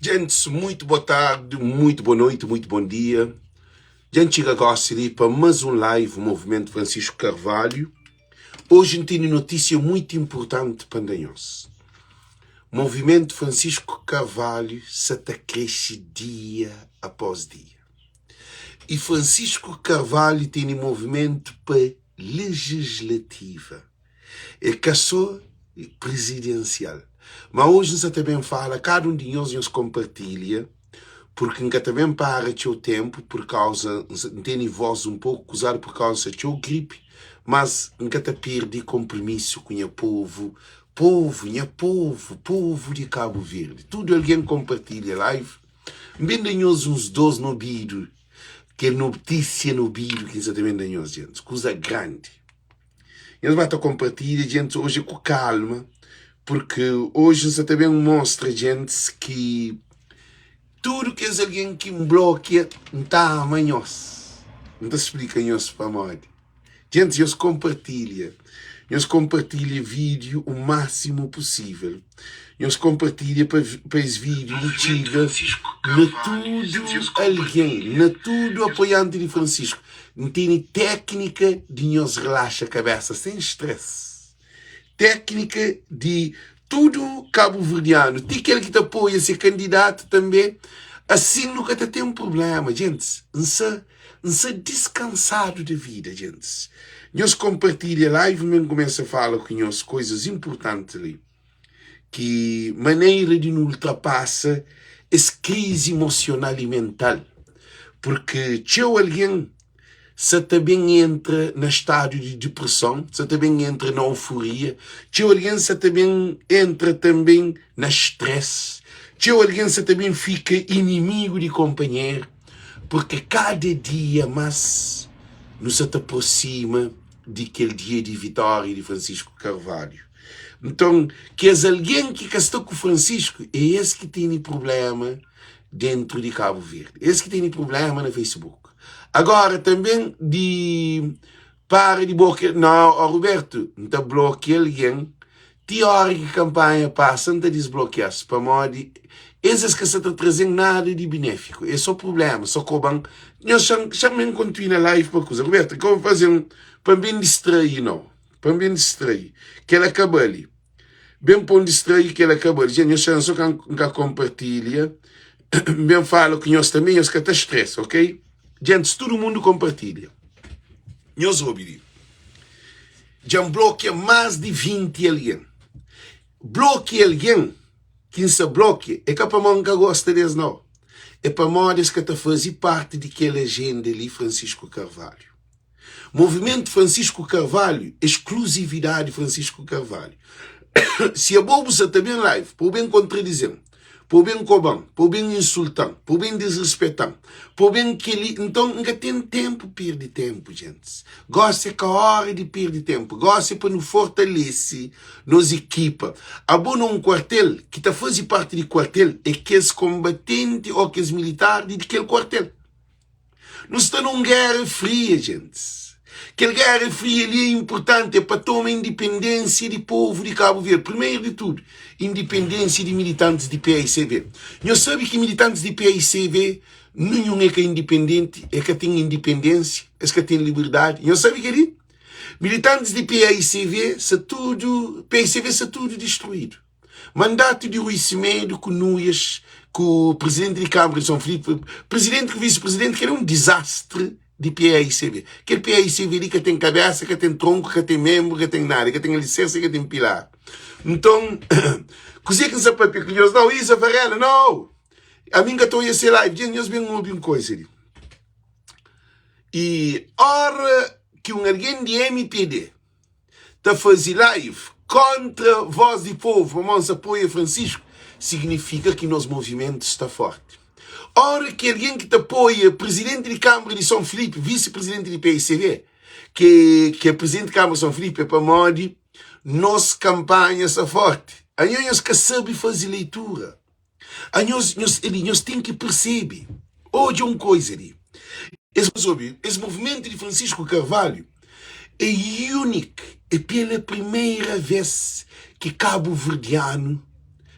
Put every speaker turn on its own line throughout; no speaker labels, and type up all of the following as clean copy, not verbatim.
Djents, muito boa tarde, muito boa noite, muito bom dia. Dja N txiga gósi li pa más un live Movimento Francisco Carvalho. Oji N tene notísia muito inpurtanti pa N da nhos. Movimento Francisco Carvalho sa ta krexe dia após dia. I Francisco Carvalho tene movimentu pa legislativa. É ka sô prizidensial. Má oji N sa ta ben fala, kada un di nhos, nhos konpartilha, purki N ka ta ben para txeu ténpu purkauza N tene vós un poku kuzadu purkauza sa txeu gripi, mas N ka ta perde konprimisu ku nha povu, povu, nha povu, povu di Kabu Verdi. Tudu algen konpartilha live. N ben da nhos uns dos nobidu, kel notísia nobidu ki N sa ta ben da nhos, djentis, kuza grandi. Nhos ba ta konpartilha djentis oji ku kalma, purki oji N sa ta ben mostra djentis ki tudu kes algen ki N blokia N ta ama nhos. N ta splika nhos pamodi. Djentis nhos konpartilha, nhos konpartilha vídiu u másimu pusível. Nhos konpartilha pa pa es vídiu li txiga na tudu algen, na tudu apoianti di Francisco. N tene téknika di nhos relaxa kabésa sen stress. Téknika di tudu kabuverdianu, ti kel ki ta apoia se kandidatu tanbe. Asin nu ka ta ten prubléma, djentis. N sa N sa diskansadu di vida, djentis. Nhos konpartilha live mi N kumesa fala ku nhos koizas inpurtanti li. Ki manera di nu ultrapasa es krizi emosional i mental? Purki txeu algen sa ta ben entra na stadu di depreson, sa ta ben entra na euforia, txeu algen sa ta ben entra tanben na stress, txeu algen sa ta ben fika inimigu di konpanheru, purki kada dia más nu sa ta prosima di kel dia di vitória di Francisco Carvalho. Nton, kes algen ki ka sta ku Francisco é es ki tene prubléma dentru di Kabu Verdi, es ki tene prubléma na Facebook. Agora tanben di para di blokia, no, ó Roberto, N ta blokia algen ti óra ki kanpanha pasa N ta disblokia-s pamodi es es ka sa ta traze-m nada di benéfiku, é so prubléma, so koba-m. Nhos xa-m xa-m kontinua live pa kuza. Roberto, ka bu faze-m pa N ben distrai no. Pa N ben distrai Kel-la ka bali Ben pô-m distrai Kel-la ka bali Dja nhos xansa ka N ka konpartilha N ben fala ku nhos tanbe Nhos ka ta stresa, ok? Djentis, tudu mundu konpartilha Nhos obi li Dja N blokia más di 20 algen Blokia algen ki N sa blokia É ka pamodi N ka gosta di es, nau É pamodi es ka ta faze parti di kel ajenda li Francisco Carvalho Movimento Francisco Carvalho, exclusividade Francisco Carvalho. Si abo bu sa ta ben live pa bu ben contradizem, pa bu ben koban, pa bu ben insultan, pa bu ben disrespetan, pa bu ben keli, nton N ka ten tempu pirdi tempu gentis. Gosi é ka ora di pirdi tempu, gosi é pa nu fortalesi nos ekipa. Abo na un kuartel, ki ta fazi parti di kuartel é kes kombatenti o kes militar di kel kuartel. Nu sta na un géra fria, gentis. Kel géra fria li é inpurtanti, é pa toma indipendénsia di povu di Kabu Verdi. Primeru di tudu, indipendénsia di militantis di paicv. Nhos sabe ki militantis di paicv ninhun é ka indipendenti, é ka ten indipendénsia, es ka ten liberdadi. Nhos sabe kel-li? Militantis di paicv sta tudu, paicv sta tudu distruídu. Mandatu di Rui Semedo ku Nuias ku presidenti di Câmara di São Filipe, presidenti ku vice-presidenti, kel é un dizastri di PAICV. Kel PAICV li ka ten kabesa, ka ten tronku, ka ten membru, ka ten nada, ka ten aliserse, ka ten pilar. Nton, kuzê ki N sa papia ku nhos? Nau, Isa Varela, nau! Ami N ka ta oia se live. Dja nhos ben obi un koisa li. I ora ki un algen di MPD ta faze live kontra voz di povu pamodi N sa apoia Francisco, signifika ki nos movimentu sta forti. Ora ki algen ki ta apoia presidenti di Kanbra di Son Filipe, visi presidenti di PICV, ki ki é presidenti di Kanbra di Son Filipe, é pamodi nos kanpanha sta forti. Anho nhos ka sabe faze leitura. Anhos, nhos, li, nhos ten ki persebe. Odja un koiza li. Es, obi, es movimentu di Francisco Carvalho é unik. É pela primeira vez ki kabuverdianu.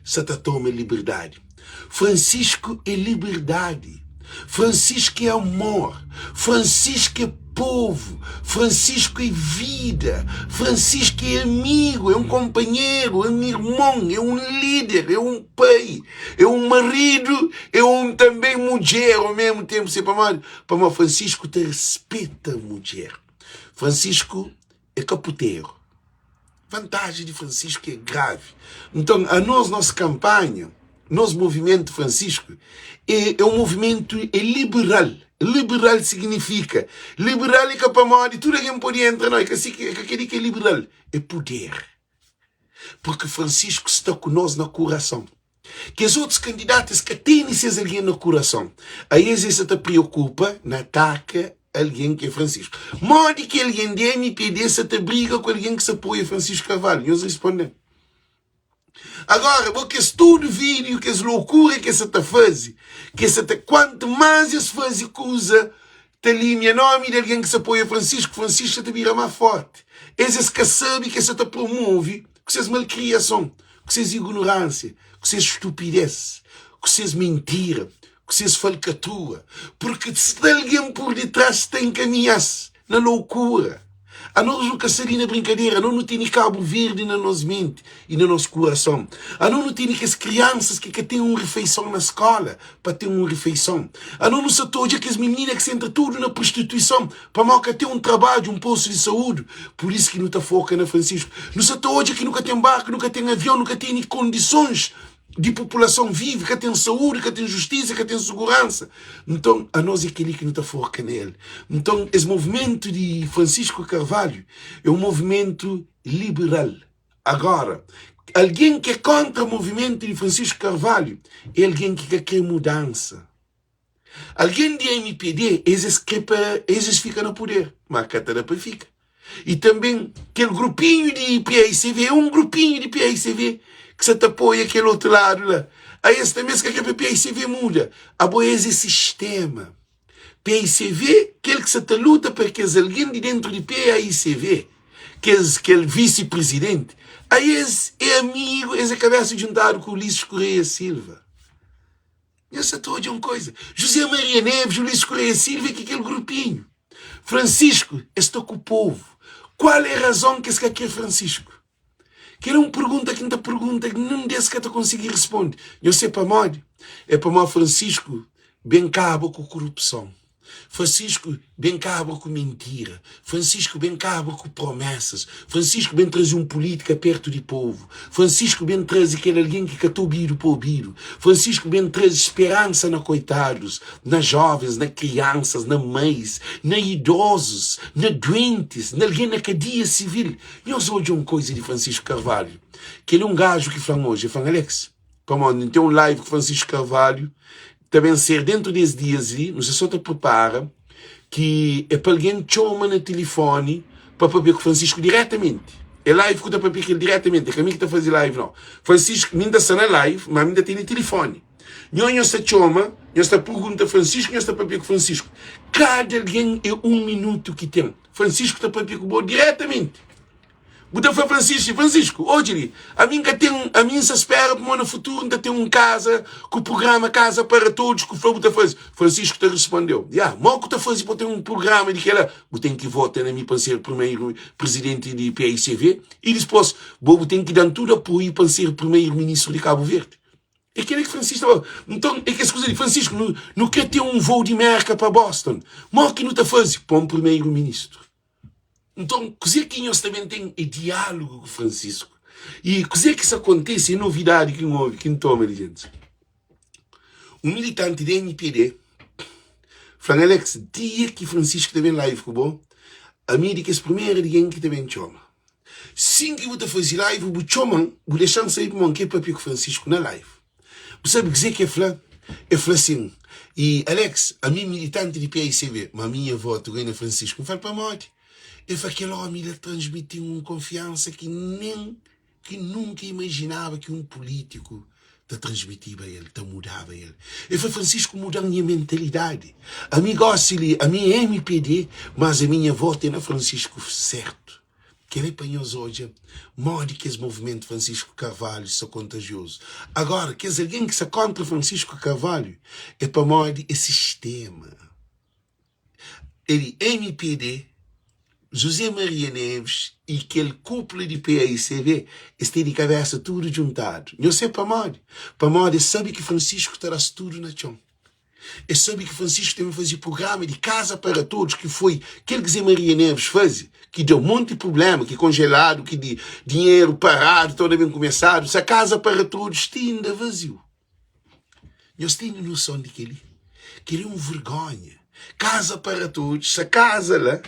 sa ta toma liberdadi. Francisco é liberdadi, Francisco é amor, Francisco é povo, Francisco é vida, Francisco é amigo, é um companheiro, é um irmão, é um líder, é um pai, é um marido, é um também mudjer ao mesmo tempo. Se pamodi? Pamodi Francisco ta respeita mudjer. Francisco é ka puteru. Vantaji di Francisco é gravi. Nton, anos, nos kanpanha, nos movimentu Francisco é, é un movimentu é liberal. Liberal signifika, liberal é ka pamodi tudu algen pode entra, nau, é ka si ki, é ka kel-li ki é liberal, é puder. Purki Francisco sta ku nos na kurason. Kes otus kandidatu es ka tene ses algen na kurason. Aes es sa ta priokupa na ataka algen ki é Francisco. Modi ki algen di mpd sa ta briga ku algen ki sa apoia Francisco Carvalho? Nhos risponde-m. Agora, bo kes tudu vídeo, kes loucura ki es sa ta faze, ki es sa ta, kuantu más es faze kuza ta limia nomi di algen ki sa apoia Francisco, Francisco sa ta bira má forti. Es es ka sabe ki es sa ta promove ku ses malkriason, ku ses ignoránsia, ku ses stupidez, ku ses mentira, ku ses falkatrua, purki sta algen pur ditrás ta enkaminha-s na loukura. Anos nu ka sta li na brinkadera, anos nu tene Kabu Verdi na nos menti i na nos kurason. Anos nu tene kes kriansas ki ka ten un rifeison na skola pa ten un rifeison. Anos nu sa ta odja kes minina ki sa entra tudu na prostituison pamodi ka ten un trabadju, un postu di saúdi. Pur isu ki nu ta foka na Francisco. Nu sa ta odja ki nu ka ten barku, nu ka ten avion, nu ka tene kondisons di populason vive, ka ten saúdi, ka ten justisa, ka ten suguransa. Nton, anos é kel-li ki nu ta foka na el. Nton, es movimentu di Francisco Carvalho é un movimentu liberal. Agora, algen ki é kontra movimentu di Francisco Carvalho é algen ki ka kre mudansa. Algen di mpd, es es kre pa es es fika na puder, ma ka ta da pa fika. I tanben kel grupinhu di PAICV, é un grupinhu di PAICV ki sa ta apoia kel otu ladu la. A es tanbe es ka kre pa PAICV muda. Abo es é sistema. PAICV, kel ki sa ta luta pa kes algen di dentru di PAICV, kes kel visi prizidenti, a es é amigu, es é kabesa djuntadu ku Ulisses Correia Silva. Nhos sa ta odja un koisa. José Maria Neves, Ulisses Correia Silva é ki kel grupinhu. Francisco, es sta ku povu. Kual é razon ki es ka kre Francisco? Kel é un pergunta ki N ta pergunta ki ninhun des ka ta konsigi responde. Nhos se pamodi? É pamodi Francisco ben kaba ku korupson. Francisco ben kaba ku mintira, Francisco ben kaba ku promesas, Francisco ben traze un pulítika pertu di povu, Francisco ben traze kel algen ki ka ta obidu pa obidu, Francisco ben traze speransa na koitadus, na jovens, na kriansas, na mais, na idozus, na duentis, na algen na kadia sivil. Nhos odja un koiza di Francisco Carvalho, kel é un gaju ki fla-m oji, el fla-m, Alex, Pamodi N ten un live ku Francisco Carvalho, ta ben ser dentru des dias li, nu sta so ta pripara, ki é pa algen txoma na tilifoni pa papia ku Francisco diretamenti. É live ku ta papia ku el diretamenti, é ka mi ki ta faze live nau. Francisco, mi N ta sta na live, ma mi N ta tene tilifoni. Nho, nhos ta txoma, nhos ta pergunta Francisco, nhos ta papia ku Francisco. Kada algen é un minutu ki ten. Francisco ta papia ku bo diretamenti. Bu ta fla Francisco, Francisco, odja li, ami N ka ten, ami N sa spera pamodi na futuru N ta ten un kaza ku prugrama Casa para Todos ku fla bu ta faze. Francisco ta respondeu, Ya, mo ku ta faze pa ten un prugrama di kela? Bu ten ki vota na mi pa N ser primeru prizidenti di PAICV i dispos bo bu ten ki da-m tudu apoiu pa N ser primeru ministru di Kabu Verdi. É kela ki Francisco ta fla. Nton, é kes kuza li, Francisco, nu, nu kre ten un voo di Merka pa Boston. Mo ki nu ta faze? Pô-m primeru ministru. Nton, kuzê ki nhos ta ben ten é diálogu ku Francisco. I kuzê ki sa kontise é novidadi ki N obi, ki N toma di gentis. Un militanti di MPD fla-m, Alex, dia ki Francisco ta ben live ku bo, ami é di kes primeru algen ki ta ben txoma. Sin ki bu ta faze live, bu txoma-m, bu dexa-m sabe pamodi N krê papia ku Francisco na live. Bu sabe kuzê ki el fla? El fla sin, I Alex, ami é militanti di PAICB, má ami nha votu gai na Francisco. N fla-l, Pamodi? El fla, Kel ómi la transmiti-m un konfiansa ki nen ki N nunka imajinaba ki un pulítiku ta transmitiba el, ta mudaba el. El fla, Francisco muda-m nha mentalidadi. Ami gósi li, ami é MPD, mas ami nha votu é na Francisco sértu. Kel-li pa nhos odja modi ki es movimentu Francisco Carvalho sta kontajiozu. Agora, kes algen ki sta kontra Francisco Carvalho é pamodi é sistema. É di mpd, José Maria Neves y kel kupla di paicv, es tene kabesa tudu djuntadu. Nhos sabe pamodi? Pamodi es sabe ki Francisco ta da-s tudu na txon. Es sabe ki Francisco ten faze prugrama di Casa para Todos, ki foi kel ki Zé Maria Neves faze, ki deu monti prublema, ki konjeladu, ki di dinheru paradu, toda ben kumesadu, sa Casa para Todos ti inda vaziu. Nhos tene noson di keli? Keli é un vergonha. Casa para Todos, sa kaza la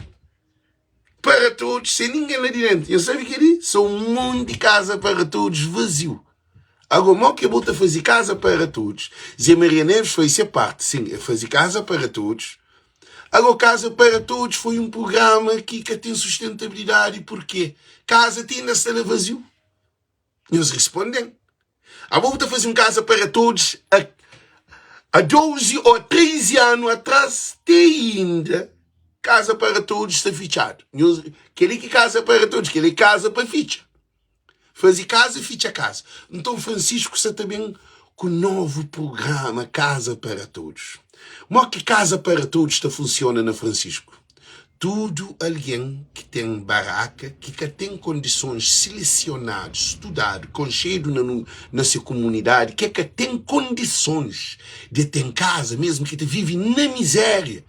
para todos, sem ninguém lá di dentro. Nhos sabe keli? Sa un monti Casa para Todos vaziu. Ago, mo ke bo ta faze Casa para Todos? Zé Maria Neves faze se parte, sim, el faze Casa para Todos. Ago, Casa para Todos foi um programa ki ka tem sustentabilidade, porquê? Casa ti inda sta la vaziu. Nhos responden. Abo bu ta faze um Casa para Todos a, a 12 ou 13 anu atrás, te inda Casa para Todos sta fitxadu. Nhos, keli ki Casa para Todos, keli casa pa fitxa. Faze kaza, fitxa kaza. Nton Francisco sa ta ben ku novu prugrama Casa para Todos. Mo ki Casa para Todos ta funsiona na Francisco? Tudu algen ki ten baraka, ki ka ten kondisons, silesionadu, studadu, konxedu na na se kumunidadi, ke ka ten kondisons de ten kaza, mesmu ki ta vive na mizeria,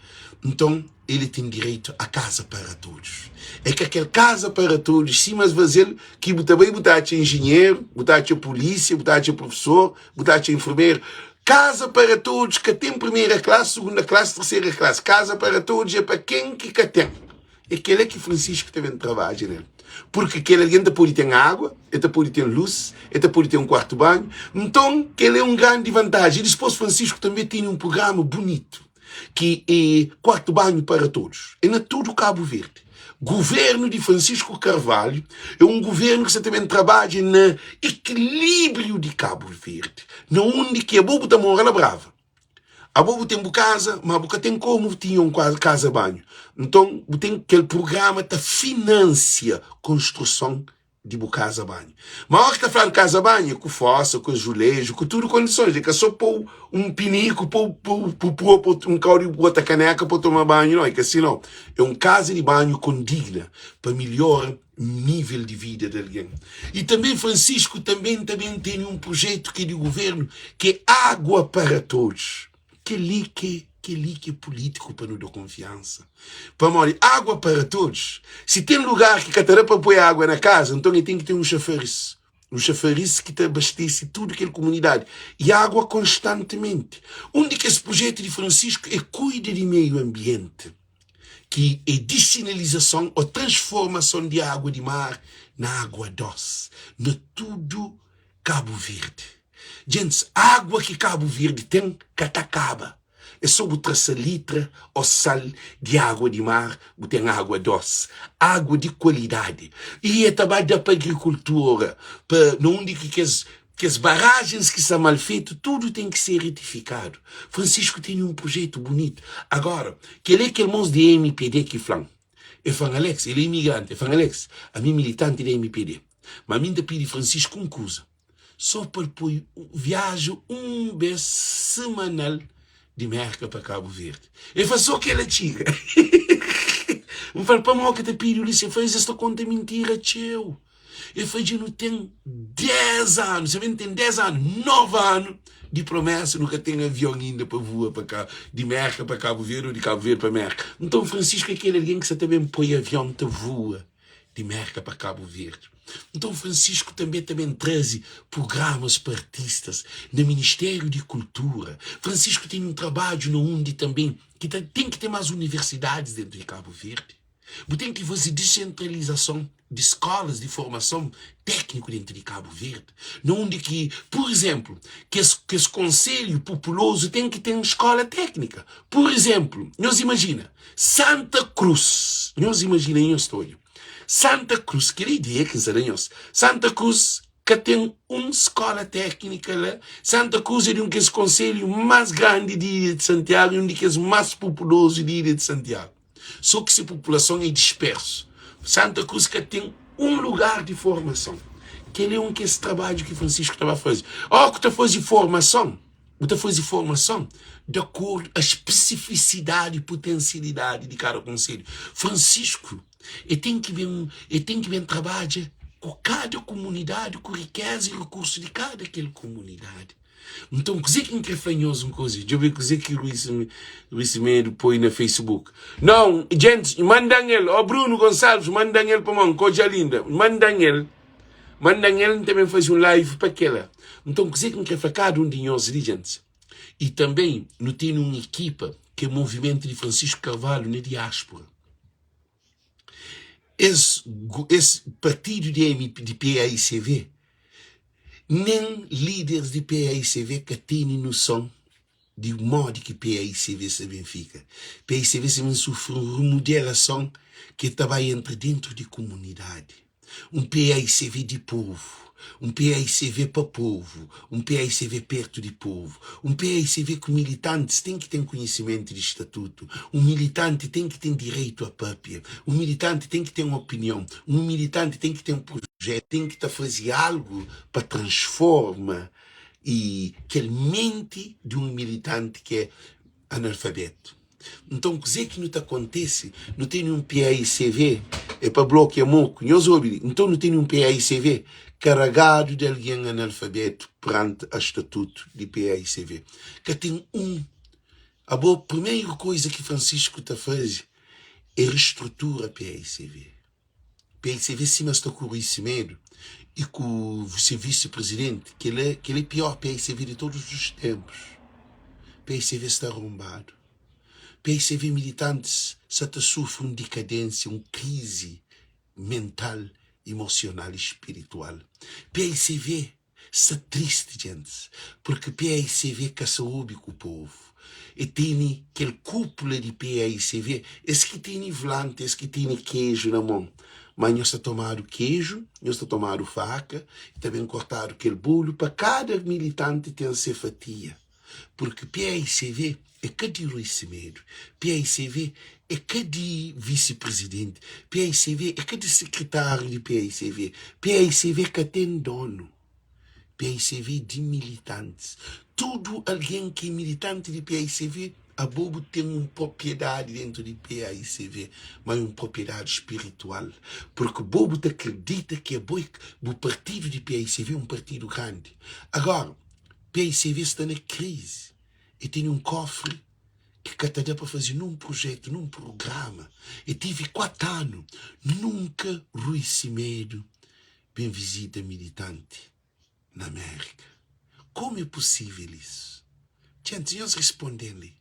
nton ele ten direito a casa para todos. É ka kel casa para todos sima es faze-l ki bu ta bai bu ta atxa enjenheru, bu ta atxa polísia, bu ta atxa profesor, bu ta atxa enfermeru. Casa para todos ka ten primeira classe, segunda classe, terceira classe. Casa para todos é pa ken ki ka ten. É kel-la ki Francisco ta ben trabadja nel. Purki kel algen ta pode ten água, el ta pode ten lus, el ta pode ten un kuartu banhu. Nton, kel-la é un grandi vantaji. I dispôs Francisco tanbe tene un prugrama bunitu. ki e kuartu banhu para todos. E na tudu Kabu Verdi. Guvernu di Francisco Carvalho e un guvernu ki sa ta ben trabadja na ekilibriu di Kabu Verdi, na undi ki abo bu ta mora la Brava. Abo bu ten bu kaza, ma bu ka ten komu tinha un kaza banhu. Nton bu ten kel prugrama ta finansia konstruson di bu kaza banhu. Ma ora ki ta fladu kaza banhu é ku fosa, ku azuleju, ku tudu kondisons. É ka so pou un piniku, pou pou pou pua pou un kau di bota kaneka pa toma banhu, nau. É ka si nau. É un kaza di banhu kondigna pa milhora nível di vida di algen. I tanbe Francisco tanbe ta ben tene un projetu ki é di guvernu ki é água para todos. Kel-li ki kel-li ki é pulítiku pa nu da konfiansa. Pamodi água para todos. Si ten lugar ki ka ta da pa poi água na kaza, nton el ten ki ten un xafaris. Un xafaris ki ta abastese tudu kel kumunidadi. I água konstantimenti. Un di kes prujétu di Francisco é kuida di meiu anbienti, ki é disinalizason ô transformason di água di mar na água dósi na tudu Kabu Verdi. Djentis, agua ki Kabu Verdi ten ka ta kaba. É so bu tra salitra o sal di agua di mar, bu ten agua dos, agua di kualidadi. I e ta ba da pa agrikultura, pa na undi ki kes kes barajens ki sta mal fetu, tudu ten ki ser retifikadu. Francisco tene un projetu bunitu. Agora, kel é kel mos di mpd ki fla-m. E fla-m, Alex, el é imigranti, e fla-m, Alex, ami é militanti di mpd. Ma mi N ta pidi Francisco un kuza, so pa el poi viaja un bes semanal di Merka pa Kabu Verdi. El fla, so kel-la txiga. N fla-l, pamodi ki ta pidi Ulisses? El fla, es ta konta mintira txeu. El fla, dja nu ten 10 anu, sabe, nu ten 10 anu, 9 anu di promesa, nu ka ten avion inda pa vua pa ka, di Merka pa Kabu Verdi ou di Kabu Verdi pa Merka. Nton, Francisco é kel algen ki sa ta ben poi avion ta vua. di Merka pa Kabu Verdi. Nton Francisco tanbe ta ben traze prugramas pa artistas na Ministériu di Kultura. Francisco tene un trabadju na undi tanbe ki ta ten ki ten mas universidadis dentu di Kabu Verdi. Bu ten ki faze disentralizason di skolas di formason tékniku dentu di Kabu Verdi, na undi ki, pur izenplu, kes kes konselhu populozu ten ki ten skola téknika. Pur izenplu, nhos imajina Santa Cruz, nhos imajina nhos ta odja Santa Cruz, kel ideia ki N sta da nhos, Santa Cruz ka ten un skola téknika la. Santa Cruz é di un kes konselhu más grandi di ilha di Santiagu i un di kes más populozu di ilha di Santiagu. Sô ki se populason é dispersu. Santa Cruz ka ten un lugar di formason. Kel é un kes trabadju ki Francisco ta ba faze. Ó ku ta faze formason, bu ta faze formason di akordu a spesifisidadi i potensialidadi di kada konselhu. Francisco e ten ki ben e ten ki ben trabadja ku kada kumunidadi, ku rikeza i rikursu di kada kel kumunidadi. Nton, kuzê ki N krê fla nhos un kuza? Djobe kuzê ki Rui Semedo poi na Facebook. Nau, gentis, manda-m el. Ó, Bruno Gonçalves, manda-m el pamodi N ka odja-l inda. Manda-m el. Manda-m el, N ta ben faze un live pa kel-la. Nton, kuzê ki N krê fla kada un di nhos li, gentis? I tanbê, nu tene un ekipa ki é Movimentu di Francisco Carvalho na diáspora. Es, es partidu di MP, di PAICV, nen líderes di PAICV ka tene noson di modi ki PAICV sta ben fika. PAICV sta ben sufri un remodelason ki ta bai entra dentru di kumunidadi. Un paicv di povu, un paicv pa povu, un paicv pertu di povu, un paicv ku militantis ten ki ten konhisimentu di statutu, un militanti ten ki ten direitu a papia, un militanti ten ki ten opinion, un militanti ten ki ten projetu, ten ki ta faze algu pa transforma i kel menti di un militanti ki é analfabetu. Nton kuzê ki nu ta kontese? Nu tene un PAICV, é pa blokia moku, nhos obi li, nton nu tene un PAICV karagadu di algen analfabetu peranti a statutu di PAICV. Ka ten un. Abo, primeru koiza ki Francisco ta faze é restrutura PAICV. PICV sima sta ku Rui Semedo e ku se vice-presidente, kel-la kel é pior PICV di todos os tempos. PICV sta arombadu. PICV militantes sa ta sufri un dikadênsia, un krizi mental, emosional e spiritual. PICV Sta tristi djentis, purki paicv ka sa obi ku povu. E teni kel kupula di paicv, es ki teni vlanti, es ki teni keju na mon. Ma nhos ta tomadu keju, nhos ta tomadu faka, ta ben kortadu kel bolu pa kada militanti ten se fatia. Purki paicv é ka di Rui Semedo, paicv é ka di visi-prizidenti, paicv é ka di sekretáriu di paicv, paicv ka ten dónu, paicv é di militantis. Tudu algen ki é militanti di paicv, abo bu ten un propriedadi déntu di paicv, má é un propriedadi spiritual, purki bo bu ta kridita ki abo é bu partidu di paicv é un partidu grandi. Agora, Paicv sta na krizi. E tene un kofri ki ka ta da pa faze nun prujetu, nun prugrama. E tive 4 anu, nunka Rui Semedo ben vizita militanti na Merika. Komu e pusivel isu? Djenti, nhos risponde-m li.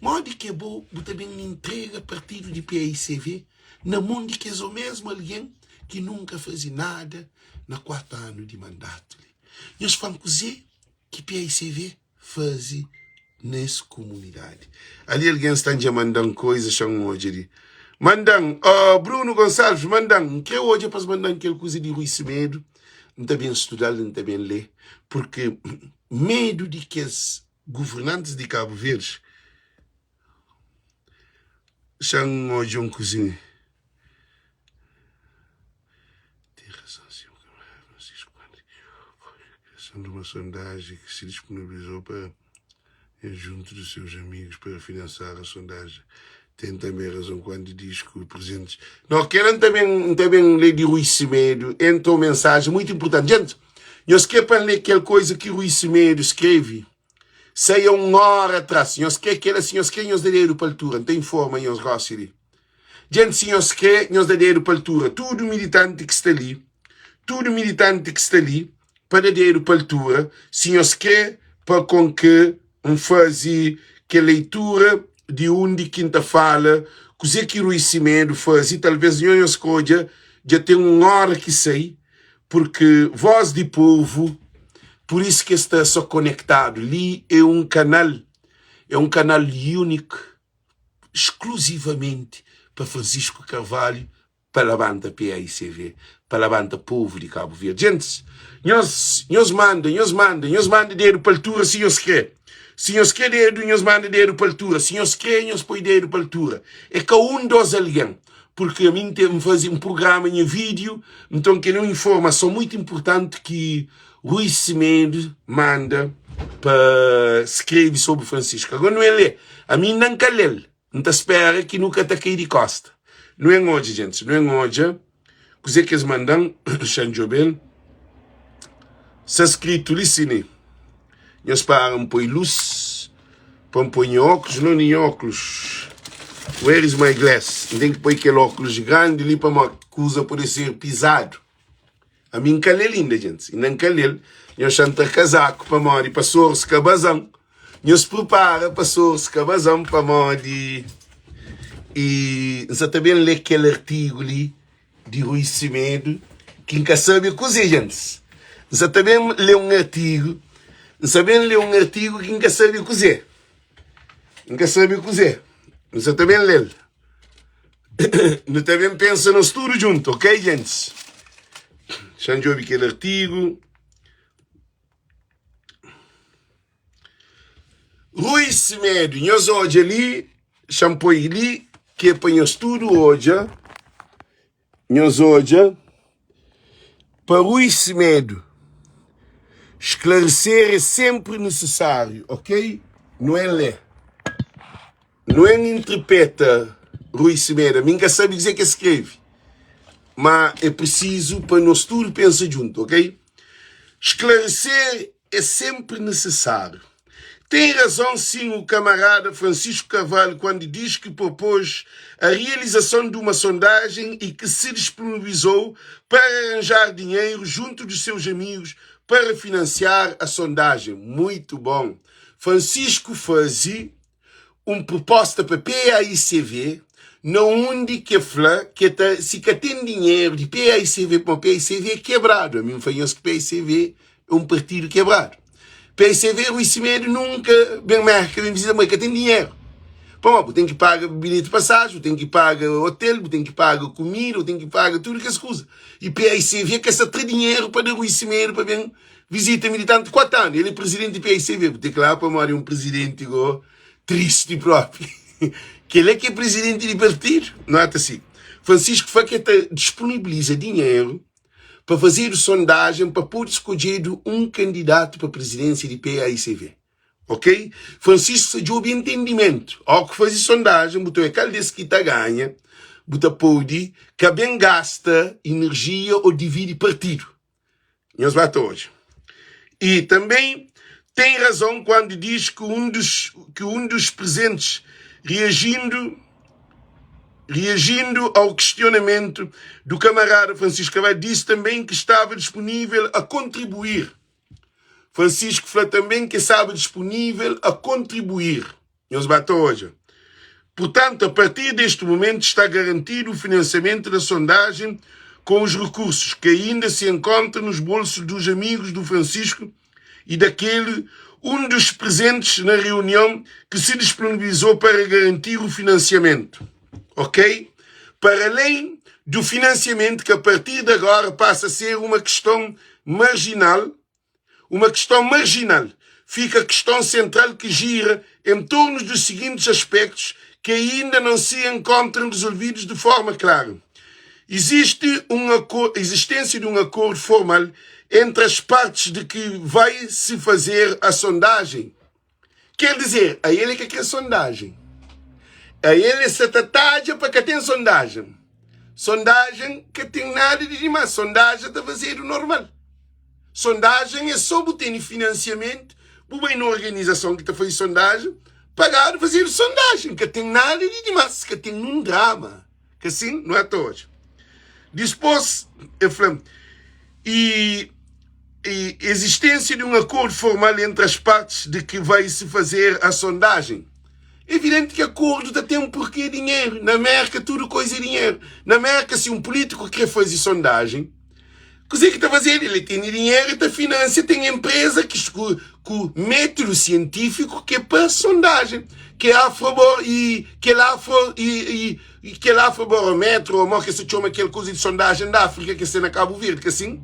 Modi ki abo bu ta ben intrega partidu di paicv na mon di kes omesmu algen ki nunka faze nada na 4 anu di mandatu li? Nhos fla-m kuze ki paicv faze nes kumunidadi. Ali algen sta dja manda-m koiza, xa-m odja li. Manda-m, oh, Bruno Gonçalves, manda-m. N kre odja pa es manda-m kel kuza di Rui Semedo. N ta ben studa-l, N ta ben lé, purki medu di kes guvernantis di Kabu Verdi, xa-m odja un kuzinha. Tem razão, senhor camarada Francisco, quando criação de uma sondagem que se disponibilizou para, junto dos seus amigos, para financiar a sondagem. Tem também razão quando diz que o presidente. Não, querem também, também ler de Rui Semedo, entrou mensagem muito importante. Gente, nós quer para ler aquela coisa que Rui Semedo escreve, sai a uma hora atrás. Nós quer aquela, assim, nós quer nós dedo para altura, não tem forma, nós gosta ali. Djenti si nhos kre nhos da dedu pa altura tudu militanti ki sta li tudu militanti ki sta li pa da dedu pa altura si nhos kre pa kon ke N fazi kel leitura di undi ki N ta fala kuze ki Rui Simedo fazi talves nho nhos ka odja dja ten un ora ki sai purki voz di povu pur isu ki es sta so konektadu li é un kanal é un kanal uniku skluzivamenti pa Francisco Carvalho pa labanta paicv, pa labanta povu di Kabu Verdi. Gentis, nhos, nhos manda, nhos manda, nhos manda dedu pa altura si nhos kre. Si nhos kre dedu, nhos manda dedu pa altura. Si nhos kre, nhos poi dedu pa altura. É ka un, dos algen. Porque ami N ten N faze N prugrama nha vídeo, nton kel é un informason mutu inpurtanti ki Rui Semedo manda pa skrebe sobri Francisco. Agora nu el lé, ami inda N ka lé-l, N ta spera ki nu ka ta kai di kosta. Nu en odja, gentis, nu en odja kuzê ki es manda-m, xa N djobe-l. Sta skritu li si ni. Nhos para N poi lus pa N poi nha óklus, não nha óklus. Where is my glass? N ten ki poi kel óklus grandi li pamodi kuza pode ser pizadu. Ami N ka lê-l inda, gentis. Inda N ka lê-l. Nhos xa N tra kazaku pamodi pa soris ka baza-m. Nhos pripara pa soris ka baza-m pamodi i N sa ta ben lê kel artigu li di Rui Semedo ki N ka sabe kuzê, gentis. N sa ta ben lê un artigu, N sa ben lê un artigu ki N ka sabe kuzê. N ka sabe kuzê. N sa ta ben lê-l. Nu ta ben pensa nos tudu djuntu, ok, gentis? Xa N djobe kel artigu. Rui Semedo, nhos odja li, xa N poi li, ki é pa nhos tudu odja, nhos odja, pa Rui Semedo, esclarecer é sempre necessário, ok? Nu en lê, nu en interpreta Rui Semedo, ami N ka sabe kuzê ki el skrebe, ma é preciso pa nos tudu pensa djuntu, ok? Esclarecer é sempre necessário. Tem razão, sim, o camarada Francisco Carvalho quando diz que propôs a realização de uma sondagem e que se disponibilizou para arranjar dinheiro junto dos seus amigos para financiar a sondagem. Muito bom. Francisco faze un proposta pa PAICV na undi ke fla ke ta si ka ten dinheru di PAICV pamo PAICV é kebradu ami nfla nhos ki PAICV é un partidu kebradu PAICV Rui Semedo nunka ben Merka ben visita mo ka ten dinheru pamo bu ten ki paga bilheti pasaji bu ten ki paga hotel bu ten ki paga kumida bu ten ki paga tudu kes kuza i PAICV ka sa tra dinheru pa da Rui Semedo pa ben Vizita militanti 4 anu, el é prizidenti PICV, bu ten ki pamodi é un prizidenti go tristi propi. Kel é ki é prizidenti di partidu, nota si. Francisco fla ki el ta disponibiliza dinheru pa fazedu sondajen pa pode skodjedu un kandidatu pa prizidénsia di PAICV. Ok? Francisco sa djobe entendimentu. Ó ku faze sondajen, bu ta oe kal des ki ta ganha, bu ta pode ka ben gasta inerjia ô dividi partidu. Nhos ba ta odja. E também tem razão quando diz que um dos, que um dos presentes, reagindo, reagindo ao questionamento do camarada Francisco Carvalho, disse também que estava disponível a contribuir. Francisco fla também que estava disponível a contribuir. Nhos ba ta odja. Portanto, a partir deste momento está garantido o financiamento da sondagem com os recursos que ainda se encontram nos bolsos dos amigos do Francisco e daquele um dos presentes na reunião que se disponibilizou para garantir o financiamento. Ok? Para além do financiamento que a partir de agora passa a ser uma questão marginal, uma questão marginal, fica a questão central que gira em torno dos seguintes aspectos que ainda não se encontram resolvidos de forma clara. Existe uma existência de um acordo formal entre as partes de que vai se fazer a sondagem. Quer dizer, a ele que quer sondagem. A ele se tadja para que tem sondagem. Sondagem que tem nada de demais. Sondagem está fazendo normal. Sondagem é só bu tene financiamento, bu bai na organização que ta faze sondagem, pagado fazer sondagem, ka tem nada de demais, ka tem num drama. Que assim, não é até hoje. Dispôs, el fla, e, e existência de um acordo formal entre as partes de que vai se fazer a sondagem. Evidente que acordo ta tem porque é dinheiro. Na América tudo coisa é dinheiro. Na América se um político quer fazer sondagem, Kuzê ki ta fazedu? El tene dinheru, el ta finansia, ten enpreza ki ku, ku métodu sientífiku ki é pa sondajen, ki é afrobor i kel afro i, i, i kel afrobarometru ô mo ke se txoma kel kuza di sondajen da Áfrika ke sta na Kabu Verdi, ka sin?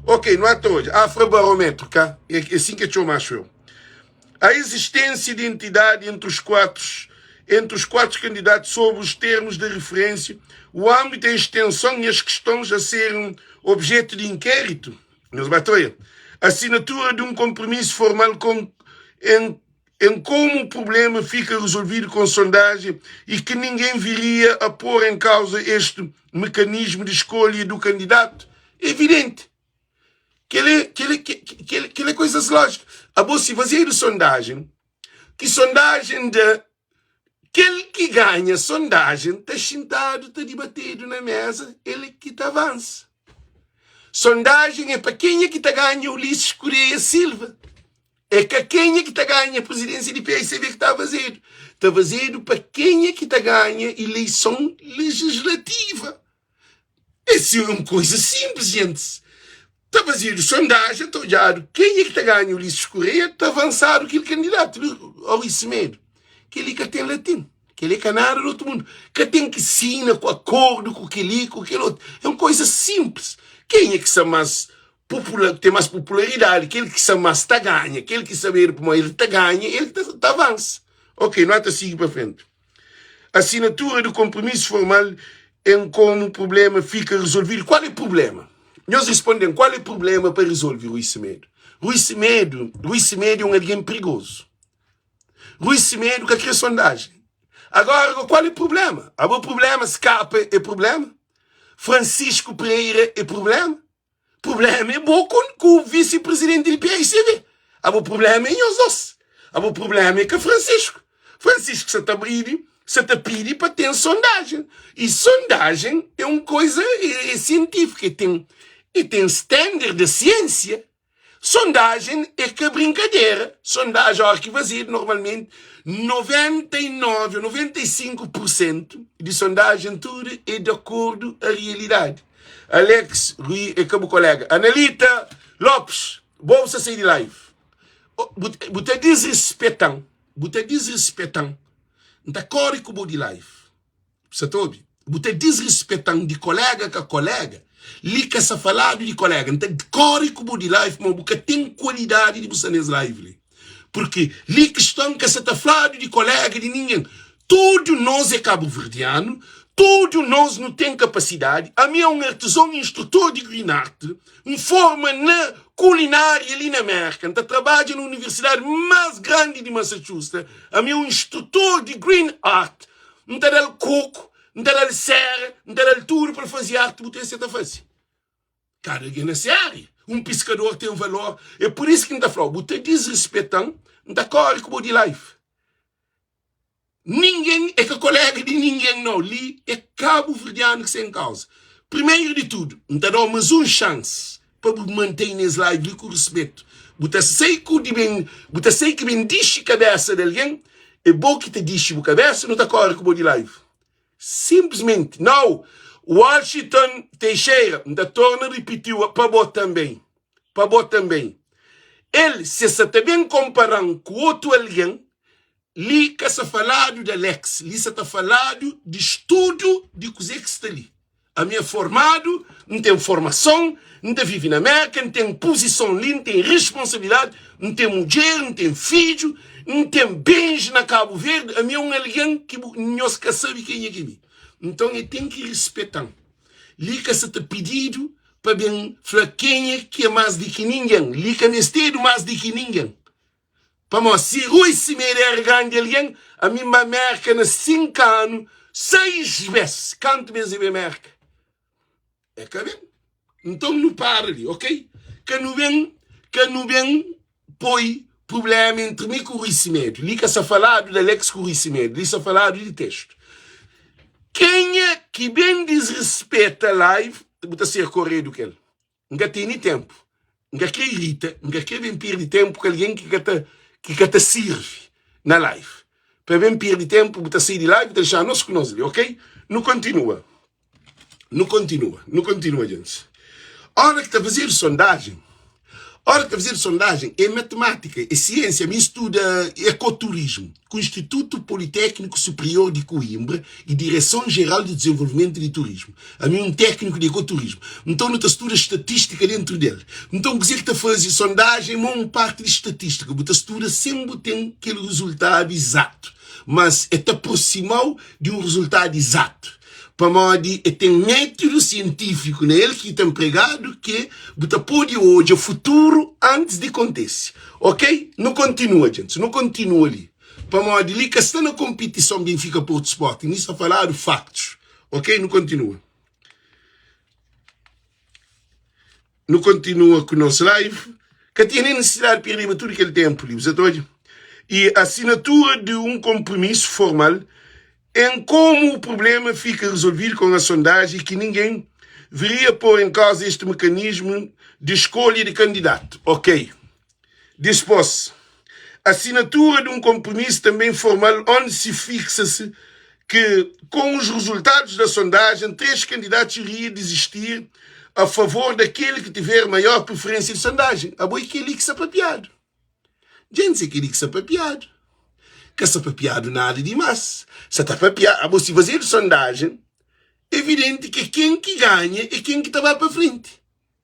Ok, nu ata odja, afrobarometru, ka? É, é sin ke txoma, axu eu. A existência de entidade entre os quatro. entre os 4 candidatos sobre os termos de referência, o âmbito, a extensão e as questões a serem objeto de inquérito. Nhos ba ta oia. Assinatura de um compromisso formal com em em como o problema fica resolvido com sondagem e que ninguém viria a pôr em causa este mecanismo de escolha do candidato. Evidente. Kel-li, kel-li, kel-li, kel-li é coisas lógicas. Abo si fazedu sondagem, ki sondagem da kel ki ganha sondagem ta xintadu ta dibatedu na mesa, el ki ta avansa. Sondagem é pa kenha ki ta ganha Ulisses Correia Silva. É ka kenha ki ta ganha presidência di PSB ki ta fazedu. Ta fazedu pa kenha ki ta ganha eleição legislativa. Esse é un koisa simples, gentis. Ta fazedu sondajen, ta odjadu kenha ki ta ganha Ulisses Correia, ta avansadu kel kandidatu. Ora, i Semedo? Kel-li ka ten latin, kel-li é ka nada di otu mundu. Ka ten ki sina ku akordu ku kel-li, ku kel otu. É un koisa simples. Kenha ki sta más popula, ten más popularidadi, kel ki sta más ta ganha, kel ki sabedu pamodi el ta ganha, el ta, ta avansa. Ok, nu ta sigi pa frenti. Assinatura do compromisso formal em como o problema fica resolvido. Qual é o problema? Nhos respondem, qual é o problema para resolver Rui Semedo? Rui Semedo, Rui Semedo é um alguém perigoso. Rui Semedo que quer sondagem. Agora, qual é o problema? Agora, o problema, se capa é problema? Francisco Pereira é problema? Problema é bo ku, ku vice-presidente di PICV. Abo problema é nhos dos. Abo problema é ka Francisco. Francisco sa ta bridi, sa ta pidi pa ten sondagem. E sondagem é um coisa é, é científica, e tem, e tem standard da ciência. Sondagem é ka brinkadera. Sondagem, óras ki fazedu, normalmenti 99 ou 95 por sentu di sondagem tudu é di akordu a realidadi. Alex Rui é ka bu kolega. Analita Lopes, bo bu sta sai di live. Bu ta disrispetan, bu ta disrispetan. N ta kore ku bo di live. Sa ta obi? Bu ta disrispetan di kolega ka kolega. Li ka sa faladu di kolega. N ta kori ku bo di live ma bu ka ten kualidadi di bu sta nes live li. Purki li kiston ka sa ta fladu di kolega di ningen. Tudu nos é kabuverdianu, tudu nos nu ten kapasidadi. Ami é un artizon instrutor di Green Art, N forma na kulinária li na Merka, N ta trabadja na universidadi más grandi di Massachusetts. Ami é un instrutor di Green Art. N ta da-l koku, N ta da-l sera, N ta da-l tudu pa el faze arti, bu ta se ta faze. Kada algen na se ária. Un piskador ten valor. É pur isu ki N ta fla-u, bu ta disrispeta-m, N ta kóre ku bo di life. Ningen é ka kolega di ningen, nau. Li é kabuverdianu ki sta en kauza. Primeru di tudu, N ta da-u más un xansi pa bu mantei nes live li ku ruspetu. Bu ta sai ku di ben, bu ta sai ki ben dixi kabesa di algen, é bo ki ta dixi bu kabesa, nu ta kore ku bo di live. Simplesmenti. Nau! Washington Teixeira, N ta torna ripitiu pa bo tanben, pa bo tanben. El, se sa ta ben konpara-m ku otu algen, Li ka sa faladu di Alex, li sa ta faladu di studu di kuzê ki sta li. Ami é formadu, N ten formason, N ta vive na Merka, N ten puzison li, N ten responsabilidadi, N ten mudjer, N ten fidju, N ten bens na Kabu Verdi. Ami é un algen ki bu, nhos ka sabe kenha ki é mi. Nton e ten ki rispeta-m. Li ka sa ta pididu pa ben fla kenha ki é más di ki ningen. Li ka mestedu más di ki ningen. Pamodi si Rui Semedo era grandi algen, ami N ba Merka na 5 anu, 6 bes. Kantu bes e ben Merka? E ka ben. Nton nu para li, ok? Ka nu ben, ka nu ben poi prublema entri mi ku Rui Semedo. Li ka sa faladu di Alex ku Rui Semedo, li sa faladu di testu. Kenha ki ben disrispeta live, bu ta ser koredu ku el. N ka tene ténpu. N ka kre irita, N ka kre ben perde ténpu ku algen ki ka ta ki ka ta sirvi na live. Pa ben perde ténpu, bu ta sai di live, bu ta dexa nos ku nos li, ok? Nu kontinua. Nu kontinua, nu kontinua, gentis. Óra ki ta fazedu sondajen, óra ki ta fazedu sondajen é matemátika, é siênsia. Mi N studa ekoturismu ku Institutu Politékniku Superior di Coimbra i Direson Jeral di Dezenvolvimentu di Turismu. Ami é un tékniku di ekoturismu. Nton nu ta studa statistika dentru del. Nton kuzê ki ta faze sondajen é ma un parti di statistika. Bu ta studa sen bu ten kel rezultadu izatu. Mas e ta aproxima-u di un rezultadu izatu, pamodi e ten métudu sientífiku na el ki ta npregadu ki bu ta pode odja futuru antis di kontese. Ok? Nu kontinua, djentis, nu kontinua li, pamodi li ka sta na konpitison Benfika Porto Sporting, li sta faladu faktus. Ok? Nu kontinua. Nu kontinua ku nos live. Ka tinha nen nisisidadi pirdeba tudu kel tenpu li, bu sa ta odja? E asinatura di un konpromisu formal em como o problema fica resolvido com a sondagem e que ninguém viria pôr em causa este mecanismo de escolha de candidato. Ok. Dispôs, assinatura de um compromisso também formal onde se fixa-se que, com os resultados da sondagem, três candidatos iriam desistir a favor daquele que tiver maior preferência de sondagem. Abo é kel-li ki sta papiadu. Djentes é kel-li ki sta papiadu. Ka sta papiadu nada dimás. Sa ta papia, abo si fazedu sondajen, evidenti ke ken ki ganha é ken ki ta ba pa frenti.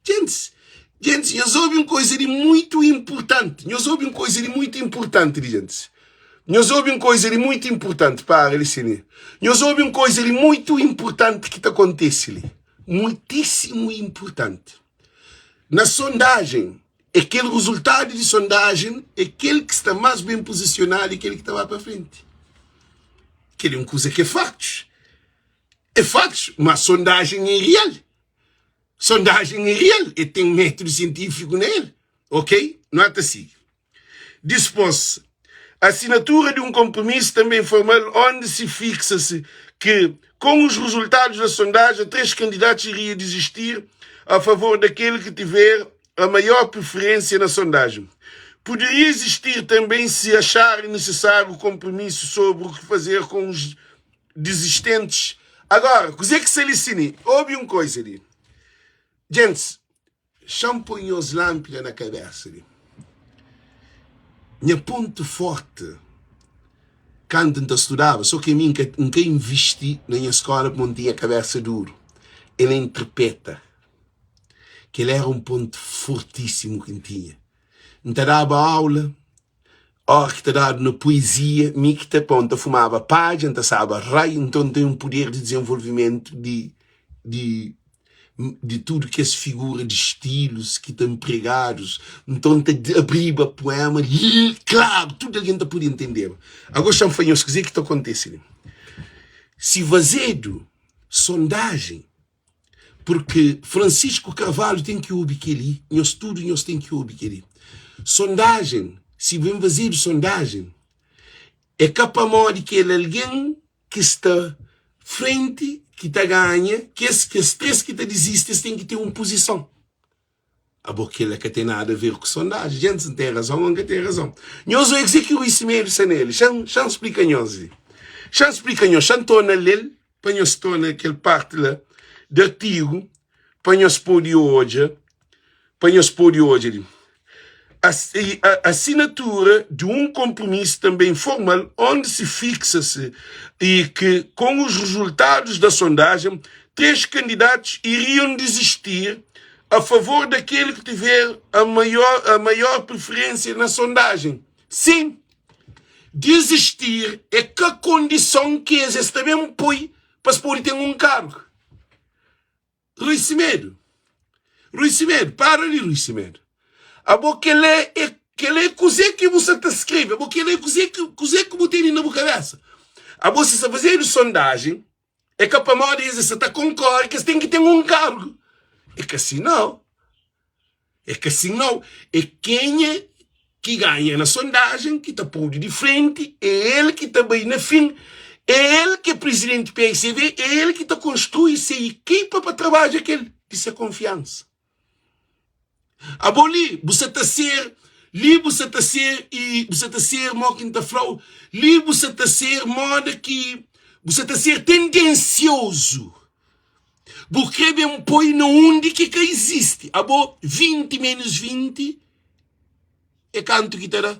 Djentis, djentis, nhos obi un koiza di muitu inpurtanti. Nhos obi un koiza di muitu inpurtanti li, djentis. Nhos obi un koiza di muitu inpurtanti. Para li, sini. Nhos obi un koiza di muitu inpurtanti ki ta kontese li. Muitísimu inpurtanti. Na sondajen, é kel rezultadu di sondajen é kel ki sta más ben pozisionadu, é kel ki ta ba pa frenti. Kel é un kuza ki é faktus. É faktus, ma sondajen é real. Sondajen é real, e ten métudu sientífiku na el. Ok? Nu ata sigi. Dispôs, asinatura di un konpromisu tanbê formal ondi si fiksa-se ki, kon os rezultadus da sondajen, 3 kandidatus iria dizistir a favor dakel ki tiver a maior preferênsia na sondajen. Poderia existir tanbê, se acharem nesesáriu, konpromisu sobri o ki fazer kon os desistentis. Agora, kuzê ki sta li sini? Obi un koiza li. Gentis, xa-m poi nhos lánpida na kabésa li. Nha pontu fórti kantu N ta studaba, sô ki ami N ka, N ka invisti na nha skóla pamodi N tinha kabésa duru, é na interpreta. Kel éra un pontu fortísimu ki N tinha. N ta daba aula. Óra ki ta dadu na puezia, mi ki ta pon, ta fumaba padja, N ta staba rai, nton N ten un puder di dizenvolvimentu di di di tudu kes figura di stilus ki ta npregadus, nton N ta abriba puema klaru, tudu algen ta pode ntendeba. Ago xa-m fla nhos kuzê ki ta kontese li. Si fazedu sondajen Purki Francisco Carvalho ten ki obi keli, nhos tudu nhos ten ki obi keli. Sondajen, si ben fazedu sondajen, é ka pamodi kel algen ki sta frenti ki ta ganha, kes kes 3 ki ta dizisti es ten ki ten un puzison. Abo kela ka ten nada a ver ku sondagem. Gentis, N ten razon ou N ka ten razon? Nhos oe kuzê ki Rui Semedo sta nele? Xa-m xa-m splika nhos li. Xa-m splika nhos, xa-m torna le-l pa nhos torna kel parti la di artigu pa nhos pode odja, pa nhos pode odja li. Assinatura de um compromisso também formal onde se fixa-se e que com os resultados da sondagem três candidatos iriam desistir a favor daquele que tiver a maior, a maior preferência na sondagem. Sim, desistir é ka condição que es também põe para se poder ter um cargo. Rui Semedo, Rui Semedo, para li Rui Semedo. Abo kel-la é kel-la é kuzê ki bu sa ta skrebe, abo kel-la é kuzê ki kuzê ki bu tene na bu kabésa. Abo si sa fazedu sondajen, é ka pamodi es sa ta konkore ki es ten ki ten un kargu. É ka si nau. É ka si nau. É kenha ki ganha na sondajen ki ta podu di frenti, é el ki ta bai na fin, é el ki é prizidenti PICV, é el ki ta konstrui se ikipa pa trabadja kel di se konfiansa. Abo li bu sa ta ser, li bu sa ta ser i bu sa ta ser mo ki N ta fla-u, li bu sa ta ser moda ki bu sa ta ser tendensiozu. Bu kre ben poi na undi ki ka izisti. Abo 20 menus 20 é kantu ki ta da?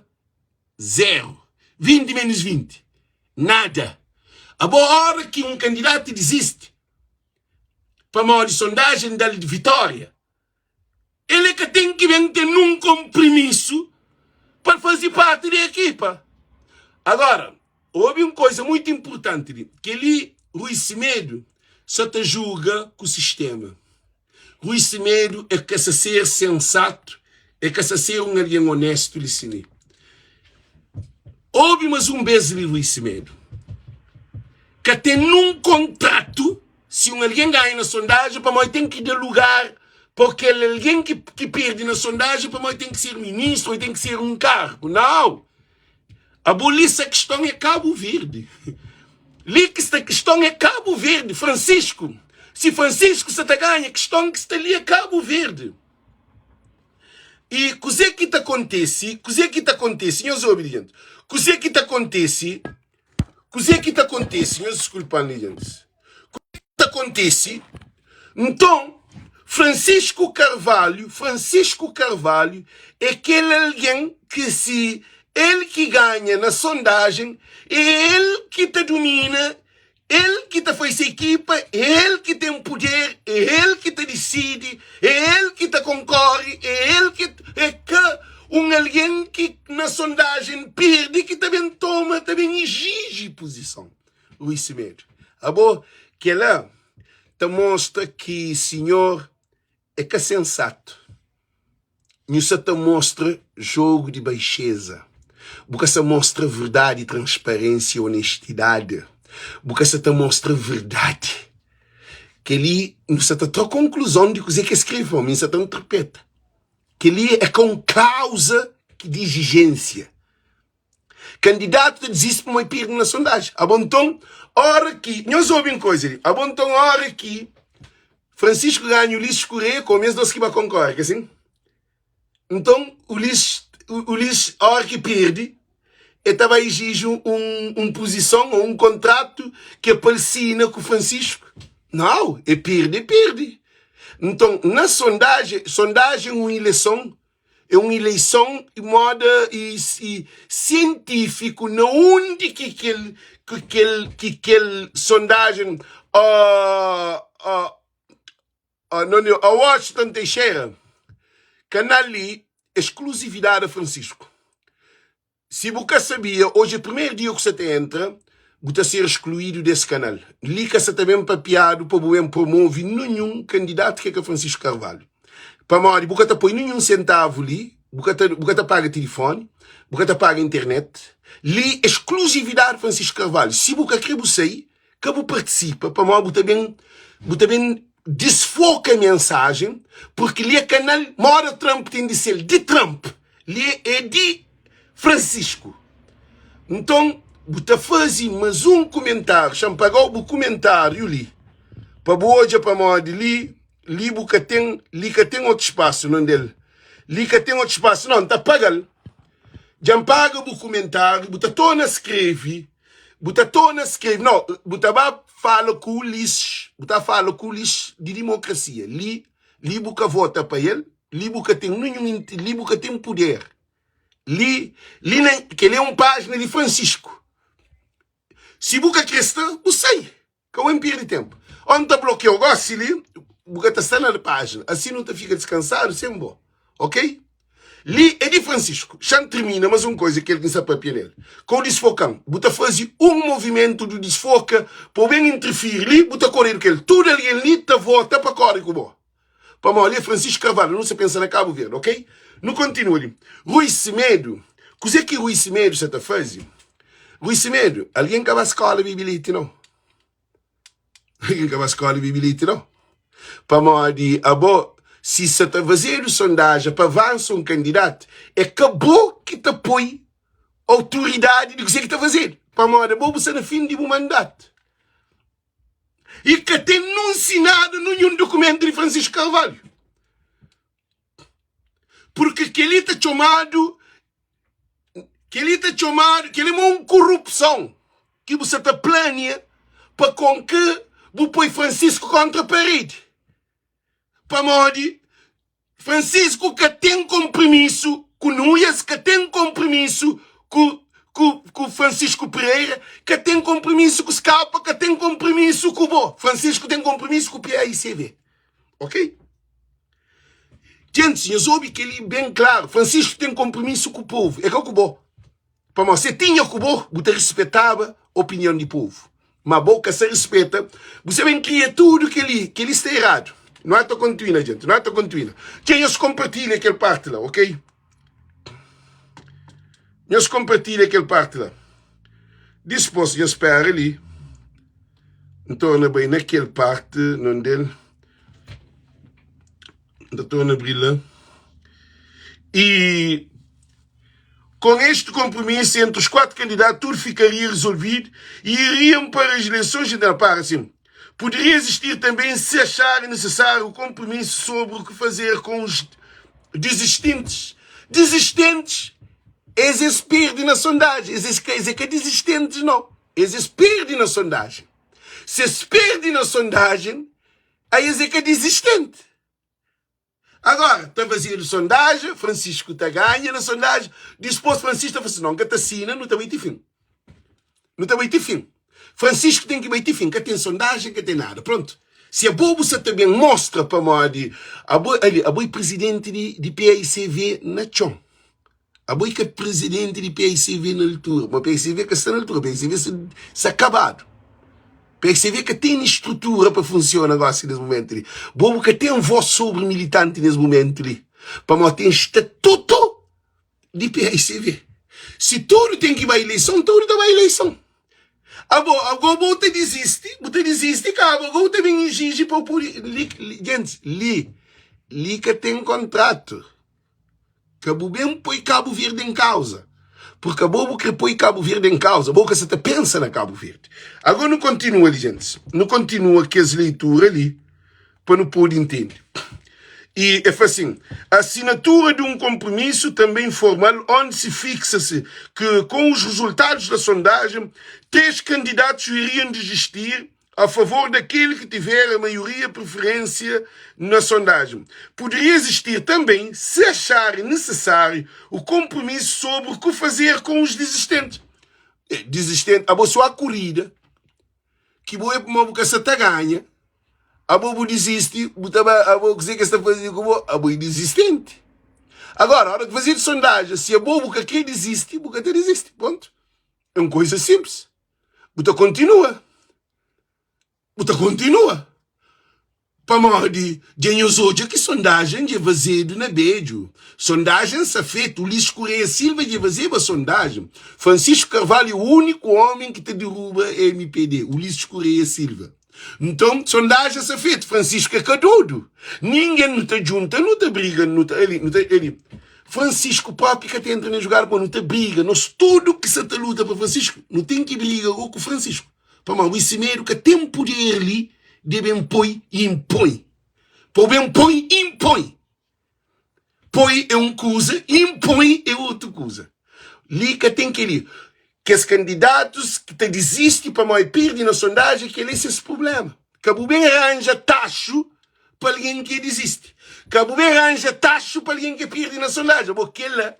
Zeru. 20 menus 20, nada. Abo ora ki un kandidatu dizisti pamodi sondajen da-l vitória, el é ka ten ki ben ten nun konprimisu pa el faze parti di ekipa. Agora. Obi un koza mutu inpurtanti li, kel-li Rui Semedo sa ta juga ku sistema. Rui Semedo é ka sa ser sensatu, é ka sa ser un algen onestu li si li. Obi mas un bes li Rui Semedo. Ka ten nun kontratu si un algen ganha na sondajen pamodi ten ki da lugar pa kel algen ki, ki perde na sondajen pamodi ten ki ser ministru ou ten ki ser un kargu. Nau! Abo li sa kiston é Cabo Verde. Li ki sta kiston é Cabo Verde. Francisco, si Francisco sa ta ganha, kiston ki sta li é Cabo Verde. E kuzê ki ta kontese? Kuzê ki ta kontese? Nhos obi li, gente. Kuzê ki ta kontese? Kuzê ki ta kontese? Nhos diskulpa-m li, gente. Kuzê ki ta kontese? Nton, Francisco Carvalho, Francisco Carvalho é kel algen ki si el ki ganha na sondajen, é el ki ta dumina, el ki ta fai se ekipa, é el ki ten puder, é el ki ta disidi, é el ki ta konkore, é el ki é ka un algen ki na sondajen perde ki ta ben toma, ta ben ijiji puzison. Rui Semedo, abo kela ta mostra ki sinhor é ka sensatu. Nhu sa ta mostra jogu di baixeza. Bu ka sa mostra verdadi, transparensia, onestidadi. Bu ka sa ta mostra verdadi. Kel-li nu sa ta tra konkluzon di kuzê ki es skrebe, pamodi mi sa ta interpreta. Kel-li é ka un klauza di izijénsia. Kandidatu ta disisti pamodi el perde na sondaji. Abo nton, ora ki, nhos obi un koza li, abo nton ora ki Francisco ganha Ulisses Correia komu es dos ki ba konkore, ka sin? Nton Ulisses, Ulisses ora ki perde, el ta ba iziji un, un puzison ou un kontratu ki é pa el sina ku Francisco? Nau, el perde, el perde. Nton, na sondaji, sondaji é un ileson É un ileison i moda i sientifiku na undi ki kel ki kel ki kel sondajen o o o no no o Washington Teixeira kanal li esklusividade a Francisco. Si bu ka sabia, oji é primeru dia ku sa ta entra, bu ta ser excluídu des kanal. Li ka sa ta ben papiadu pa bu ben promove ninhun kandidatu ki é ka Francisco Carvalho. Pamodi bu ka ta poi ninhun sentavu li, bu ka ta bu ka ta paga tilifoni, bu ka ta paga internet. Li exclusividadi Francisco Carvalho. Si bu ka kre bu sai, Ka bu partisipa pamodi bu ta ben bu ta ben disfoka mensajen porque li é kanal moda Trump ten di sel di Trump li é di Francisco nton bu ta fazi mas un kumentariu xa-m pagau bu kumentariu li pa bu odja pamodi li li bu ka ten li ka ten otu spasu non del li ka ten otu spasu non ta pagal dja-m paga bu kumentariu bu ta torna skreve Bu ta torna skrebe, no, bu ta ba fala ku Ulisses, bu ta fala ku Ulisses di dimokrasia. Li, li bu ka vota pa el, li bu ka ten ninhun, li bu ka ten puder. Li, li na, kel é un pájina di Francisco. Si bu ka kre sta, bu sai. Ka bu perde tenpu. Ô N ta blokiau gosi li, bu ka ta sta na pájina. Asi nu ta fika diskansadu sen bo. Ok? Li é di Francisco. Xa N tirmina mas un koza kel ki N sta papia nel. Ka bu disfoka-m. Bu ta faze un movimentu di disfoka pa bu ben interfiri li, bu ta koredu ku el. Tudu algen li ta vota pa kore ku bo. Pamodi li é Francisco Carvalho, nu sta pensa na Cabo Verde, ok? Nu kontinua li. Rui Semedo, kuzê ki Rui Semedo sta ta faze? Rui Semedo, algen ka ba skola bebe leti nau. Algen ka ba skola bebe leti nau. Pamodi abo, si sa ta fazedu sondaja pa avansa un kandidatu, é ka bo ki ta poi autoridadi di kuzê ki ta fazedu. Pamodi abo bu sta na fin di bu mandatu. I ka ten nun sinadu ninhun dukumentu di Francisco Carvalho. Purki kel-li ta txomadu, kel-li ta txomadu, kel-li ma un korupson ki bu sa ta plania pa kon ki bu poi Francisco kontra paredi. Pamodi Francisco ka ten konprimisu ku Nuias, ka ten konprimisu ku ku ku Francisco Pereira, ka ten konprimisu ku Scapa, ka ten konprimisu ku bo. Francisco ten konprimisu ku PAICV. Ok? Gentis, nhos obi kel-li ben klaru. Francisco ten konprimisu ku povu, é ka ku bo. Pamodi se tinha ku bo, bu ta rispetaba opinion di povu. Ma bo ka sa rispeta, bu sa ben kria tudu kel-li, kel-li sta eradu. Nu ata kontinua, jenti, nu ata kontinua. Txeu nhos konpartilha kel parti la, ok? Nhos konpartilha kel parti la. Dispôs nhos spera li, N torna bai na kel parti nonde el. N ta torna abri la. E com este compromisso entre os quatro candidatos, tudo ficaria resolvido e iriam para as eleições gerais. Para assim. Poderia existir também, se acharem necessário, o compromisso sobre o que fazer com os desistentes. Desistentes, esses perdem na sondagem. Esses, esses que desistentes não. Esses perdem na sondagem. Se eles perdem na sondagem, aí eles é que é desistente. Agora, ta fazedu sondajen, Francisco ta ganha na sondajen, dispôs Francisco ta fla si, non, ka ta sina, nu ta bai ti fin. Nu ta bai ti fin. Francisco ten ki bai ti fin, ka ten sondajen, ka ten nada. Prontu. Si abo bu sa ta ben mostra pamodi abo, ali, abo é presidenti di, di PAICV na txon. Abo é ka presidenti di PICV na altura, ma PICV ka sta na altura, PICV sta, sta kabadu. PICV ka ten estrutura pa funciona gosi nes momentu li. Bo bu ka ten voz sobri militanti nes momentu li, pamodi ten statutu di PICV. Si tudu ten ki bai ileison, tudu ta bai ileison. Abo, ago bo ta disisti, bu ta disisti, kaba, ago bu ta ben exiji pa bu pudi, li, li, gentis, li, li ka ten kontratu. Ka bu ben poi Kabu Verdi en kauza. Purki abo bu kre poi Kabu Verdi en kauza, bo ka sa ta pensa na Kabu Verdi. Agora nu kontinua li, gentis. Nu kontinua kes leitura li pa nu pode intende. E e fla asin, Assinatura de um compromisso, também formal, onde se fixa-se que, com os resultados da sondagem, 3 candidatos iriam desistir a favor daquele que tiver a maioria preferência na sondagem. Poderia existir também, se acharem necessário, o compromisso sobre o que fazer com os desistentes. Desistente, abo só a corrida, que bo é como bu sa ta ganha, abo bu desiste, bu ta ba, abo kuzê que sta fazer com bo, abo é desistente. Agora, hora de fazer sondagem, se abo bu ka quer desiste, bu ka ta desiste, ponto. É uma coisa simples. Bu ta kontinua. Bu ta kontinua. Pamodi dja nhos odja ki sondajen dja fazedu na bedju. Sondajen sa fetu. Ulisses Correia Silva dja fazeba sondajen. Francisco Carvalho é uniku omi ki ta deruba MPD. Ulisses Correia Silva. Nton, sondajen sa fetu. Francisco é ka dodu. Ningen nu ta djunta, nu ta briga, nu ta ali, nu ta ali. Francisco propi ka ta entra na jugada pamodi nu ta briga, nos tudu ki sa ta luta pa Francisco, nu ten ki briga go ku Francisco, pamodi Rui Semedo ka ten puder li de ben poi i inpoi, pa bu ben poi i inpoi, poi é un kuza, inpoi é otu kuza, li ka ten keli, kes kandidatus ki ta dizisti pamodi pirdi na sondajen, keli é ses prublema, ka bu ben ranja taxu pa algen ki dizisti. Ka bu ben ranja taxu pa algen ki pirdi na sondajen. Bo kela,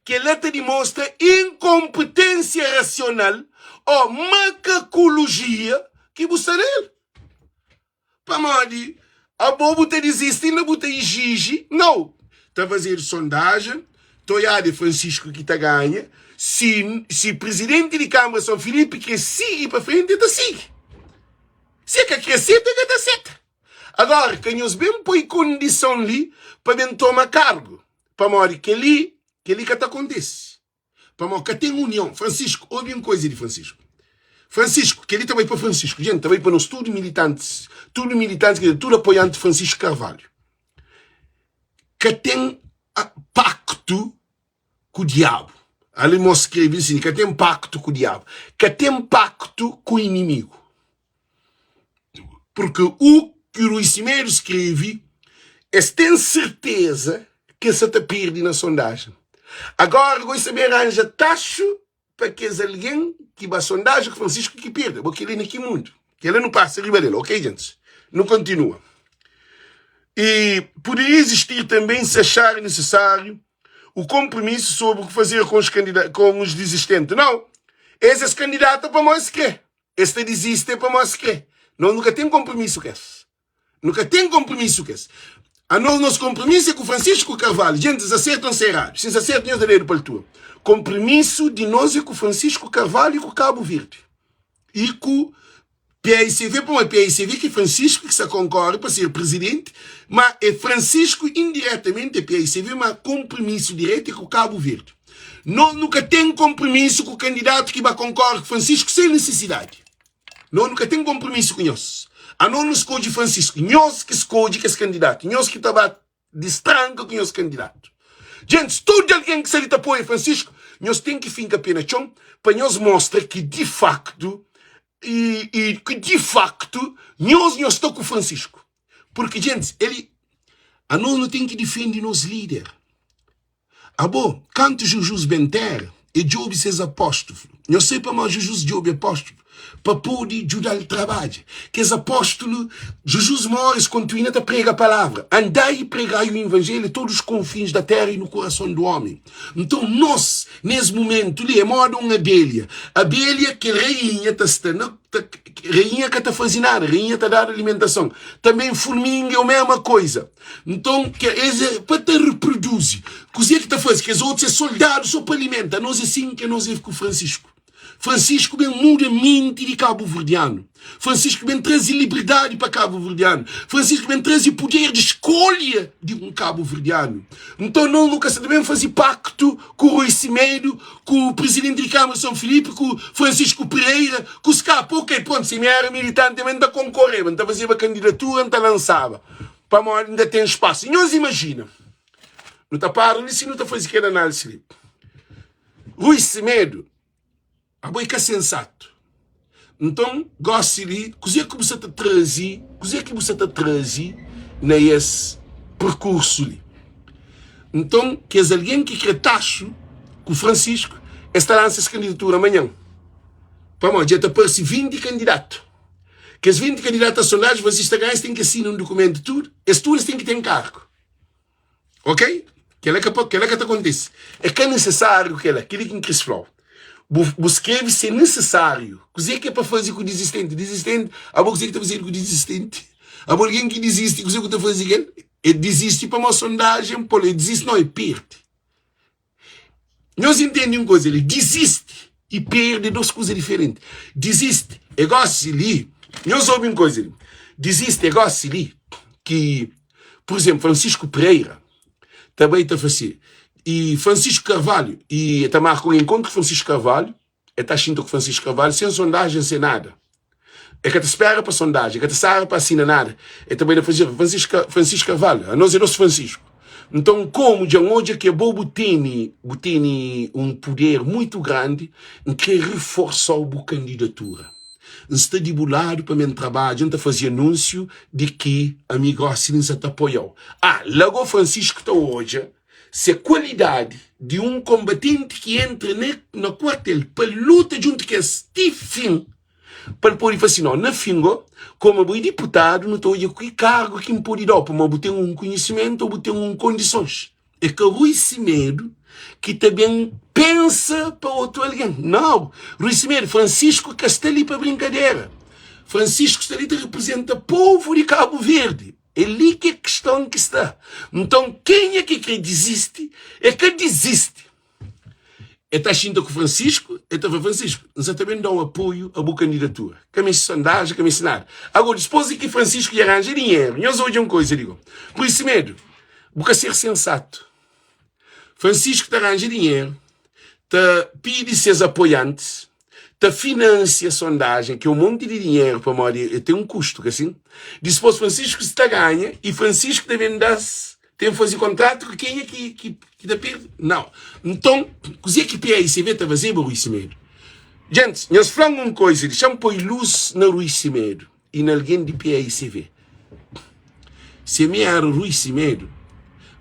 kela ta dimostra inkonpetensia rasional o makakulojia ki bu sta na el. Pamodi abo bu ta dizisti inda bu ta ijiji? Nau. Ta fazedu sondajen, ta oiadu é Francisco ki ta ganha. Si, si prizidenti di Kamara Son Filipi kre sigi pa frenti, el ta sigi. Si el ka kre seta, el ka ta seta. Agora, ka nhos ben poi kondison li pa ben toma kargu, pamodi kel-li, kel-li ka ta kontise. Pamodi ka ten union. Francisco, obi un koiza di Francisco. Francisco, kel-li ta bai pa Francisco. Jenti, ta bai pa nos tudu militantis, tudu militantis, ker dizer, tudu apoianti di Francisco Carvalho. Ka ten paktu ku diabu. Ali mos skrebe sin, ka ten paktu ku diabu. Ka ten paktu ku inimigu. Porque u ki Rui Semedo skrebe, es ten serteza ke sa ta perde na sondajen. Agora goi sa ben ranja taxu pa kes algen ki ba sondajen ku Francisco ki perde. Bo keli na ki mundu? Kela nu pasa riba del, ok gentis? Nu kontinua. E poderia existir também, se acharem necessário, o compromisso sobre o que fazer com os, com os desistentes. Não. Es es candidata pamodi es kre. Es ta diziste pamodi es kre. Nos nu ka ten konpromisu ku es. Nu ka ten konpromisu ku es. Anos nos konpromisu é ku Francisco Carvalho. Gentis aserta ou nsa eradu? Si nsa sertu nhos da dedu pa altura. Konpromisu di nos é ku Francisco Carvalho i ku Cabo Verde. I ku PAICV, pamodi PAICV ki Francisco ki sa konkorre pa ser presidenti, ma é Francisco indiretamenti é PAICV, ma konpromisu diretu é ku Cabo Verde. Nos nu ka ten konpromisu ku kandidatu ki ba konkorre ku Francisco sen nisisidadi. Nos nu ka ten konpromisu ku nhos. Anos nu skodje Francisco. Nhos ki skodje kes kandidatu. Nhos ki ta ba distranka ku nhos kandidatu. Gentis, tudu algen ki sta li ta apoia Francisco, nhos ten ki finka pe na txon pa nhos mostra ki di faktu i, i ki di faktu nhos nhos sta ku Francisco. Purki, gentis, el anos nu ten ki difende nos lider. Abo, kantu Jujus ben téra, e djobe ses apóstulu. Nhos sai pamodi Jujus djobe apóstulu pa pode djuda-l trabadja. Kes apóstulu, Jujus móre, es kontinua ta prega palavra. Andai i pregai o Ivanjelhu a todos os konfins da téra i no kurason do ómi. Nton, nos, nes mumentu li, é moda un abelha. Abelha, kel rainha ta sta na ta, rainha ka ta faze nada, rainha ta dadu alimentason. Tanbê, furminga é o mesma koiza. Nton, ke es é pa ta reproduzi. Kuzê ki ta faze? Kes otus é soldadu sô pa alimenta. Anos é sin ki anos é ku Fransisku. Fransisku ben muda menti di kabuverdianu. Fransisku ben traze liberdadi pa kabuverdianu. Fransisku ben traze puder di skolha di un kabuverdianu. Nton, nos nu ka sta ta ben faze paktu ku Rui Semedo, ku prizidenti di Kamara di Son Filipi, ku Francisco Pereira, ku SCAP. Ok, prontu, si mi era militanti, mi N ta konkoreba, N ta fazeba kandidatura, N ta lansaba. Pamodi inda ten spasu. Nhos imajina, nu ta para li si nu ta faze kel analisi li. Rui Semedo, abo é ka sensatu. Nton, gosi li, kuzê ki bu sa ta traze, kuzê ki bu sa ta traze na es perkursu li? Nton, kes algen ki kre taxu ku Francisco, es ta lansa es kandidatura manhan. Pamodi dja ta parse 20 kandidatu. Kes 20 kandidatu a sondagem, vocês ta ganha, es ten ki assina un dukumentu tudu, es tudu es ten ki ten kargu. Ok? Kela ka pa, kela ka ta kontise. É ka nesesáriu kela, keli ki N kris fla-u. Bu, bu skrebe se nesesáriu. Kuzê ki é pa faze ku dizistenti? Dizistenti, abo kuzê ki ta fazedu ku dizistenti? Abo algen ki dizisti, kuzê ku ta faze ku el? E dizisti pamodi sondajen pô-l, e dizisti, não, e perde. Nhos intende un kuza li, dizisti i perde é dos kuza diferenti. Dizisti é gosi li, nhos obi un kuza li, dizisti é gosi li ki, pur izemplu, Francisco Pereira ta bai ta fase i Francisco Carvalho i ta marka un enkontru ku Francisco Carvalho, El ta xinta ku Francisco Carvalho sen sondajen, sen nada. El ka ta spera pa sondajen, el ka ta sara pa asina nada. El ta bai na Francisco, Francisco, Francisco Carvalho, anos é nos Francisco. Nton, komu dja N odja ki abo bu tene, bu tene un puder muitu grandi, N kre reforsa-u bu kandidatura. N sta di bu ladu pa mi N trabadja, N ta faze anúnsiu di ki ami gosi li N sa ta apoia-u. Ah, la go Francisco ta odja Se kualidadi di un konbatenti ki entra na kuartel pa luta djuntu ku es ti fin, pa el pode fla si, No, na fin go, komu abo é diputadu, nu ta odja ki kargu ki N pode da-u, pamodi bu ten un konhisimentu ô bu ten un kondisons. É ka Rui Semedo ki ta ben pensa pa otu algen. Nau, Rui Semedo, Francisco ka sta li pa brinkadera. Francisco sta li ta reprezenta povu di Kabu Verdi. É li ki é kiston ki sta. Nton, kenha ki kre dizisti, é ka dizisti. É ta xinta ku Francisco, é ta fla, Francisco, N sa ta ben da-u apoiu a bu kandidatura. Ka meste sondajen, ka meste nada. Agora, dispôs di ki Francisco dja ranja dinheru, nhos odja un koiza li go. Rui Semedo, bu ka ser sensatu. Francisco ta ranja dinheru, ta pidi ses apoiantis, ta finansia sondajen, ki é un monti di dinheru, pamodi el ten un kustu, ka sin? Dispôs Francisco si ta ganha i Francisco ta ben da-s, ten faze kontratu ku kenha ki, ki, ki ta perde? Nau. Nton, kuzê ki PAICV ta fazeba Rui Semedo? Gentis, nhos fla-m un koiza, dixa-m poi lus na Rui Semedo i na algen di PAICV. Si ami éra Rui Semedo,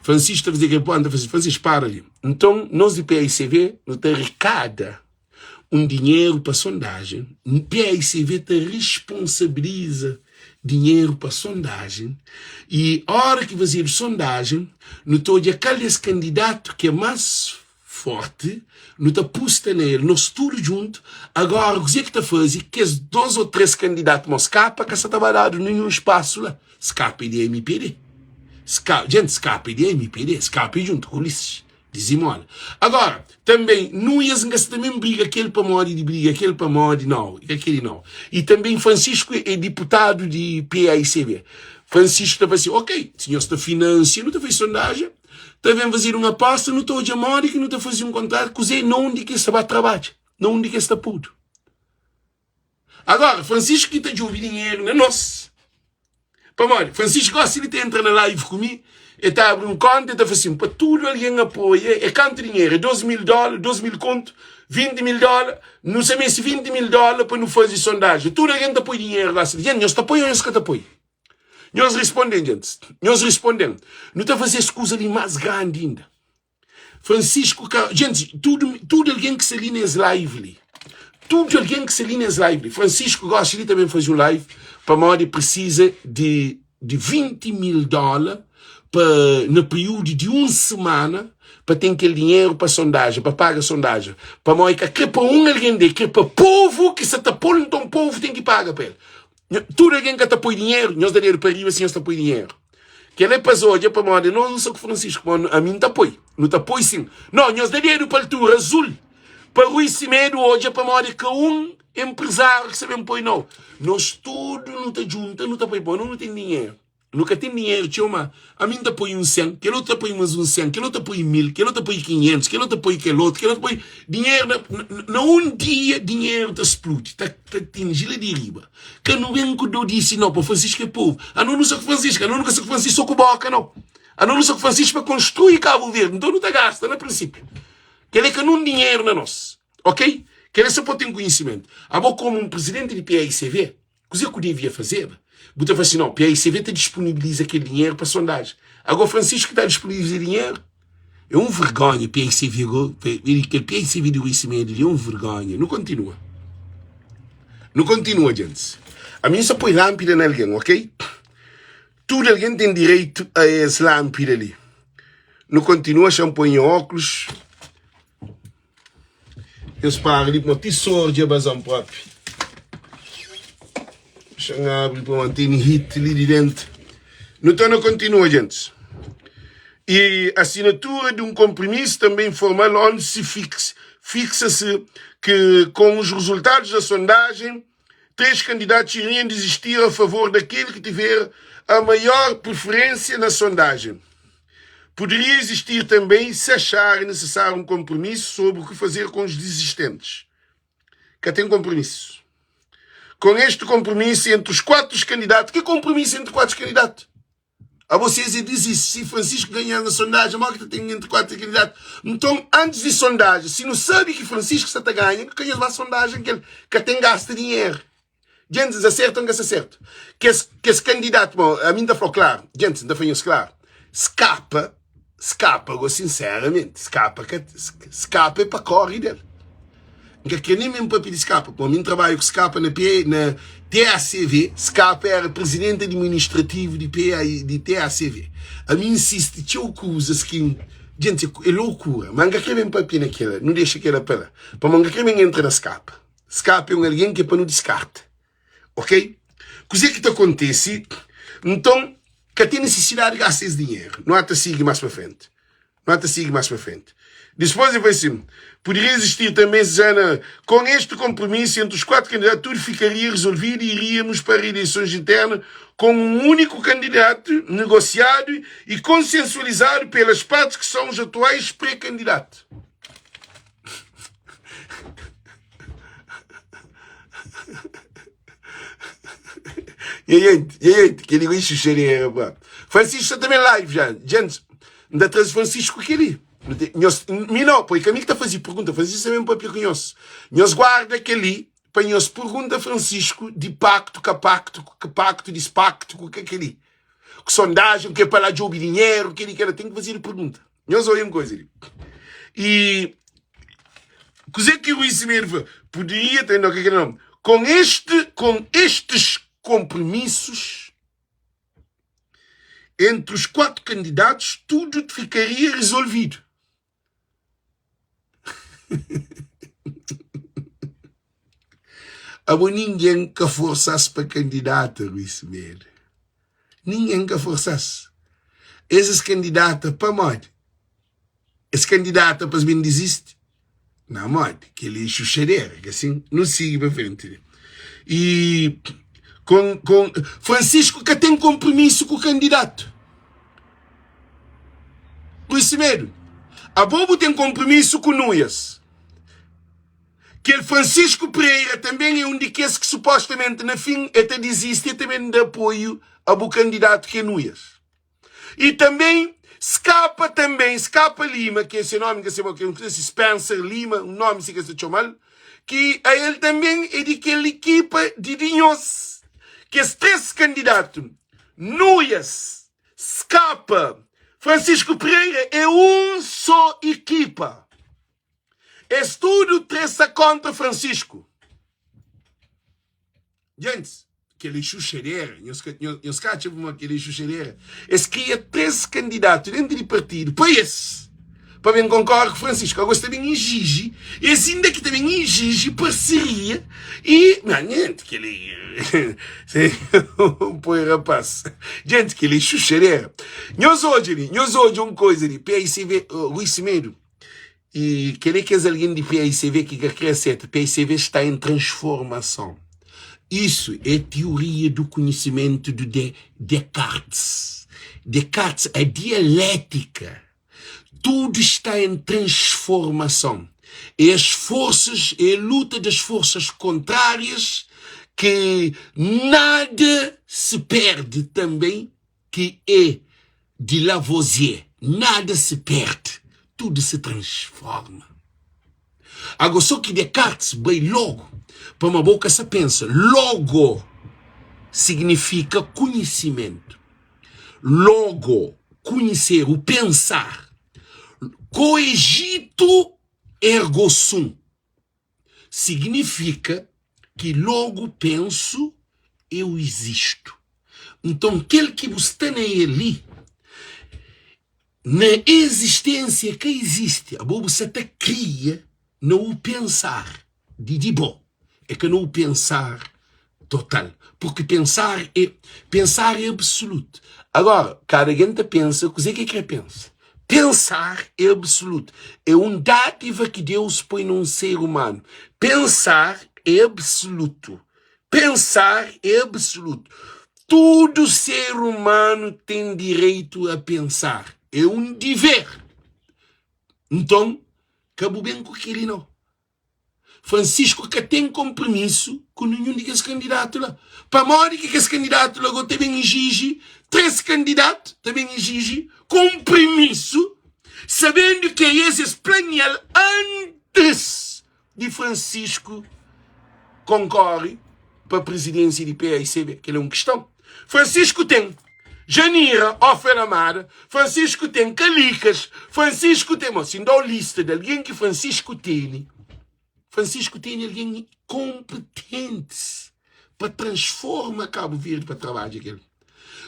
Francisco ta fazia kel ponta, ta fla si, Francisco, para li. Nton, nos di PAICV nu ta rikada un dinheru pa sondajen, PAICV ta risponsabiliza dinheru pa sondajen i ora ki fazedu sondajen nu ta odja kal des kandidatu ki é más forti, nu ta pusta na el, nos tudu djuntu. Agora kuzê ki ta faze kes dos ô tres kandidatu mau skapa ka sa ta ba dadu ninhun spasu la, skapa é di mpd. Ska, gente, skapa é di MPD, skapa é djuntu ku Ulisses. Dizimola. Agora, também, Nuias nka sta também briga kel pamodi di briga kel pamodi nau, e ka keli nau. E também Francisco é diputado di PAICB. Francisco ta fla si, ok, si nhos ta financia, nu ta faze sondagem, ta ben fazedu un aposta, nu ta odja modi ki nu ta faze un kontratu, kuze, na undi ki es ta ba trabadja, na undi ki es ta pudu. Agora, Francisco ki ta djobe dinheru na nos. Pamodi? Francisco gosi li ta entra na live ku mi, e ta abri un konta e ta fla assim, pa tudu algen apoia, é kantu dinheru? É 2 mil dóla, 2 mil kontu, 20 mil dóla, nu sa meste 20 mil dóla pa nu faze sondajen. Tudu algen ta poi dinheru gosi li. Jenti, nhos ta poi ô nhos ka ta poi? Nhos risponden, jentis. Nhos risponden. Nu ta faze es kuza li más grandi inda. Francisco Car... Gente, tudo, tudo alguém que está ali nesse live li. Tudo alguém que está ali nesse live li. Francisco gosta de também fazer um live para modo precisa de, de 20 mil dólares para, no período de uma semana para ter aquele dinheiro para sondagem, para pagar sondagem. Para modo que quer para um alguém de, quer para povo que se está pondo, então povo tem que pagar para ele. Tudo alguém que está põe dinheiro, nós dá dinheiro para riba, assim nós está põe dinheiro. Kel-la é pa es odja pamodi nos nu sta ku Francisco, pamodi ami N ta poi, nu ta poi sin. No, nhos da dedu pa altura azul pa Rui Semedo odja pamodi ka un enprezáriu ki sta ben poi no. Nos tudu nu ta djunta nu ta poi pamodi nos nu ten dinheru. Nu ka ten dinheru txeu ma ami N ta poi un sen, kel otu ta poi mas un sen, kel otu ta poi mil, kel otu ta poi kinhentus, kel otu ta poi kel otu, kel otu ta poi dinheru na, na un dia dinheru ta spludi, ta atinji la di riba. Ka nu ben ku dodisi no pa Francisco é povo. Ano nu sa ku Francisco, ano nu ka sa ku Francisco so ku boka no. Ano nu sa ku Francisco pa construi Cabo Verde. Então nu ta gasta na princípio. Kel é ka nun dinheiro na nos. Ok? Kel é só pa ten conhecimento. Abo como um presidente di PAICV, kuze ku devia fazeba? Bu ta fala assim, não, PAICV ta disponibiliza kel dinheiro pa sondagem. Agora Francisco ta disponibiliza dinheiro? É um vergonha PICV go, kel PICV di Rui Semedo li é um vergonha. Nu kontinua. Nu kontinua, gents. Ami N sa poi lâmpida na algen, ok? Tudu algen ten direitu a es lâmpida li. Nu kontinua, xa N poi nha óklus. Nhos para li pamodi ti sor dja baza-m propi. Xa N abri pamodi tene hit li di dentu. Nu ta na kontinua, gentis. E assinatura de um compromisso também formal onde se fixa, fixa-se que com os resultados da sondagem três candidatos iriam desistir a favor daquele que tiver a maior preferência na sondagem. Poderia existir também, se acharem necessário, um compromisso sobre o que fazer com os desistentes. Que tem compromisso. Com este compromisso entre os quatro candidatos, que compromisso entre quatro candidatos? A vocês eu disse isso, se Francisco ganhar na sondagem, mal que tem entre quatro candidatos. Então, antes de sondagem, se não sabe que Francisco está a ganhar, que ganha lá sondagem que ele que tem gasto dinheiro. Gente, acertam que se certo. Que esse, que esse candidato, bom, a mim tá falou claro, gente, tá falando claro. Escapa, escapa, agora sinceramente, escapa, que, escapa é para corre dele. N ka kre nen mesmu papia di Skapa, pamodi mi N trabadja ku Skapa na P na TACV, Skapa era presidenti administrativu di PA di TACV. Ami N sisti txeu kuzas ki N djenti é lokura, ma N ka kre ben papia na kela, nu dexa kela pa la, pamodi N ka kre ben entra na Skapa. Skapa é un algen ki é pa nu diskarta, ok? Kuzê ki ta kontese? Nton, ka ten nisisidadi di gasta es dinheru, nu ata sigi más pa frenti. Má ta sigi más pa frenti. Dispôs el fla assim, Poderia existir também, Zana, com este compromisso entre os 4 candidatos, tudo ficaria resolvido e iríamos para eleições internas com um único candidato negociado e consensualizado pelas partes que são os atuais pré-candidatos. Gente, gente, que ele xuxereira, pá. Francisco está também live já. Gente, N ta traze Francisco ku kel-li. Nhos, mi nau, poi ka mi ki ta faze pergunta, Francisco ta ben papia ku nhos. Nhos guarda kel-li pa nhos pergunta Francisco di paktu, ka paktu, ku paktu, dispaktu, ku ka kel-li. Ku sondajen, ku é pa la djobe dinheru, kel-li, kel-la, ten ki fazedu pergunta. Nhos obi un koza li. I kuzê ki Rui Semedo fla? Poderia ter, não, que não. Com este, com estes compromissos, Entre os 4 candidatos, tudo ficaria resolvido. Abo ninguém ka forças pa candidata, Rui Semedo. Ninguém ka forças. Es es kandidata pamodi? Es kandidata pa es ben dizisti? Na modi? Kel-li é xuxadera, ka sin? Nu sigi pa frenti li. I kon, kon, Francisco ka ten konprimisu ku kandidatu. Rui Semedo, abo bu ten konprimisu ku Nuias. Kel Francisco Pereira tanben é un di kes ki supostamenti na fin e ta dizisti e ta ben da apoiu a bu kandidatu ki é Nuias. E tanben Skapa tanben, Skapa Lima, ki é se nomi, N ka seba ki, N ka si Spencer Lima, un nomi si ke es ta txomal, ki a el tanben é di kel ekipa di di nhos. Kes 3 kandidatu, Nuias, Skapa, Francisco Pereira é un so ekipa. Es tudu 3 sta kontra Francisco. Djentis, kel-li é xuxadera. Nhos ka, nhos ka atxa ma kel-li é xuxadera? Es kria 3 kandidatu dentu di partidu pa es, pa ben konkore ku Francisco. Ago es ta ben ijiji, es inda ki ta ben ijiji parseria i, ma nhenti, kel-li, poi rapaz. Djentis, kel-li é xuxadera. Nhos odja li, nhos odja un koza li, PICV, Rui Semedo, E kel-li é kes algen di PAICV ki ka krê aseta. PAICV sta en transformason. Isu é tioria du konhisimentu du de Descartes. Descartes, a dialétika. Tudu sta en transformason. É as forsas, é a luta das forsas kontrárias ki nada se perde tanben. Ki é di Lavoisier, nada se perde, tudo se transforma. Ago so ki Descartes bai logo pa ma bo ka sa pensa, logo signifika kunhisimentu, logo kunheser, o pensar, coegito ergo sum. Signifika ki logu pensu eu izistu. Nton kel ki bu sta na el li na ezistensia ka izisti, abo bu sa ta kria na u pensar di di bo, é ka na u pensar total, porque pensar é pensar é absoluto. Agora, cada algen ta pensa kuze ki kre pensa. Pensar é absoluto, é un dádiva ki Deus poi na un ser humano. Pensar é absoluto. Pensar é absoluto. Tudo ser humano tem direito a pensar. É um dever. Nton, ka bu ben ku kel-li nau. Francisco ka ten konprimisu ku ninhun di kes kandidatu la. Pamodi ki kes kandidatu la go ta ben ijiji, 3 kandidatu ta ben ijiji konprimisu, sabendu ki es es planial antis di Francisco konkore pa prizidensia di PAICB? Kel é un kiston. Francisco ten Janira Ofer Amada, Francisco ten Kalikas, Francisco ten. Mo, si N da-u lista di algen ki Francisco tene, Francisco tene algen konpetentis pa transforma Kabu Verdi pa trabadja ku el.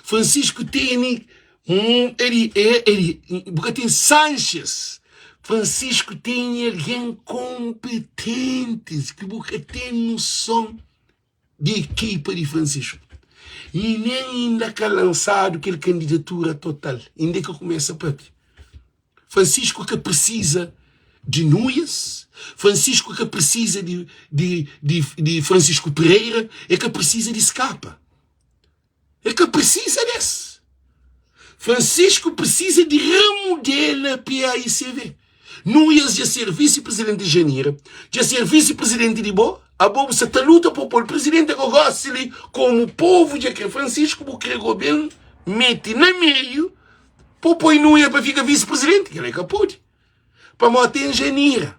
Francisco tene, el, el, bu ka ten Sanchez, Francisco tene algen konpetentis ki bu ka ten noson. di ekipa di Francisco y nen inda ka lansadu kel kandidatura total, inda e ka kumesa papia. Francisco ka presiza di Nuias, Francisco ka presiza di, di, di, di Francisco Pereira, e ka presiza di Skapa. E ka presiza des. Francisco presiza di remodela PAICV. Nuias dja ser visi-presidenti di Janira, dja ser visi-presidenti di bo, abo bu sa ta luta pa pol presidenti ago gosi li komu povu dja kre Francisco bu kre go ben meti na meiu pa poi Nuia pa fika visi-presidenti, kel-la e ka podi pamodi ten Janira.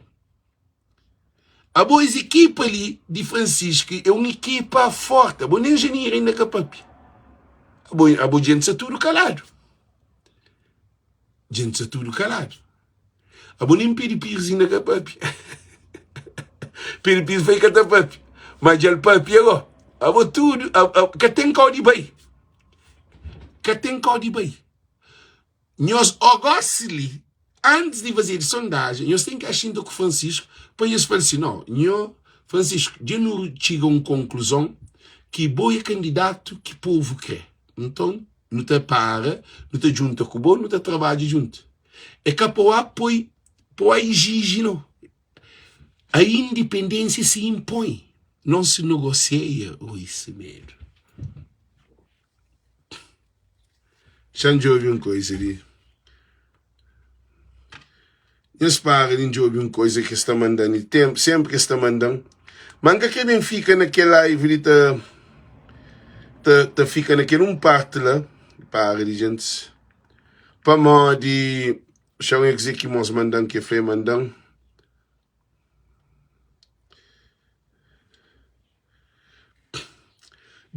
Abo es ekipa li di Francisco é un ekipa forte. Abo nem Janira inda ka papia. Abo, abo gente sa tudo calado. Gente sa tudo calado. Abo nem Pedro Pires inda ka papia. Pedro Pires foi ka ta papia. Mas dja el papia go. Abo tudo, ka ten kau di bai. Ka ten kau di bai. Nhos ó gósi li, antis di fazedu sondajen, nhos ten ki axinta ku Francisco pa nhos fla-l si, No, nho Francisco, dja nu txiga un konkluzon ki bo é kandidatu ki povu krê. Nton. Nu ta para, nu ta djunta ku bo, nu ta trabadja djuntu. É ka pa oa poi, pa oa exiji no. A independência se impõe, não se negocia, Rui Semedo. Xa-m djobe un koisa li. Nhos para di N djobe un koisa ki es ta manda-m li. Tenpu, senpri ki es ta manda-m. Ma N ka kre ben fika na kel live li ta, ta, ta fika na kel un parti la. Para di gentis. Pamodi, xa-m é kuzê ki mos manda-m, ki e fla e manda-m.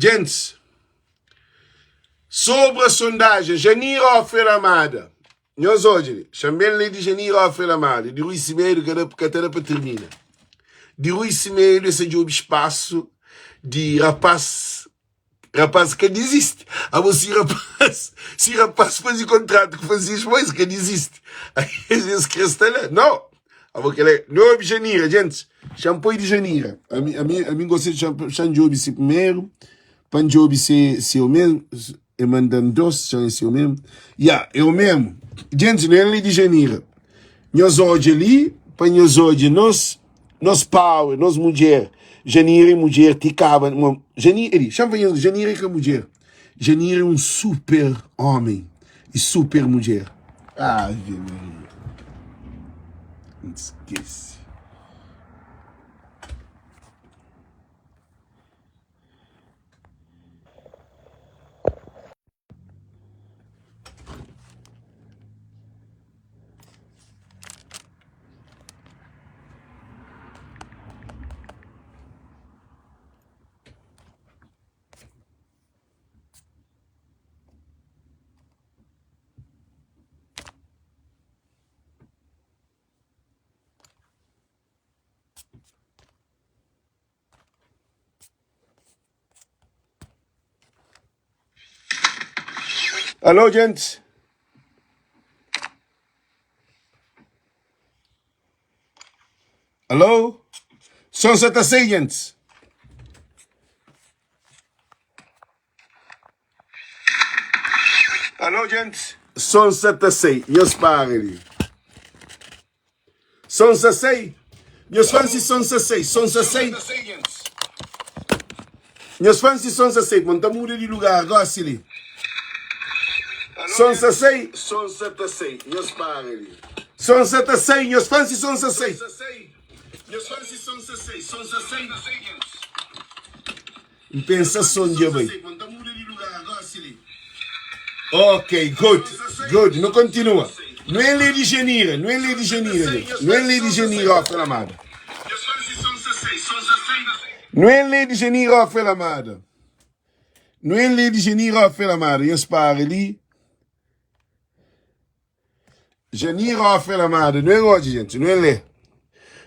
Gentis, sobra sondajen, Janira Offer Amada. Nhos odja li, xa-m ben lé di Janira Offer Amada, di Rui Semedo ka da, ka ta da pa tirmina. Di Rui Semedo es ta djobe spasu di rapaz, rapaz ka dizisti. Abo si rapaz, si rapaz faze kontratu ku Francisco Mois, ka dizisti. Es kre sta la. No! Abo kel é, no obi Janira, gentis, xa-m poi di Janira. Ami, ami, ami gosta di xa-m djobe si primeru, pa-m djobe si, si é o mesmu. E manda-m dos, txan é seu mesmu. Ya, é o mesmu. Gentis, nu é li di Janira. Nhos odja li, pa nhos odja nos, nos power, nos mudjer. Janira é mudjer ti kaba. Janira, li, txan fla nhos, Janira é ka mudjer. Janira é un super homem e super mudjer. Ave Maria. N skese. Alô, gente. Alô? Som sa ta sai, gente. Alô, gente. Som sa ta sai. Nhos para ali. Som sa sai. Nhos fã si som sa sai. Som sa sai. Nhos fã si som sa sai. Bom, ta muda di lugar gosi li. Som sa sai. Som sa ta sai. Nhos para li. Som sa ta sai. Nhos fã si som sa sai. Nhos fã si som sa sai. Som sa sai. N pensa son dja bai. Ok, good, good, nu kontinua. Nu é lei di Janira, nu é lei di Janira, gente. Nu é lei di Janira, ó, fela amada. Nu é lei di Janira, ó, fela amada. Nu é lei di Janira, ó, fela amada. Nhos para li. Janira Ofel Amada, nu é odja gente, nu é lê.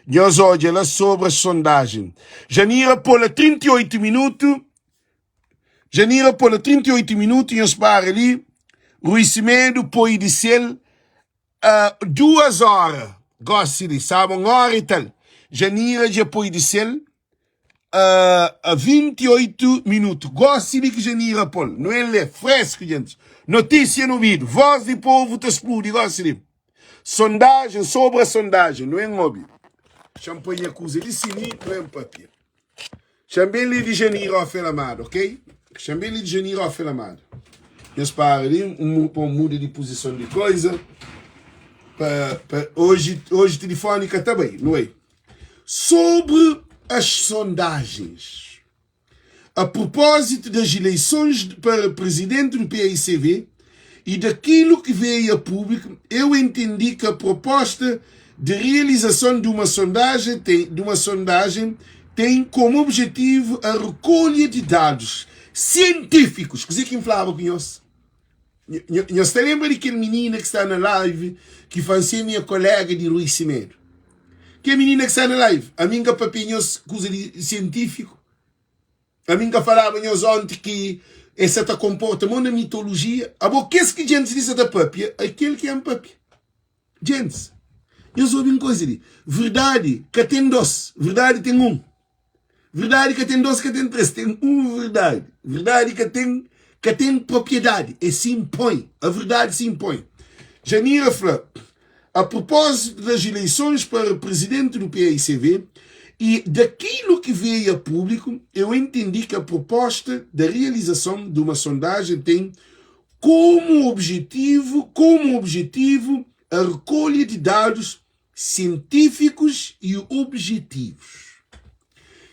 Nhos odja la sobre as sondagem. Janira pô-la 38 minuto. Janira pô-la 38 minuto, nhos para li. Rui Semedo poi di sel uh, duas hora. Gosi li, sabe, un hora e tal. Janira dja poi di sel a 28 minutu. Gosi li ki Janira pol. Nu el lê fresku, gentis. Notísia no obidu. Voz di povu ta spludi gosi li. Sondajen sobra sondajen. Nu en obi. Xa-m poi nha kuza li si mi nu en papia. Xa-m ben lê di Janira ó fel amadu, ok? Xa-m ben lê di Janira ó fel amadu. Nhos para li, un pa un muda di puzison di koisa. Pa, pa oji, oji tilifoni ka ta bai, nu ei. Sobre as sondagens. A propósito das eleições para presidente do PAICV e daquilo que veio a público, eu entendi que a proposta de realização de uma sondagem tem, de uma sondagem tem como objetivo a recolha de dados científicos. Quer dizer que inflava com nós? Nhos ta lenbra di kel minina ki sta na live ki fla si é minha kolega di Rui Semedo? Kel minina ki sta na live, ami N ka papia nhos kuza di sientifiku? Ami N ka falaba nhos onti ki e sa ta konporta mo na mitolojia? Abo kes ki djentis li sa ta papia, akel ki N papia. Djentis, nhos obi un kuza li, verdadi ka ten dos, verdadi ten un. Verdadi ka ten dos, ka ten tres, ten un verdadi. Verdadi ka ten. Ka ten propriedadi, e se inpõe, a verdade se impõe. Janira fla, a propósito das eleições para presidente do PAICV e daquilo que veio a público, eu entendi que a proposta da realização de uma sondagem tem como objetivo, como objetivo a recolha de dados científicos e objetivos.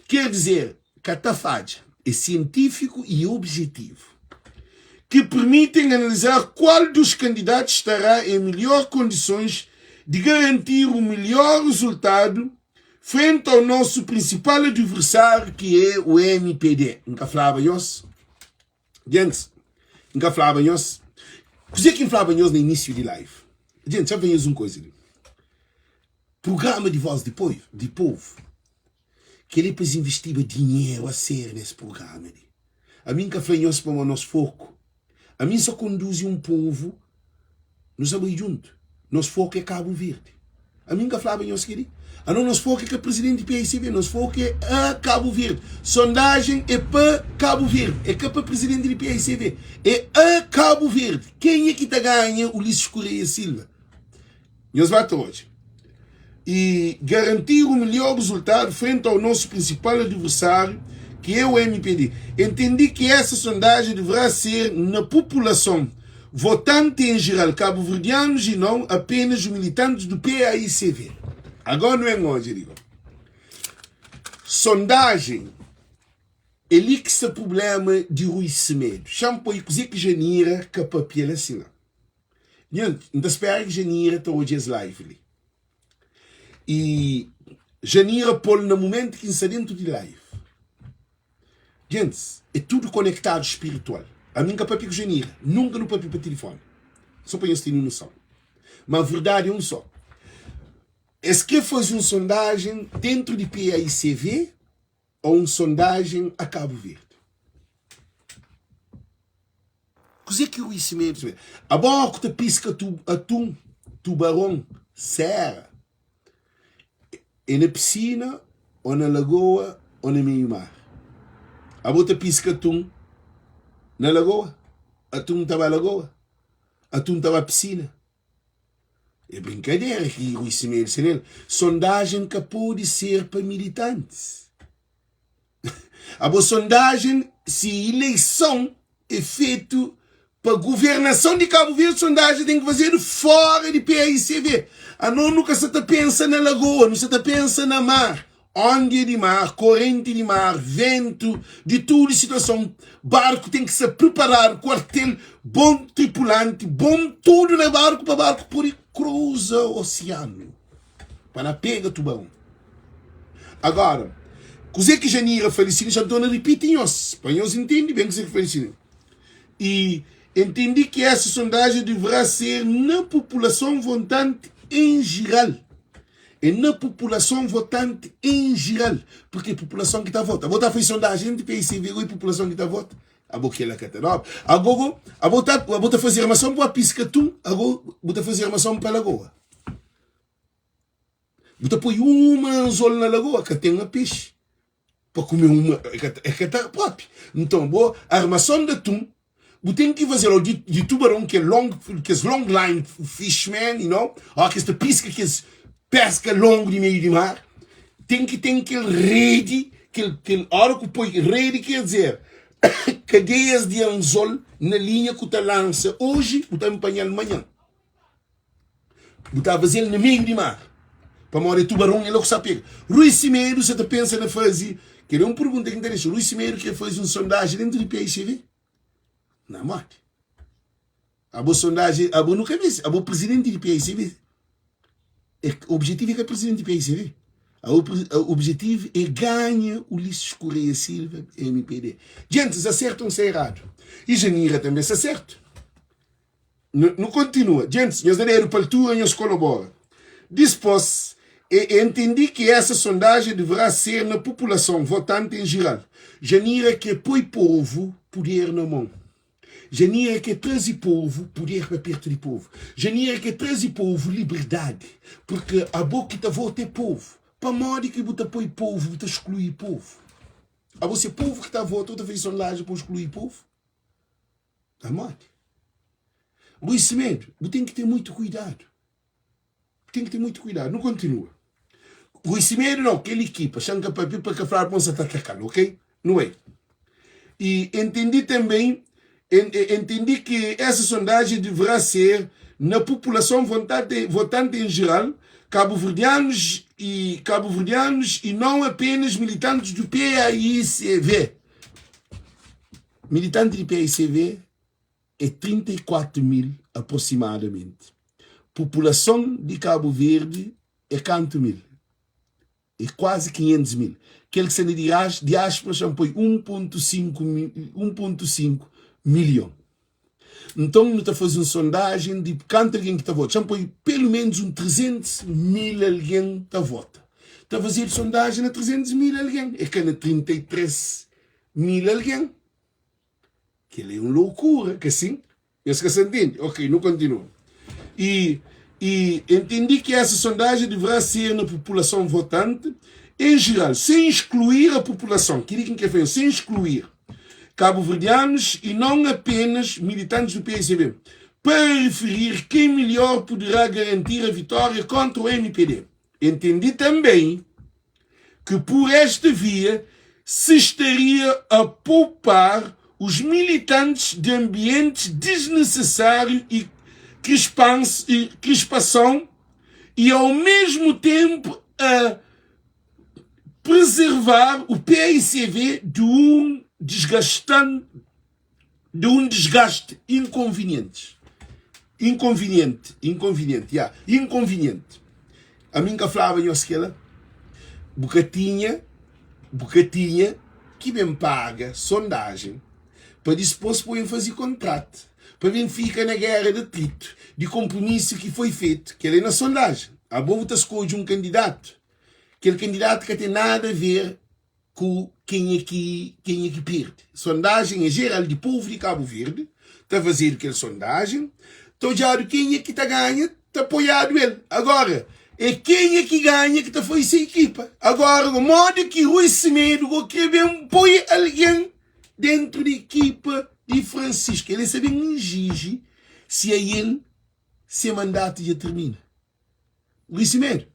Quer dizer, ka ta fadja, é científico e objetivo, que permitem analisar qual dos candidatos estará em melhor condições de garantir o melhor resultado frente ao nosso principal adversário que é o MPD. N ka flaba nhos? Gentis, N ka flaba nhos? Kuzê ki N flaba nhos na inísiu di live? Gentis, xa N fla nhos un kuza li. Prugrama di Voz di Poivu, di Povu, kel-li pa es invistiba dinheru a sériu nes prugrama li. Ami N ka fla nhos pamodi nos foku. Ami N sa konduzi un povu, nu sa bai djuntu. Nos foku é Kabu Verdi. Ami N ka flaba nhos kel-li. Anon nos foku é ka prizidenti PICB, nos foku é a Kabu Verdi. Sondajen é pa Kabu Verdi, é ka pa prizidenti di PICB, é a Kabu Verdi. Kenha ki ta ganha Ulisses Correia Silva? Nhos ba ta odja. E garantir o melhor resultado frente ao nosso principal adversário, que é o MPD. Entendi que essa sondagem deverá ser na população votante em geral, cabo-verdianos e não apenas os militantes do PAICV. Agora não é hoje, digo. Sondagem é li que sta problema de Rui Semedo. Xa-m poi kuze ki Janira ka papia-l assim la. Nha, N ta spera ki Janira ta odja es live li. I Janira pô-l na momentu ki N sta dentu di live. Gentis, é tudu konektadu spiritual. Ami N ka papia ku Janira, nunka nu papia pa tilifoni. Sô pa nhos tene noson. Ma verdadi é un sô. Es krê faze un sondajen dentru di PAICV ô un sondajen a Kabu Verdi. Kuzê ki Rui Semedo sabia? Abo ku ta piska tu, atun, tubaron, sera, é na pisina ô na lagoa ô na meiu mar? Abo ta piska atun na lagoa? Atun ta ba lagoa? Atun ta ba pisina? É brinkadera ki Rui Semedo sta nel. Sondajen ka pode ser pa militantis. Abo sondajen si ileison é fetu pa guvernason di Kabu Verdi sondajen ten ki fazedu fora di PAICV. Ano nu ka sa ta pensa na lagoa, nu sa ta pensa na mar. Óndia di mar, korenti di mar, ventu, di tudu situason, barku ten ki sta priparadu, kuartel, bon tripulanti, bon tudu na barku pa barku pode kruza osianu pa na pega tubarun. Agora, kuzê ki Janira fla li sin, xa N torna ripiti nhos, pa nhos intende ben kuzê ki fla li sin. E entendi ki essa sondagem deverá ser na populason vontante em geral. É na populason votante em geral, porque é populason ki ta vota. Abo ta fai sondagem entre PICV e populason ki ta vota? Abo kela ka ta dobra. Ago go, abo ta, abo ta faze armason pa pisca atum, ago bu ta faze armason pa lagoa. Bu ta poi uma anzol na lagoa, ka ten a peixe. Pa kume uma, é ka, é ka ta propi. Nton, bo armason di atum, bu ten ki fazel ou di, di tubaron, ki é long, kes long line fishmen, you know, ó kes ta piska kes peska longu di meiu di mar, ten ki ten kel redi, kel, kel, ora ku poi redi ker dizer kadeias di anzol na linha ku ta lansa oji, bu ta npanhal manhan. Bu ta faze-l na meiu di mar. Pamodi é tubaron, é la ku sa pega. Rui Semedo sa ta pensa na faze. Kel é un pergunta ki N ta dexa. Rui Semedo kre faze un sondaji dentu di PICV? Na modi? Abo sondaji, abo nu ka meste. Abo prizidenti di PICV. É, objetivu é ka prizidenti di PICV. Objetivu é ganha Ulisses Correia Silva, MPD. Gentis, aserta un sa eradu. E Janira tanbe sa sertu. Nu kontinua. Gentis, nhos da dedu pa altura, nhos kolabora. Dispos, e entendi ki essa sondagem deverá ser na populason votante em geral. Janira kre poi povu puder na mon. Janira kre traze povu puder pa pertu di povu. Janira kre traze povu liberdadi. Purke abo ki ta vota é povu. Pamodi ki bu ta poi povu, bu ta sklui povu? Abo se povu ki ta vota, bu ta faze sondagem pa bu sklui povu? Pamodi? Rui Semedo, bu ten ki ten muitu kuidadu. Bu ten ki ten muitu kuidadu. Nu kontinua. Rui Semedo nau, kel ekipa, xa N ka papia pa ka fladu ma N sa ta atakal, ok? Nu bai. E entendi também, entendi que essa sondagem deverá ser na população votante, votante em geral, cabo-verdianos e cabo-verdianos e não apenas militantes do PAICV. Militante di PAICV é 34 mil aproximadamente. Populason di Cabo Verde é kantu mil? É kuazi 500 mil. Kel ki sta na diáspora xa poi 1.5 milhon. Nton nu ta faze un sondajen di kantu algen ki ta vota. Xa poi pelu menus un 300 mil algen ta vota. Ta fazedu sondajen na 300 mil algen, é ka na 33 mil algen. Kel-li é un loucura, ka sin? Nhos ka sa ntende? Ok, nu kontinua. E, e entendi que essa sondagem deverá ser na população votante em geral, sem excluir a população, kel-li ki N kre fla, sem excluir cabo-verdianos e não apenas militantes do PSB, para referir quem melhor poderá garantir a vitória contra o MPD. Entendi também que por esta via se estaria a poupar os militantes de ambientes desnecessário e crispação e ao mesmo tempo a preservar o PICV de um desgastante de um desgaste inconveniente. Inconveniente, inconveniente, yeah, inconveniente. Ami nka flaba nhos kela, bu ka tinha, bu ka tinha ki ben paga sondagem pa dispos pa ben faze kontratu, pa ben fika na gera di atritu, di konpromisu ki foi fetu, kela é na sondagem. Abo bu ta skodje un kandidatu, kel kandidatu ka ten nada a ver ku kenha ki kenha ki perde. Sondajen é jeral di povu di Kabu Verdi, ta fazedu kel sondajen, ta odjadu kenha ki ta ganha, ta apoiadu el. Agora, é kenha ki ganha ki ta faze se ekipa. Agora, modi ki Rui Semedo go kre ben poi algen dentru di ekipa di Francisco? El é sa ben injiji si ael se mandatu dja termina. Luís Semedo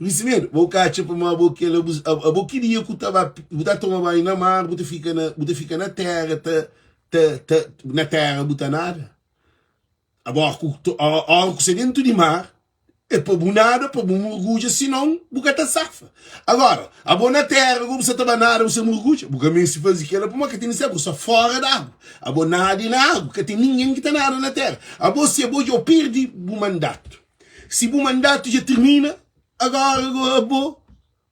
Luís Semedo bo ka atxa pamodi abo kel abo ki dia ku ta ba bu ta toma banhu na mar bu ta fika na bu ta fika na tera ta ta ta na tera bu ta nada abo ora ku ora ku sta dentu di mar é pa bu nada pa bu murgudja sinon bu ka ta safa agora abo na tera ku bu sta ta ba nada bu sta murgudja bu ka meste faze kela pamodi ka ten bu sta fora di agu Abo nada na agu, ka ten ningen ki ta nada na tera. Abo si abo dja pirdi bu mandatu. Si bu mandatu dja tirmina, agora abo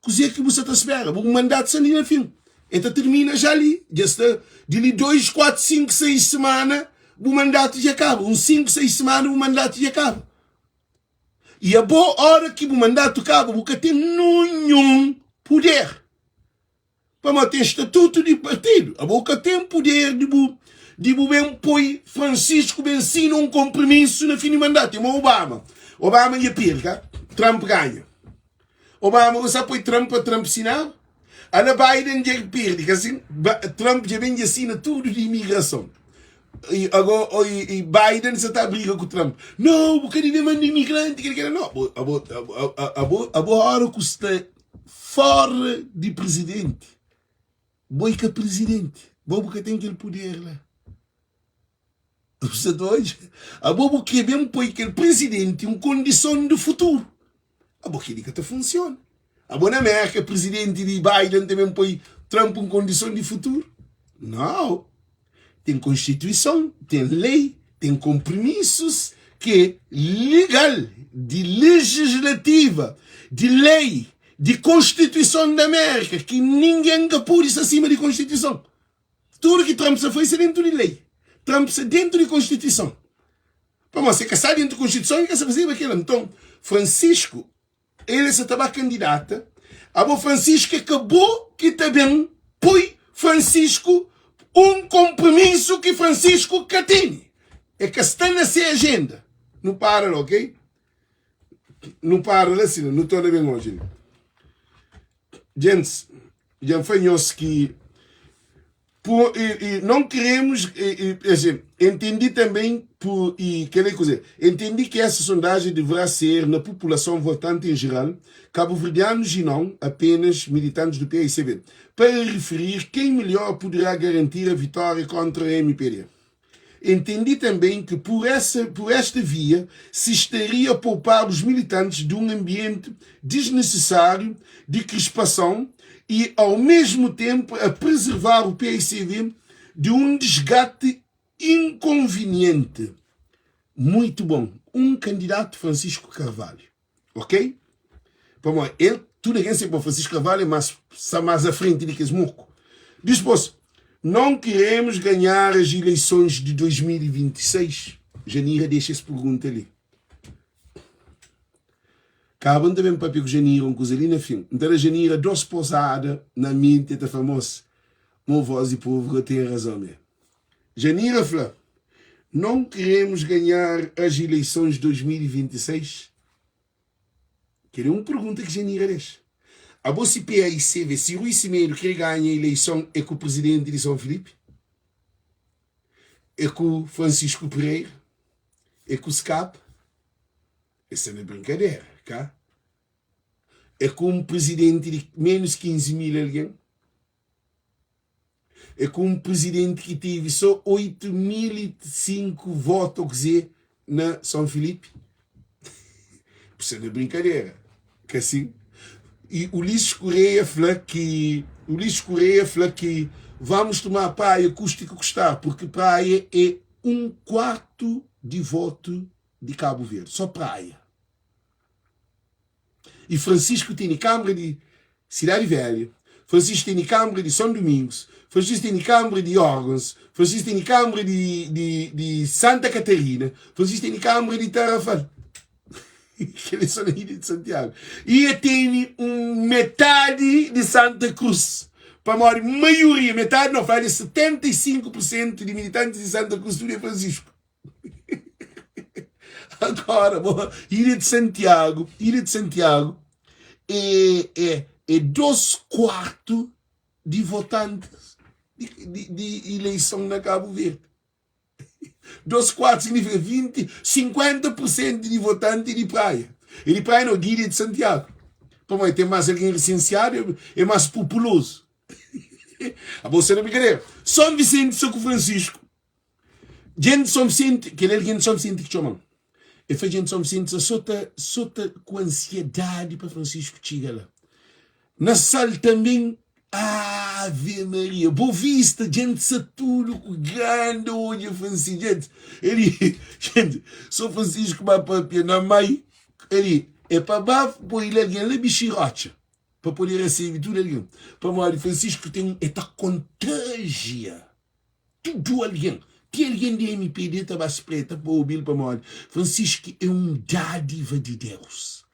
kuze ki bu sa ta spera? Bu mandatu sta li na fin. E ta tirmina ja li, dja sta di li 2, 4, 5, 6 semana bu mandatu dja kaba. Un 5, 6 semana bu mandatu dja kaba. I abo ora ki bu mandatu kaba, bu ka ten ninhun puder. Pamodi ten statutu di partidu, abo ka ten puder di bu di bu ben poi Francisco ben sina un konprimisu na fin di mandatu. Imo Obama, Obama dja pirdi ka? Trump ganha. Obama gosta poi Trump pa Trump sinaba? Ala Biden dja pirdi ka sin? Trump dja ben dja sina tudu di imigrason. I ago i Biden sa ta briga ku Trump. No, bu ka debe manda imigranti, kila kila. No, abo abo abo abo ora ku sta Fora di prizidenti, bo i ka prizidenti, bo bu ka ten kel puder la. Bu sa ta odja? Abo bu kre ben poi kel prizidenti un kondison di futuru. Abo keli ka ta funsiona. Abo na Merka, prizidenti di Biden ta ben poi Trump un kondison di futuru? Nau. Ten konstituison, ten lei, ten konprimisus ki é legal, di lejislativa, di lei, di konstituison di Amérika, ki ningen ka pode sta sima di konstituison. Tudu ki Trump sta faze sta dentu di lei. Trump sta dentu di konstituison. Pamodi si el ka sta dentu di konstituison, el ka sta fazeba kila. Nton, Francisco El sa ta ba kandidata. Abo Francisco é ka bo ki ta ben poi Francisco un konpromisu ki Francisco ka tene. É ka sta na se ajenda. Nu para la, ok? Nu para la sina, nu torna ben oji li. Djentis, dja N fla nhos ki. Por, e, e, não queremos, e, e, assim, entendi também por, e, quer dizer, entendi que essa sondagem deverá ser na população votante em geral, cabo-verdianos e não apenas militantes do PICB, para referir quem melhor poderá garantir a vitória contra a MPD. Entendi também que por, essa, por esta via se estaria a poupar os militantes de um ambiente desnecessário de crispação e, ao mesmo tempo, a preservar o PICV de um desgate inconveniente. Muito bom. Um candidato, Francisco Carvalho. Ok? Pamodi el, tudo algen sabe ma Francisco Carvalho é más, sta más a frente di kes moku. Dispôs, não queremos ganhar as eleições de 2026? Janira dexa es pergunta li. Kaba N ta ben papia ku Janira un kuza li na fin. N ta da Janira dos pozada na menti, el ta fla, Mos, mo voz di povu ka ten razon mé. Janira fla, Não queremos ganhar as eleições de 2026? Kel é un pergunta ki Janira dexa. Abo si PAICV, si Rui Semedo kre ganha eleison é ku presidenti di São Filipe? É ku Francisco Pereira? É ku SCAP? Es sta na brinkadera, ka? É ku un presidenti di menus 15 mil algen? É ku un prizidenti ki tevi só 8.005 votu ô kuzê na São Filipe? Bu sta na brinkadera, ka sin? E Ulisses Correia fla ki Ulisses Correia fla ki vamos tomar Praia custe que custar, porque Praia é um quarto de voto de Cabo Verde, só Praia. E Francisco tene Câmara de Cidade Velha, Francisco tene Câmara de São Domingos, Francisco tene Câmara de Órgãos, Francisco tene Câmara de, de, de Santa Catarina, Francisco tene Câmara de Tarrafal. Kel é só na ilha de Santiago. E e tene um metade de Santa Cruz. Pamodi maioria, metade não, fala de 75% de militantes de Santa Cruz tudo é Francisco. Agora, bom, Ilha de Santiago, Ilha de Santiago é, é, é dois quartos de votantes de, de, de eleição na Cabo Verde. Dois quartos significa 20, 50% de votante de praia. E de praia não, de Ilha de Santiago. Pamodi tem mais alguém recenseado, é mais populoso. A bolsa na brincadeira. São Vicente, São Francisco, Djenti Son Visenti, kel algen di Son Visenti ki txoma-m. El fla, Djenti Son Visenti sta so ta, so ta ku ansiedadi pa Francisco txiga la. Na Sal tanben, Ave Maria! Bo Vista, djenti sta tudu ku grandi odju Francisco. Djenti, el djenti, Son Francisco ba papia na mai, el é pa ba poi la algen la bixi rotxa pa pode resebe tudu algen. Pamodi Francisco ten, el ta kontajia. Tudu algen, ti algen di mpd ta ba spreta pa obi-l pamodi Francisco é un dádiva di Deus.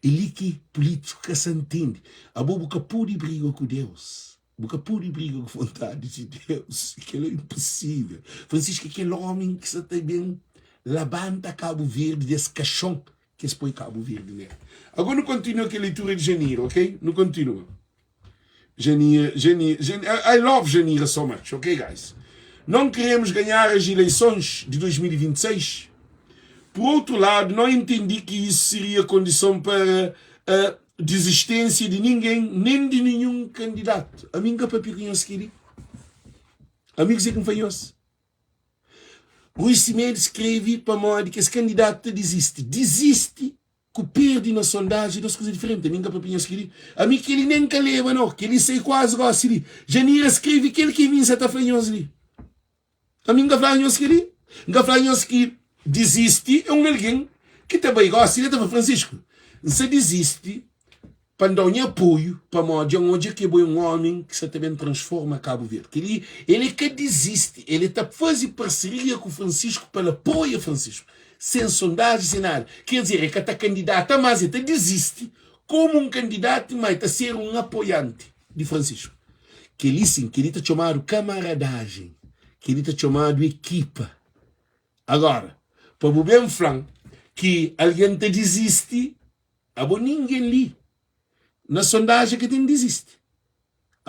É li ki pulítiku ka sa ntende. Abo bu ka pode briga ku Deus. Bu ka pode briga ku vontadi di Deus. Kel-la é inposível. Francisco é kel ómi ki sa ta ben labanta Kabu Verdi di es kaxon ki es poi Kabu Verdi nel. Agora nu kontinua kel leitura di Janira, ok? Nu kontinua. Janira, Janira, Janira, I love Janira so much, ok guys? Não queremos ganhar as eleições de 2026? Por outro lado, não entendi que isso seria condição para a desistência de ninguém, nem de nenhum candidato. A mim que papi conhece que Amigos é que me fanhos. Rui Semedo escreve pamodi que esse candidato desiste. Desiste ku perde na sondaji é dos kuza diferenti ami nka papia nhos keli ami keli nen nka leba no keli sai kuazi gosi li Janira skrebe kel ki mi nsa ta fla nhos li ami nka fla nhos keli nka fla nhos ki disisti é un algen ki ta bai gosi li ta fla Francisco nsa disisti pa n dau nha apoiu pamodi dja n odja ki bo é un omi ki sa ta ben transforma Cabo Verde keli el é ka disisti el é ta fazi parseria ku Francisco pa el apoia Francisco sen sondaji sen nada ker dizer el ka ta kandidata mas el ta disisti komu un kandidatu ma el ta ser un apoianti di Francisco keli sin keli ta txomadu kamaradajen keli ta txomadu ekipa agora pa bu ben flan ki algen ta disisti Abo ningen li na sondajen ka ten disisti.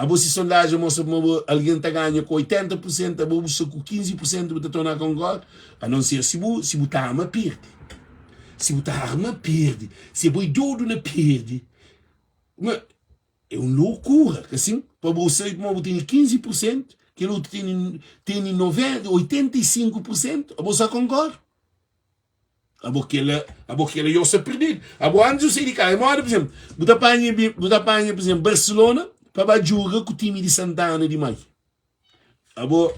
Abo si sondajen mostra ma bo algen ta ganha ku 80 pur sentu, abo bu sta ku 15 pur sentu bu ta torna konkorda? A non ser si bu si bu ta ama pirdi. Si bu ta arma pirdi, si abo é dodu na pirdi, ma é un lokura, ka sin? Pa bo sabe ma bu tene 15 pur sentu, kel otu tene tene 90, 85 pur sentu, abo sa konkorda? Abo kela, abo kela yo sta perdido. Abo antes eu saí de cá. É moda, por exemplo, bu ta panha, bu ta panha, por exemplo, Barcelona pa ba juga ku time de Santana de Mai. Abo,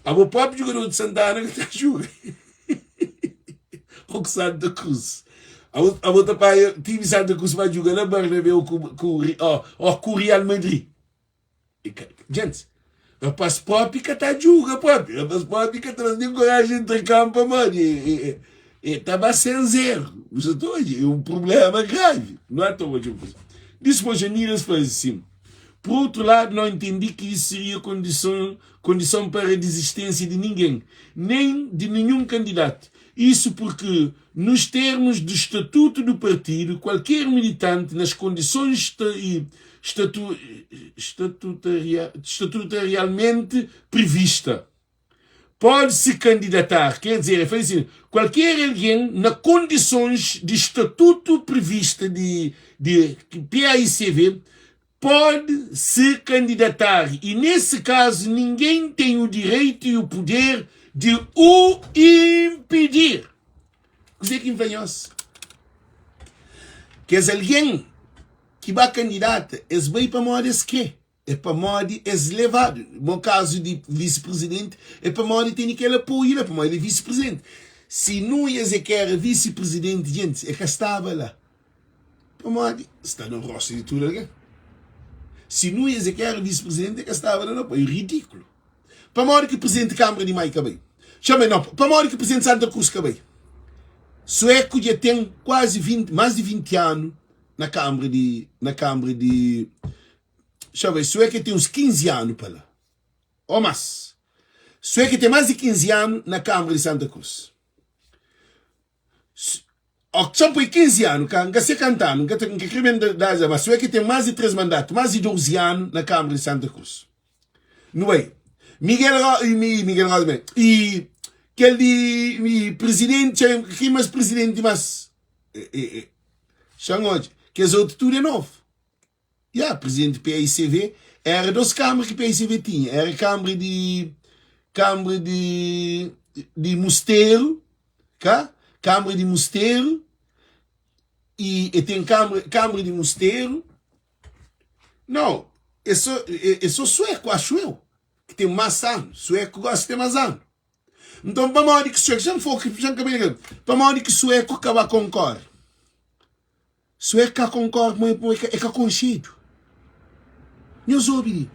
abo próprio jogador de Santana que ta juga. Ou com Santa Cruz. Abo, abo ta panha time de Santa Cruz pa juga na Bernabéu ku, ku, ó, ó, ku Real Madrid. Gente, rapaz propi ka ta juga propi. Rapaz propi ka ta nem coragem entre campo, pamodi e, e, e ta ba sem zero. Você tá hoje é um problema grave. Não é tão hoje. Depois a Miras faz assim. Por outro lado, não entendi que isso seria condição, condição para a desistência de ninguém, nem de nenhum candidato. Isso porque, nos termos do estatuto do partido, qualquer militante, nas condições estatu, estatutaria, estatutarialmente prevista, pode se candidatar. Quer dizer, é assim, qualquer alguém, na condições de estatuto prevista de, de PAICV, pode se candidatar e, nesse caso, ninguém tem o direito e o poder de o impedir. Kuzê ki N fla nhos? Kes algen ki ba kandidata, es bai pamodi es kre, é pamodi es levadu. Mo kazu di visi-prizidenti, é pamodi tene kel apoiu la, pamodi el é visi-prizidenti. Si Nunes é ki éra visi-prizidenti, gentis, é ka staba la. Pamodi sta na rostu di tudu algen. Si Nunes é ki éra visi-prizidenti, é ka staba la nau. É ridikulu. Pamodi ki prizidenti Kanbra di Mai ka bai? Txeu-me nau. Pamodi ki prizidenti Santa Krus ka bai? Sueku dja ten kuazi 20, más di 20 anu na Kanbra di, na Kanbra di, txeu-me, Sueku ten uns 15 anu pa la, ô más. Sueku ten más di 15 anu na Kanbra di Santa Krus. Ó, txeu poi 15 anu, ka, N ka se kantu anu, N ka ta, N ka kre ben da, da, mas Sueku ten más di 3 mandatu, más di 12 anu na Kanbra di Santa Krus. Nu bai. Miguel Ro, Miguel Rosa ben. E kel di e presidente, ki mas presidente mas e, e, e, xan odja, kes outro tudo é novo. Ya, yeah, presidente PICV era dos câmara que PICV tinha, era câmara de câmara de de Mosteiro, cá? Câmara de Mosteiro e, e tem câmara, câmara de Mosteiro Não, é só, é, é só sueco, acho eu, que tem mais ano. Sueco gosta de ter mais ano. Então, pamodi que sueco, já foi, já acabei, pamodi que sueco acaba concorre? Sueco ka concorre, mas é ka conchedo. Nhos obi li.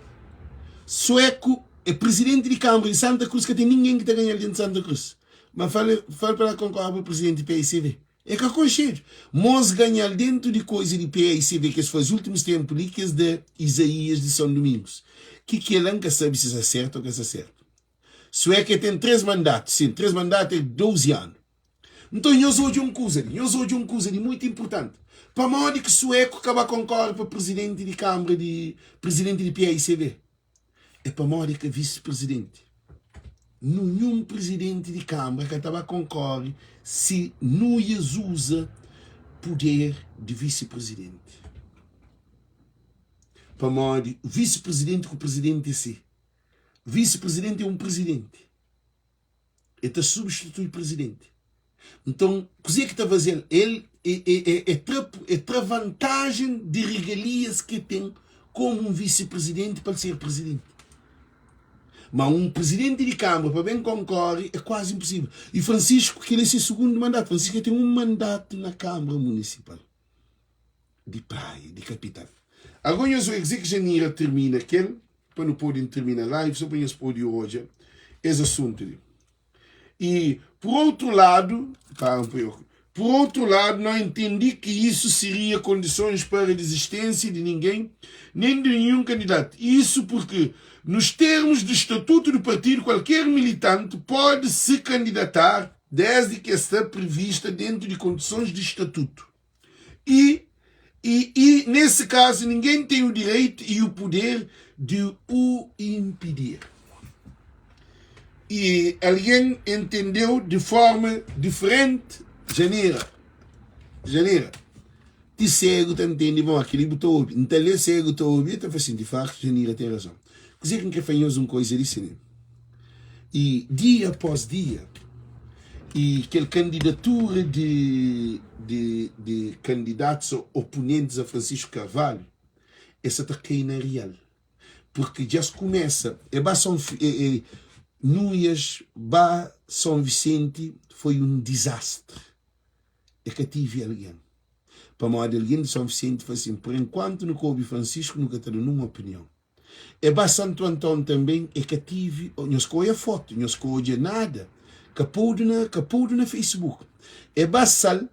Sueco é presidente de Câmara de Santa Cruz, ka tem ninguém que tá ganhando dentro de Santa Cruz. Mas fala, fala para concorre para presidente PICV. É ka konxedu. Mos ganha-l dentu di koiza di PAICV ki es faze ultimus tenpu li ki es da Izaías di Son Dumingus. Ki kela N ka sabe si sa sertu o ka sa sertu. Suéka ten 3 mandatu, sin, 3 mandatu é 12 anu. Nton nhos odja un kuza li, nhos odja un kuza li muitu inpurtanti. Pamodi ki sueku ka ba konkore pa prizidenti di kanbra di prizidenti di PAICV? É pamodi é ka visi-prizidenti. Nunhun prizidenti di kanbra ka ta ba konkore si Nuias uza puder di visi-prizidenti. Pamodi visi-prizidenti ku prizidenti é si. Visi-prizidenti é un prizidenti. El ta substitui prizidenti. Nton, kuzê ki ta faze-l? El é tra, é tra vantajen di regalias ki el ten komu un visi-prizidenti pa el ser prizidenti. Má un prizidenti di kanbra pa ben konkore é kuazi inposível. I Francisco, kel-li é se sugundu mandatu. Francisco el ten un mandatu na kanbra munisipal di Praia, di kapital. Agó nhos obi kuzê ki Janira tirmina kel, pa nu pode tirmina live, sô pa nhos pode odja es asuntu li. E, por outro lado, para um pouco. Por outro lado, não entendi que isso seria condições para a desistência de ninguém, nem de nenhum candidato. Isso porque, nos termos do estatuto do partido, qualquer militante pode se candidatar desde que está prevista dentro de condições de estatuto. E E, e nesse caso, ninguém tem o direito e o poder de o impedir. E alguém entendeu de forma diferente, Janira. Janira, ti cego ta entende bom aquele bu ta obi. Nta lê cego ta obi, ta fala assim, de facto, Janira tem razão. Kuzê ki N kre fla nhos un koisa di si? I dia após dia, i kel kandidatura di di di kandidatus oponentis a Francisco Carvalho, es sa ta kai na rial. Purki dja es kumesa, e ba Son e e Nuias ba Son Visenti foi un dizastri. E ka tivi algen. Pamodi algen di Son Visenti fla sin, Por enkuantu nu ka obi Francisco, nu ka ta da nun opinion. E ba Santu Anton tanben e ka tive, nhos ka oia foto, nhos ka odja nada, ka podu na ka podu na Facebook. E ba Sal,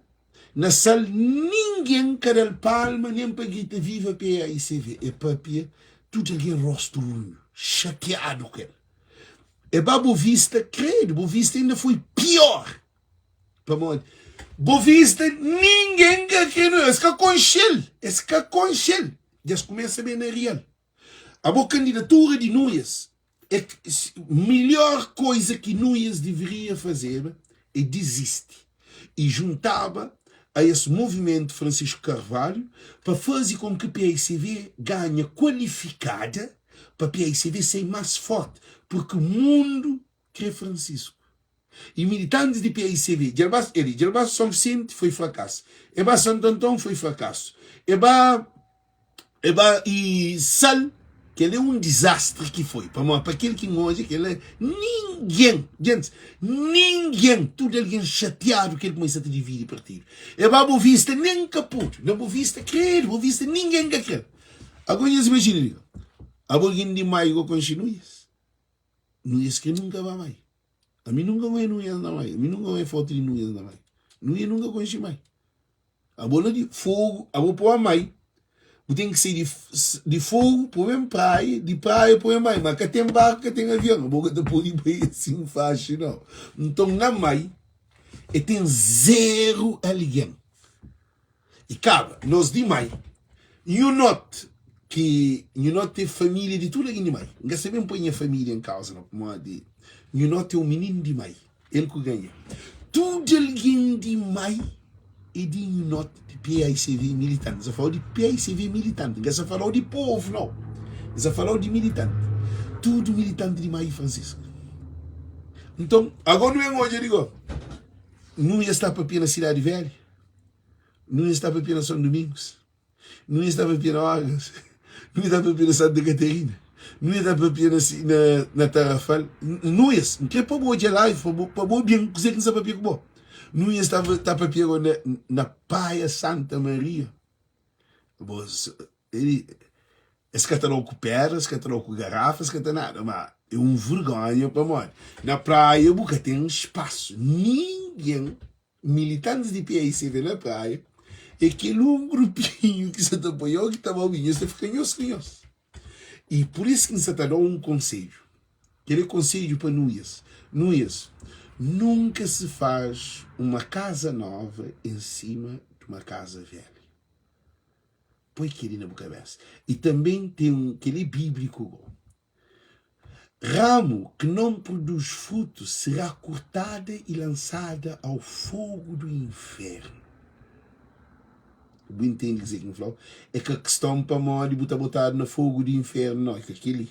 na Sal ningen ka dal palma nen pa grita viva PAICV. E papia tudu algen rostu runhu, xatiadu ku el. E ba Bovista, kredu, Bovista inda foi pior. Pamodi Bovista ningen ka kre no, es ka konxe-l, es ka konxe-l. Dja es kumesa ben na rial. Abo kandidatura di Nuias é melhor koisa ki Nuias deveria fazeba é disisti e juntaba a es movimento Francisco Carvalho pa faze com ki paicv ganha kualifikada pa paicv sai mas forte porque mundo kre Francisco E militantis di paicv dja el ba el dja el ba São Vicente foi frakasu e ba Santo Antão foi frakasu e ba e ba e Sal kel é um dizastri ki foi pamodi pa kel ki N odja kel la ningen gentis ningen tudu algen xatiadu kel kumesa ta dividi partidu e ba Bovista nen ka pudu na Bovista kredu Bovista ningen ka krel ago nhos imajina li abo algen di Maio ka konxe Nuias Nuias ke nunka ba mai Ami nunka nwe Nuias na mai Ami nunka nwe foto di Nuias na mai Nuias nunka konxi mai Abo la di Fogo abo po mai Bu ten ki sai di di Fogo po ben praia di praia po ben mai ma ka ten barku ka ten avion abo ka ta podi bai asin faxi nau Nton na mai e ten zeru algen I kaba nos di mai Nhu not ki nhu not é família di tudu algen di mai N ka sabe N poi nha família en kauza nau pamodi nhu not é un mininu di mai El ku ganha tudu algen di mai é di nhu not di PAICV militanti N sa falau di PAICV militanti N ka sa falau di povu nau N sa falau di militanti Tudu militanti di mai Francisco Nton ago nu ben odja di go Nu ya sta papia na Sidadi Velha. Nu sta papia na São Domingos, nu sta papia na Orgas, nu sta papia na Santa Catarina, nu sta papia na, na, na Tarrafal. Nu es, N kre pa bo odja live, pa bo, pa bo obi-m kuzê ki N sta papia ku bo. Nu sta ta papia na, na Praia Santa Maria. Bo, es ka ta da-u ku pedra, es ka ta da-u ku garafa, es ka ta nada, ma é un vergonha pamodi na praia bu ka ten spasu, ningen Militantis di PAICV na Praia é kel un grupinhu ki sa ta apoia-u ki ta ba obi nhos, ta fika nhos ku nhos. I pur isu ki N sa ta da-u un konsedju. Kel é konsedju pa Nuias. Nuias, nunka se faz uma kaza nova en sima di uma kaza velha. Poi kel-li na bu kabesa. I tanben ten un, kel-li é bíbliku gó. Ramo que não produz fruto será cortada e lançada ao fogo do inferno. Bu intende kuzê ki N fla-u? É ka kiston pamodi bu ta botadu na fogu di infernu, nau, é ka kel-li.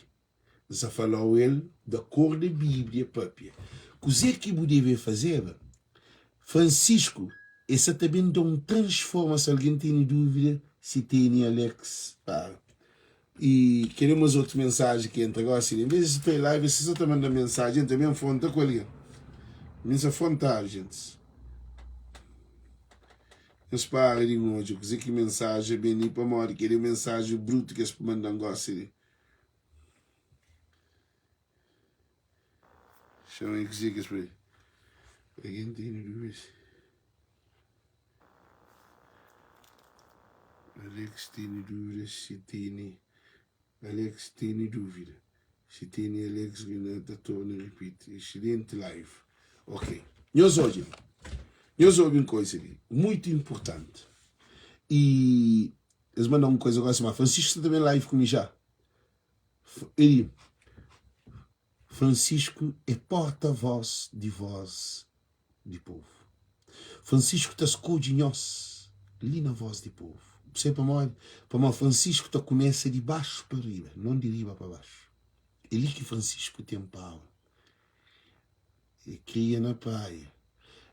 N sta fala-u el di akordu Bíblia pâpia. Kuzê ki bu debe fazeba? Francisco, E sa ta ben da un transformason. Algen tene dúvida si tene Alex? Pa. E kel é mas otu mensaji ki entra gosi li. En vez di sta live, si sa ta manda mensaji, entra mi afronta ku algen. Mi sa afrontadu, gentis. Nhos para di nodja kuze ki mensaji ben li, pamodi kel é mensaji brutu ki es mandan gosi li. Xama e kuze ki es pode. Algen tene dúvida? Alex tene dúvida si tene Alex tene dúvida si tene Alex Rina ta torna ripiti Excelente live Ok nhos odja li nhos obi un koisa li muito importante e. Es manda un koisa gosi ma Francisco sta ta ben live ku mi já. Eli, Francisco é porta-voz di voz di povu. Francisco ta skodje nhos li na voz di povu. Bu sabe pamodi? Pamodi Francisco ta kumesa di baxu pa riba, non di riba pa baxu. É li ki Francisco ten power. E kria na praia.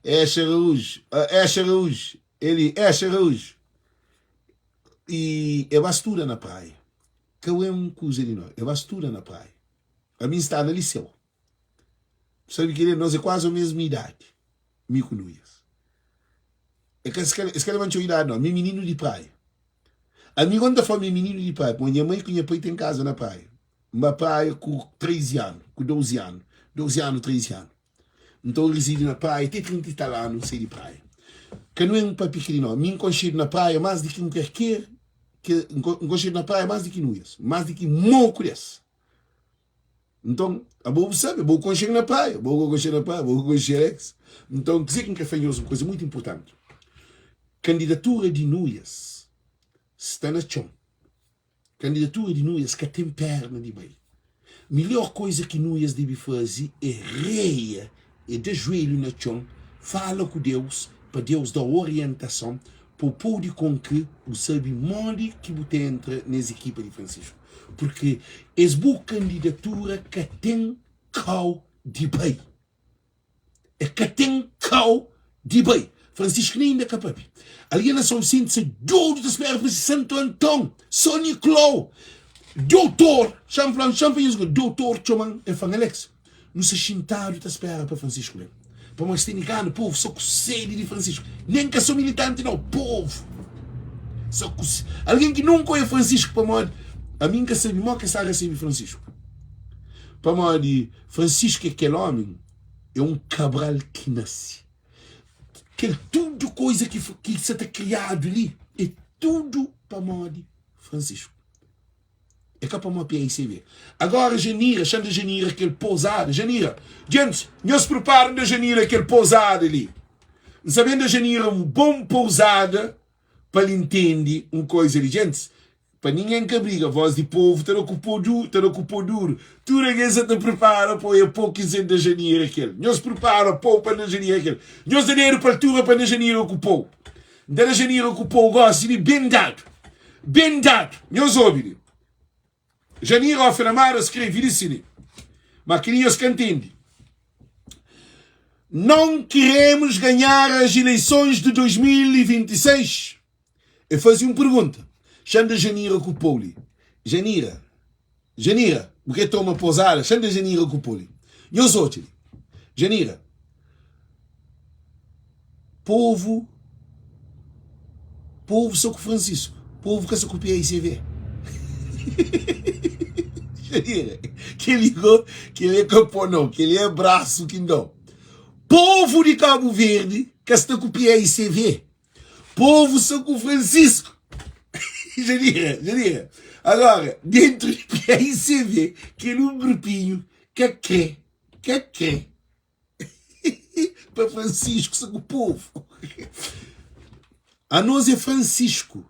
Exa Araújo, Exa Araújo, ele, Exa Araújo. E, e ba studa na praia. Ka é un kuza di no, e ba studa na praia. Ami N sta na liseu. Sabe ki nós é quase a mesma idade. Mi ku Nuias. É ka, es ka leba txeu idade não. Mi menino di praia. Ami quando ta fala mi menino di praia, pô, nha mãe ku nha pai tem casa na praia. N ba praia ku 13 anu, ku 12 anu, 12 anu, 13 anu. Nton N rizidi na praia te 30 i tal anu N sai di praia. Ka nu é un pa pikinino. Mi N konxedu na praia más di ki un kerker ke N konxedu na praia más di ki Nuias, más di ki moku des. Nton, abo bu sabe, abo bu konxe-m na praia, abo bu konxe-m na praia, abo bu konxe Alex. Nton, kuzê ki N kre fla nhos un kuza mutu inportanti. Kandidatura di Nuias sta na txon. Kandidatura di Nuias ka ten perna di bai. Milhor koiza ki Nuias debe faze é reia, é da juelhu na txon, fala ku Deus, pa Deus da-u orientason pa bu pode konke bu sabe modi ki bu ta entra nes ekipa di Francisco. Purke es bu kandidatura ka ten kau di bai. E ka ten kau di bai. Francisco nem inda ka papia. Algen na São Vicente sa dodu ta spera pa si Santo Anton, São Nicolau, doutor, xa-m fla-m, xa-m fla nhos un kuza, doutor txoma-m, el fla-m, Alex, nu sta xintadu ta spera pa Francisco ben. Pamodi es tene gana, povu sta ku sedi di Francisco. Nen ka so militanti nau, povu sta ku Algen ki nunka oia Francisco pamodi ami N ka sabe mo ki es ta resebe Francisco. Pamodi Francisco é kel omi é un Cabral ki nase. Kel tudu koiza ki ki sa ta kriadu li é tudu pamodi Francisco. É ka pamodi PICB. Agora Janira, xan da Janira kel pozada. Janira, gentis, nhos prepara da Janira kel pozada li. N sa ben da Janira un bon pouzada pa el intende un koiza li. Gentis, Pa ningen ka briga, voz di povu ta da ku po du, ta da ku po duru. Tudu algen sa ta pripara pa oia po ki nsen da Janira kel. Nhos pripara po pa da Janira kel. Nhos da dedu pa altura pa da Janira ku po. N ta da Janira ku po gosi li ben dadu. Ben dadu. Nhos obi li. Janira Ofe na Mara skrevi li si li. Ma keli nhos ka ntende. Não queremos ganhar as eleições de 2026. E faze un pergunta. Xan da Janira ku Poli. Janira, Janira, bu kre toma pozada? Xan da Janira ku Poli. Nhos odja li. Janira, povu, povu sa ku Francisco. Povu ka sa ku PICV. Janira, kel-li go, kel-li é ka pó nau, kel-li é brasu ki N da-u. Povu di Kabu Verdi ka sta ku PICV. Povo sta ku Francisco. Janira, Janira. Agora, dentro de PICV, kel um grupinho ka kre, ka kre pa Francisco sta ku povo. A nós é Francisco.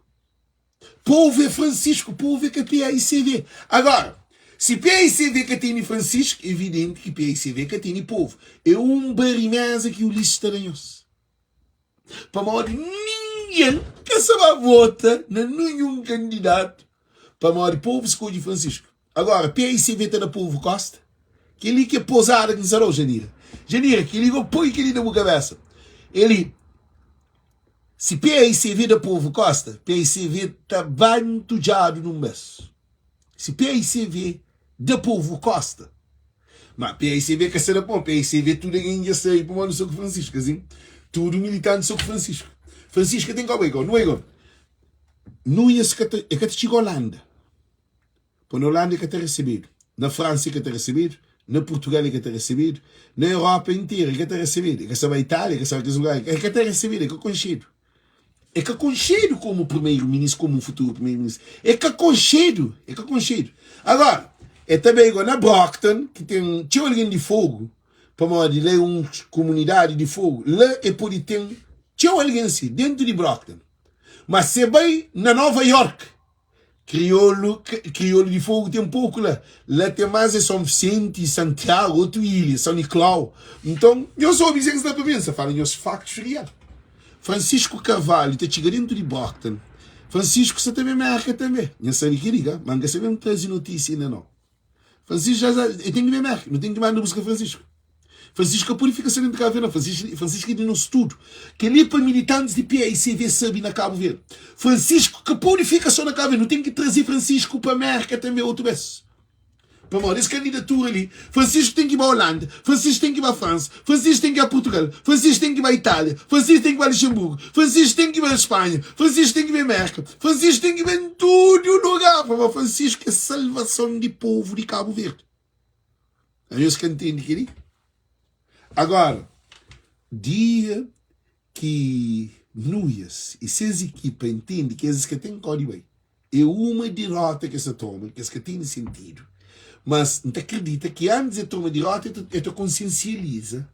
Povo é Francisco, povo é ka PICV. Agora, se PICV ka tene Francisco, evidente que PICV ka tene povo. É um barimesa que Ulisses ta da nhos. Pamodi ningen ka sa ba vota na ninhun kandidatu pamodi povu skodje Francisco. Agora, PICV ta da povu kosta? Kel-li ki é pozada ki N sa da-u, Janira. Janira, kel-li go poi kel-li na bu kabesa. El-li, si PICV da povu kosta, PICV ta ba ntudjadu nun bes. Si PICV da povu kosta, Ma PICV ka sta na pon, PICV tudu algen dja sabe pamodi nu sta ku Francisco, asin tudu militanti sta ku Francisco. Francisco ka ten koba igual, nu é igual. Nunes ka ta, e ka ta txiga Holanda, pa na Holanda e ka ta resebedu, na Fransa e ka ta resebedu, na Portugal e ka ta resebedu, na Europa interu e ka ta resebedu, e ka sta ba Itália, e ka sta ba kes lugar, e ka ta resebedu, e ka konxedu. É ka konxedu komu primeiro ministro, komu futuro primeiro ministro. É ka konxedu, é ka konxedu. Agora, é ta bai igual na Brockton, ki ten txeu algen di Fogo, pamodi la é un komunidadi di Fogo, la é pode ten txeu algen si, dentu di Brockton. Ma se bai na Nova York, kriolu, kriolu di Fogo ten poku la. La ten mas é São Vicente, Santiago, otu ilha, São Nicolau. Nton, nhos obi kuzê ki N sta pa pensa, fala nhos faktus real. Francisco Carvalho ta txiga dentu di Brockton. Francisco sta ta ben Merka tanbe. Nha sabe kel-li ka, ma N ka sabe N traze notísia inda nau. Francisco já já, e ten ki ben Merka, nu ten ki manda buska Francisco. Francisco ka pode fika sa dentu Cabo Verde nau, Francisco, Francisco é di nos tudu. Kel-li é pa militantis di PAICV sabe na Cabo Verde. Francisco ka pode fika so na Cabo Verde, nu ten ki traze Francisco pa Merka tanbe otu bes. Pamodi es kandidatura li, Francisco ten ki ba Holanda, Francisco ten ki ba Fransa, Francisco ten ki ba Portugal, Francisco ten ki ba Itália, Francisco ten ki ba Luxemburgo, Francisco ten ki ba Espanha, Francisco ten ki ba Merka, Francisco ten ki ba en tudu lugar, pamodi Francisco é salvason di povu di Kabu Verdi. Anhos ka ntende kel-li? Agora, dia ki Nuias i ses ekipa intende ki es ka ten kódi bai. É uma dirota ki es ta toma, ki es ka tene sentidu. Mas N ta kridita ki antis e toma dirota, e ta konsiensializa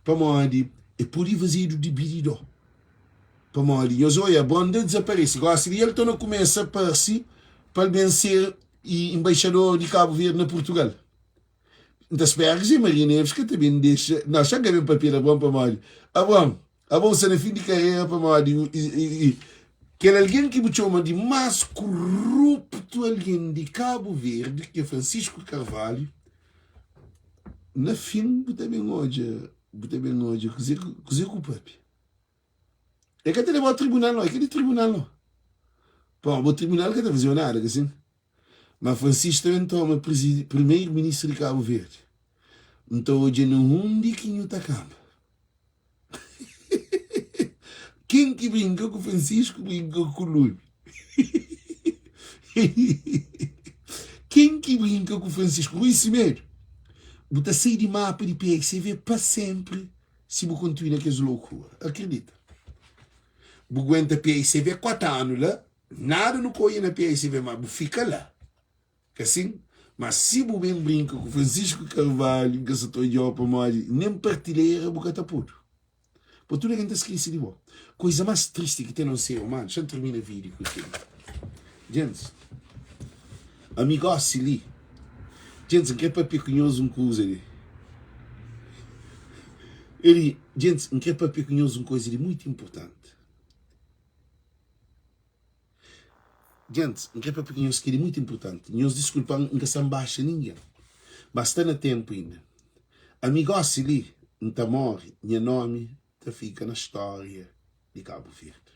pamodi e pode fazedu di bididó. Pamodi nhos oia, Abraon da dizaparese. Gosi li el torna kumesa parse pa el ben ser inbaixador di Kabu Verdi na Purtugal. N ta spera ki Zé Maria Neves ka ta ben dexa. Não, xa ka ben papia di Abraon pamodi Abraon, abo bu sta na fin di karera pamodi kel algen ki bu txoma di más kuruptu algen di Kabu Verdi, ki é Francisco Carvalho, na fin bu ta ben odja, bu ta ben odja kuzê kuzê ku papia. E ka ta leba-u tribunal no, e ka di tribunal no. Pamodi bo tribunal ka ta faze-u nada, ka sin? Ma Francisco ta ben toma primeiro ministro di Cabo Verde. N ta odja na undi ki nhu ta kamba. Ken ki brinka ku Francisco brinka ku lumi. Ken ki brinka ku Francisco Rui Semedo, bu ta sai di mapa di PXCV pa sempri si bu kontinua na kes loucura. Akredita. Bu guenta PXCV 4 anu la. Nada nu ka oia na PSV ma bu fika la ka sin? Ma si bu ben brinka ku Francisco Carvalho N ka sa ta odjau pamodi nen partilhera bu ka ta podu pa tudu algen ta skese di bo. Koiza mas tristi ki ten na un ser umanu, xa N termina video ku kel Djentis, ami gosi li Djentis N kre papia ku nhos un kuza li Eli Djentis N kre papia ku nhos un koiza li muitu inpurtanti. Gentis, N kre papia ku nhos kel-li mutu inpurtanti. Nhos diskulpa-m, N ka sta nbaxa ningen. Ma sta na ténpu inda. Ami gósi li, N ta móre, nha nómi ta fika na stória di Kabu Verdi.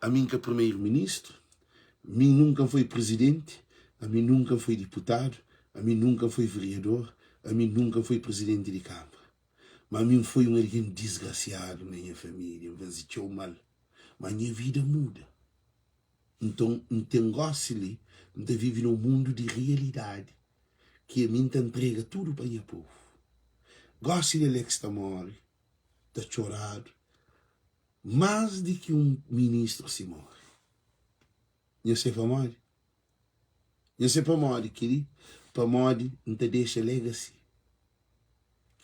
Ami N ka primeru-ministru, mi nunka N foi prizidenti, ami nunka N foi diputadu, ami nunka N foi veriador, ami nunka N foi prizidenti di kanbra. Ma ami N foi un algen disgrasiadu na nha família, N faze txeu mal, ma nha vida muda. Nton, N ten gósi li, N ta vive na un mundu di rialidadi ki ami N ta ntrega tudu pa nha povu. Gósi li Alex ta móre, ta txoradu más di ki un ministru si móre. Nha se pamodi? Nha se pamodi kel-li? Pamodi N ta dexa legacy.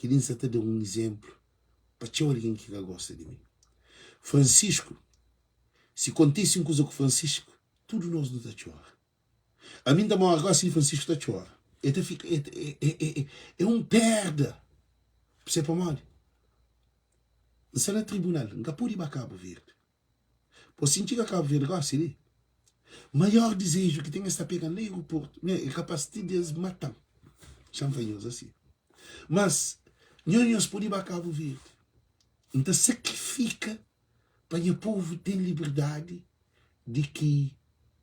Kel-li N sa ta da un izénplu pa txeu algen ki ka gosta di mi. Francisco, si kontise un kuza ku Francisco, tudu nos nu ta txora. Ami N ta mora gósi li, Francisco ta txora. El ta fika, é un perda. Bu sabe pamodi? N sta na tribunal, N ka pode ba Kabu Verdi. Pô si N txiga Kabu Verdi gósi li, maior dizeju ki ten es ta pega-m na aeroportu, nha, é kapás ti di es mata-m. Xa-m fla nhos asi. Mas, nho nhos pode ba Kabu Verdi. N ta sakrifika pa nha povu ten liberdadi di ki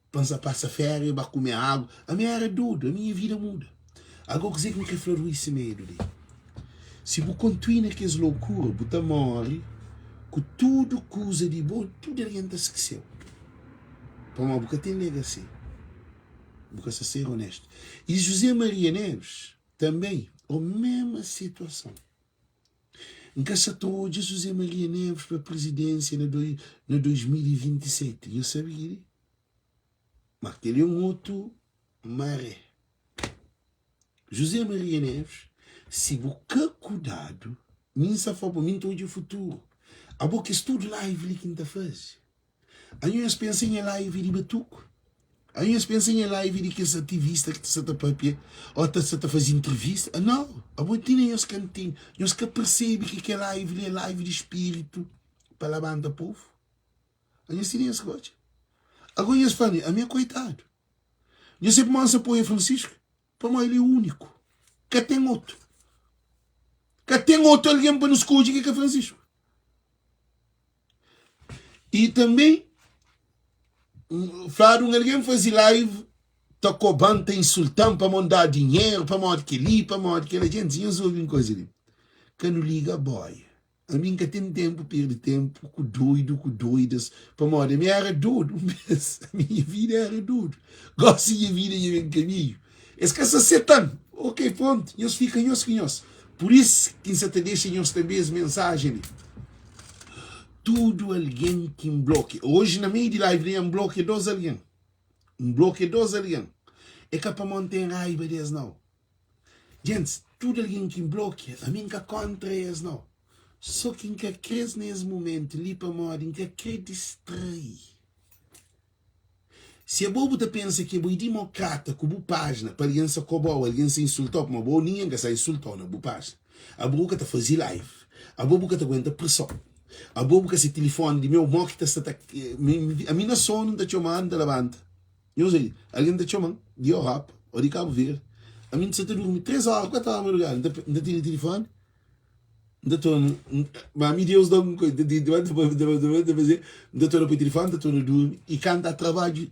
pa N sa pasa féria, ba kume agu. Ami éra dodu, ami nha vida muda. Agó kuzê ki N krê fla Rui Semedo li? Si bu kontinua na kes lokura, bu ta móre ku tudu kuza di bo, tudu algen ta skise-u. Pamodi bu ka ten legacy, bu ka sta ser onéstu. I José Maria Neves tanbê, o mesma situason. N ka sa ta odja José Maria Neves pa prizidénsia na na 2027. Nhos sabe kel-li? Ma kel-li é un otu maré. José Maria Neves, si bu ka kudadu, mi N sa fla bo, mi N ta odja futuru. Abo kes tudu live li ki N ta faze, anho nhos pensa nha live é di batuku? Anho nhos pensa nha live é di kes ativista ki ta sa ta papia ô ta sa ta faze intrivista? Nau! Abo ti nen nhos ka ntende, nhos ka persebe ki kel live li é live di spiritu pa labanta povu? Anho ti nen nhos ka odja. Ago nhos fla-m, ami é koitadu. Nhos sabe pamodi N sa apoia Francisco? Pamodi el é úniku. Ka ten otu. Ka ten otu algen pa nu skodje ki ka Francisco. I tanbê, fladu un algen faze live ta koba-m, ta insulta-m pamodi N da dinheru, pamodi kel-li, pamodi kel-la. Djentis, nhos obi un kuza li, ka nu liga boia. Ami N ka ten ténpu perde ténpu ku doidu ku doidas pamodi ami éra dodu un bês ami nha vida éra dodu gósi nha vida dja ben kaminhu es ka sa seta-m ok prontu nhos fika nhos ku nhos pur isu ki N sa ta dexa nhos tanbê es mensajen li tudu algen ki N blokia oji na meiu di live li N blokia dos algen N blokia dos algen é ka pamodi N ten raiba di es nau. Gentis, tudu algen ki N blokia, ami N ka kóntra es nau. Sô ki N ka krê-s na es mumentu li pamodi N ka krê distrai. Si abo bu ta pensa ki abo é dimokrata ku bu pájina pa algen sa koba-u, algen sa insulta-u, pamodi abo ningen ka sa insulta-u na bu pájina. Abo bu ka ta faze live, abo bu ka ta aguenta preson, abo bu ka se tilifoni di meu, mó ki ta sta ta. Ami na sonu N ta txoma-u, N ta labanta. Nhos obi, algen ta txoma-m di Europa ô di Kabu Verdi, ami N ta sa ta durmi 3 óra, 4 óra di madrugada, N ta tene tilifoni, N ta torna, ma ami Deus da-m un koisa, N ta torna poi tilifoni, N ta torna durmi, i kantu ta trabadju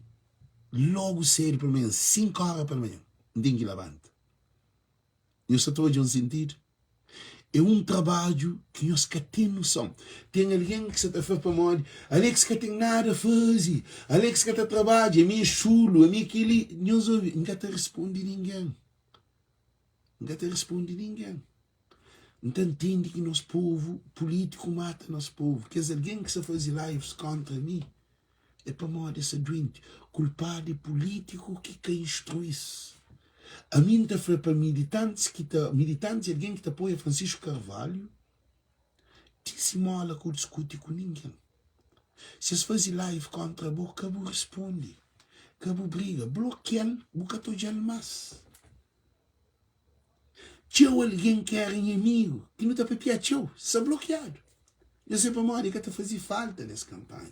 logu sedu palmanhan, 5 óra palmanhan, N ten ki labanta. Nhos sa ta odja un sentidu? É un trabadju ki nhos ka ten noson. Ten algen ki sa ta fla pamodi Alex ka ten nada faze, Alex ka ta trabadja, ami é xulu, ami é kel-li. Nhos obi, N ka ta responde ningen. N ka ta responde ningen. N ta ntende ki nos povu, pulítiku mata nos povu. Kes algen ki sa faze lives kóntra mi, É pamodi es sta duenti. Kulpadu é pulítiku ki ka instrui-s. Ami N ta fla pa militantis ki ta, militantis é algen ki ta apoia Francisco Carvalho, disimola ka bu diskuti ku ningen. Si es faze live kontra bo, ka bu risponde, ka bu briga, blokia-l, bu ka ta odja-l mas. Txeu algen ki éra nha amigu, ki nu ta papiá txeu, sta blokiadu. Nhos sabe pamodi? E ka ta faze falta nes kanpanha.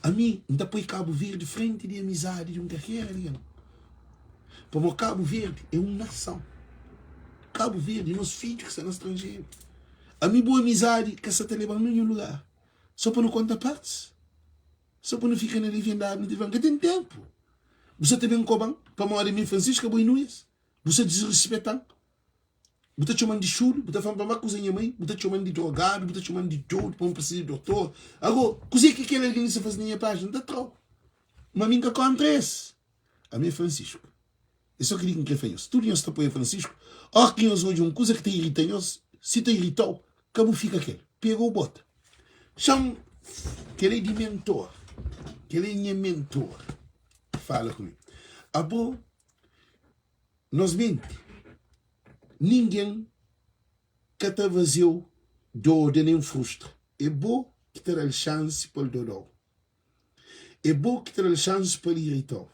Ami, N ta poi Kabu Verdi frenti di amizadi di un kalker algen. Pamodi Kabu Verdi é un nason. Kabu Verdi é nos fidju ki sta na stranjeru. Ami, bu amizadi ka sa ta leba-m ninhun lugar. So pa nu konta partis. So pa nu fika na liviandadi, nu ta fla, N ka ten tenpu. Bu sa ta ben koba-m pamodi ami Francisco Boi Nunes? Bu sa disrispeta-m, bu ta txoma-m di xulu, bu ta fla-m pa N ba kuza nha mai, bu ta txoma-m di drogadu, bu ta txoma-m di dodu, pa N prisiza di dotor. Ago, kuzê ki kel algen li sta faze na nha pájina? N ta tra-u. Ma mi N ka kóntra es. Ami é Francisco. É sô kel-li ki N krê fla nhos. Tudu nhos ta apoia Francisco. Óras ki nhos odja un kuza ki ta irita nhos, si ta irita-u, ka bu fika ku el. Pega u bota. Xa-m kel-li é di mentor. Kel-li é nha mentor. Fala ku mi. Abo. Nos menti, ningen ka ta faze-u doda nen frustra. É bo ki ta da-l xansi pa el doda-u. É bo ki ta da-l xansi pa el irita-u.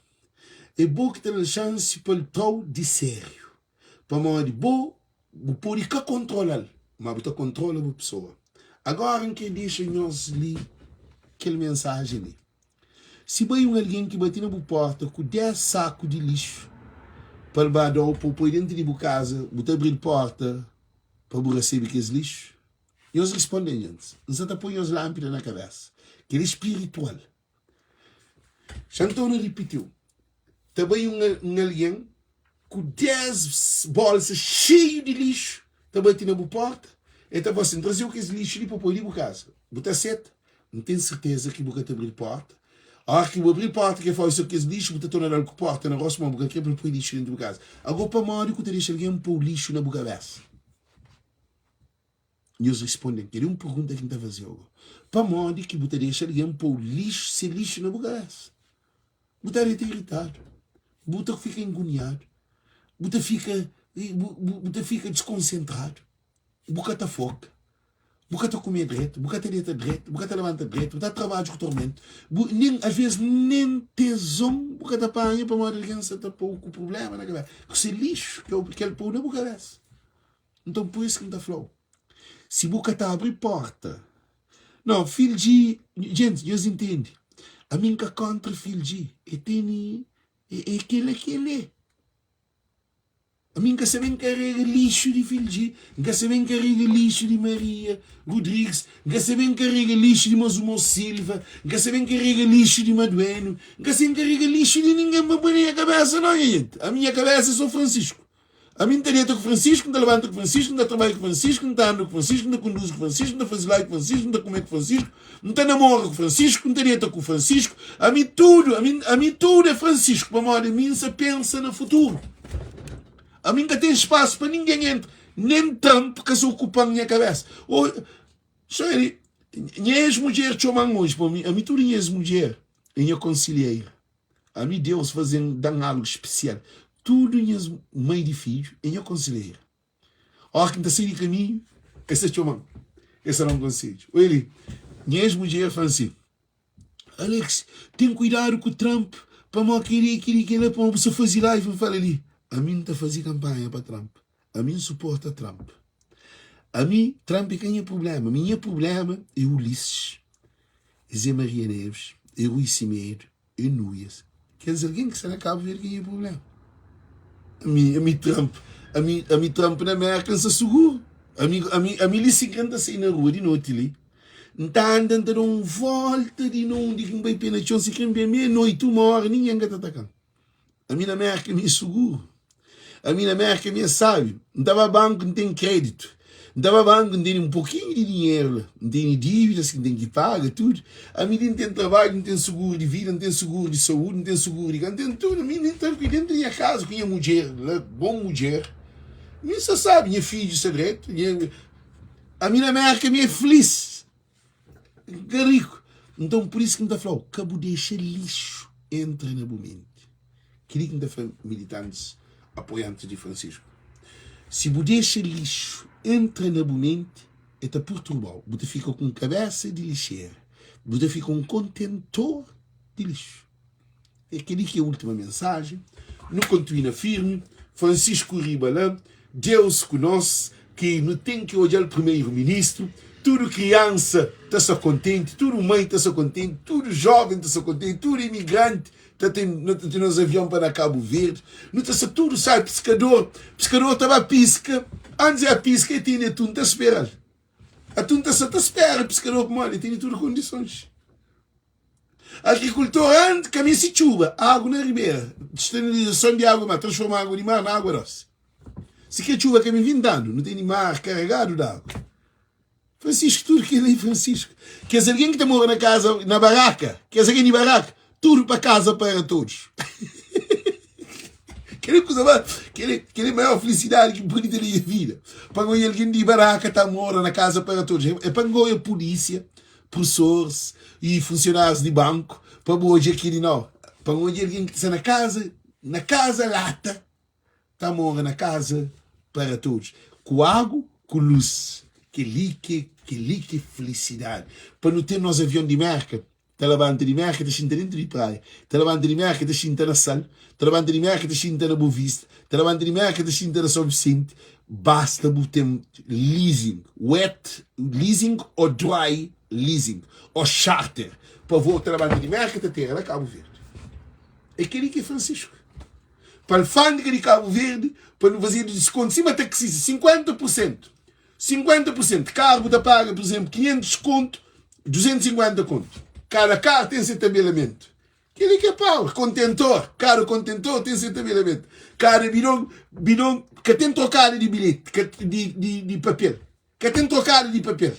É bo ki ta da-l xansi pa el tra-u di sériu. Pamodi bo, bu pode ka kontrola-l, má bu ta kontrola bu pesoa. Agóra N krê dexa nhos li kel mensajen li. Si bai un algen ki bati na bu porta ku 10 saku di lixu pa el ba da-u pa bu poi dentu di bu kaza, bu ta abri-l porta pa bu resebe kes lixu? Nhos responde-m, Gentis, N sa ta poi nhos lánpida na kabésa. Kel-li é spiritual. Xa N torna ripiti-u, ta bai un algen ku 10 bolsa xeiu di lixu ta bati na bu porta, el ta fla sin, N traze-u kes lixu li pa poi li bu kaza. Bu ta seta? N ten serteza ki bu ka ta abri-l porta. Óras ki bu abri-l porta ki el fla-u, Ese kes lixu, bu ta torna da-l ku porta na rostu, ma bu ka kre pa el poi lixu dentu bu kaza. Ago, pamodi ku ta dexa algen pô-u lixu na bu kabesa? Nhos responde-m, kel-li é un pergunta ki N ta faze-u ago. Pamodi ki bu ta dexa algen pô-u lixu, se lixu na bu kabesa? Bu ta reta iritadu, bu ta fika inguniadu, bu ta fika, bu, bu ta fika diskonsentradu, bu ka ta foka. Bu ka ta kume dretu, bu ka ta deta dretu, bu ka ta labanta dretu, bu ta trabadja ku tormentu, bu nen asves nen tezon bu ka ta panha pamodi algen sa ta pô-u ku prubléma na kabésa, ku se lixu ki el pô-u na bu kabésa. Nton, pur isu ki N ta fla-u, si bu ka ta abri pórta, no, Fildji, gentis, nhos intende, ami N ka kóntra Fildji, e tene, é kel-la ki el é. Ami N ka sabe nkarega lixu di Fildji, N ka sabe nkarega lixu di Maria Rodrigues, N ka sabe nkarega lixu di Mazumau Silva, N ka sabe nkarega lixu di Maduenu, N ka sabe nkarega lixu di ningen pa N poi na nha kabesa nau nha jenti. Ami nha kabesa é so Francisco. Ami N ta deta ku Francisco, N ta labanta ku Francisco, N ta trabadja ku Francisco, N ta anda ku Francisco, N ta konduzi ku Francisco, N ta faze live ku Francisco, N ta kume ku Francisco, N ta namora ku Francisco, N ta deta ku Francisco, ami tudu, ami, ami tudu é Francisco, pamodi ami N sa pensa na futuru. Ami N ka ten spasu pa ningen entra, nen Trump ka sa okupa-m nha kabesa. Ô, sorry, nha ex-mudjer txoma-m oji pa mi, ami tudu nha ex-mudjer é nha konsilheira. Ami Deus faze-m, da-m algu spesial. Tudu nhas mai di fidju é nha konsilheira. Óras ki N ta sai di kaminhu, es ta txoma-m, es ta da-m konsedju. Oi li, nha ex-mudjer fla-m si, Alex, ten kuidadu ku Trump, pamodi kel-li, kel-li, kel-la, pamodi bu sta faze live. N fala li, ami N ta faze kanpanha pa Trump, ami N suporta Trump. Ami, Trump é ka nha prubléma, ami nha prubléma é Ulisses, é Zé Maria Neves, é Rui Semedo, é Nuias. Kes algen ki sta na Kabu Verdi ki nha prubléma. Ami, ami Trump, ami, ami Trump na Merka N sta suguru. Ami, ami, ami li si kre N ta sai na rua di noti li, N ta anda N ta da un volta di na undi ki N bai pe na txon, si kre N ben meia noiti, uma ora, ningen ka ta ataka-m. Ami na Merka mi é suguru. Ami na Merka mi é sábiu. N ta ba banku N ten kreditu. N ta ba banku N tene un pokinhu di dinheru la. N tene dívidas ki N ten ki paga tudu. Ami di N ten trabadju, N ten suguru di vida, N ten suguru di saúdi, N ten suguru di ka, N ten tudu. Ami N trankuilu dentu di nha kaza ku nha mudjer la, bon mudjer. Mi N sta sábi, nha fidju sta dretu. Nha Ami na Merka mi é filis. N ka riku. Nton, pur isu ki N ta fla-u, ka bu dexa lixu entra na bu menti. Kel-li ki N ta fla militantis, apoiantis di Francisco. Si bu dexa lixu entra na bu menti, el ta purturba-u. Bu ta fika ku un kabésa di lixera. Bu ta fika un kontentor di lixu. É kel-li ki é última mensajen. Nu kontinua firmi. Francisco riba la. Deus ku nos, ki nu ten ki odja-l primeiro ministru. Tudu kriansa ta sta kontenti, tudu mãe ta sta kontenti, tudu joven ta sta kontenti, tudu imigranti ta ten, nu ta ten nos avion pa na Kabu Verdi. Nu ta sta tudu sabi, piskador, piskador ta ba piska, antis di a piska e tene atun ta spera-l. Atun ta sta ta spera piskador pamodi e tene tudu kondisons. Agrikultor antis ka meste txuba, agu na ribera, desalinizason di agu di mar, transforma agu di mar na agua dosi. Si ke txuba ka ben 20 anu, nu tene mar karegadu di agu. Francisco, tudu kel-li, Francisco. Kes algen ki ta mora na kaza, na baraka, kes algen di baraka, tudu pa kaza para todos. Kel-li kuza ba, kel-li, kel-li maior felisidadi ki N pode ten na nha vida. Pa N odja algen di baraka ta mora na kaza para todos. É pa N odja pulísia Prusoris i funsionárius di banku pa bu odja kili nau pa N odja algen ki ta sta na kaza na kaza lata ta mora na kaza para todos ku agu ku lus keli ki keli ki felisidadi pa nu ten nos avion di merka ta labanta di merka ta xinta dentu di praia ta labanta di merka ta xinta na sal ta labanta di merka ta xinta na bovista ta labanta di merka ta xinta na são vicente Basta bu ten leasing, wet leasing o dry leasing o charter pa volta na banda di Merka ta tera na Kabu Verdi. É kel-li ki é Francisco. Pa alfândega di Kabu Verdi, pa nu fazedu diskontu sima taxista, 50 pur sentu. 50 pur sentu. Karu bu ta paga, pur izenplu, 500 kontu, 250 kontu. Kada karu ten se tabelamentu. Kel-li ki é power. Kontentor, kada kontentor ten se tabelamentu. Kada bidon, bidon ka ten trokada di bilheti, ka di, di, di papel. Ka ten trokada di papel.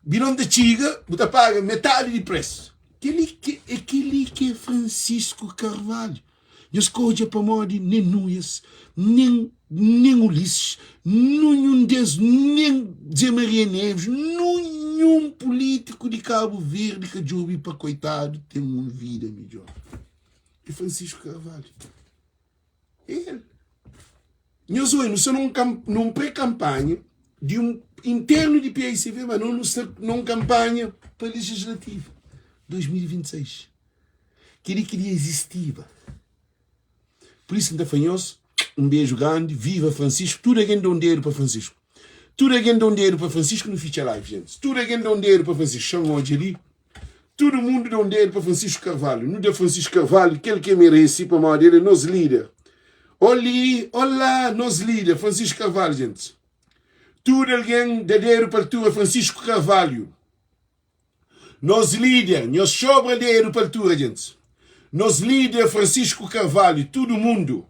Bidon ta txiga, bu ta paga metadi di presu. Kel-li ki é kel-li ki é Francisco Carvalho. Nhos ka odja pamodi nen Nuias, nen nen Ulisses, nunhun des, nen Zé Maria Neves, nunhun pulítiku di Kabu Verdi ka djobe pa koitadu ten un vida midjór. É Francisco Carvalho. É el. Nhos oi, nu sta nun, num pré-kanpanha di un. internu di paicv, ma no nu sta na un kanpanha pa legislativa 2026. Kel-li ki dia izistiba. Por isso N ta fla nhos un beju grandi, viva Francisco, tudu algen da un dedu pa Francisco. Tudu algen da un dedu pa Francisco, nu fitxa live, gentis. Tudu algen da un dedu pa Francisco. Xa-m odja li. Tudu mundu da un dedu pa Francisco Carvalho. Nu da Francisco Carvalho kel ki el merese pamodi el é nos líder. Oli, olá, nos líder, Francisco Carvalho, gentis. Tudu algen da dedu pa altura Francisco Carvalho. Nos líder, nhos sobra dedu pa altura, gentis. Nos líder Francisco Carvalho, tudu mundu,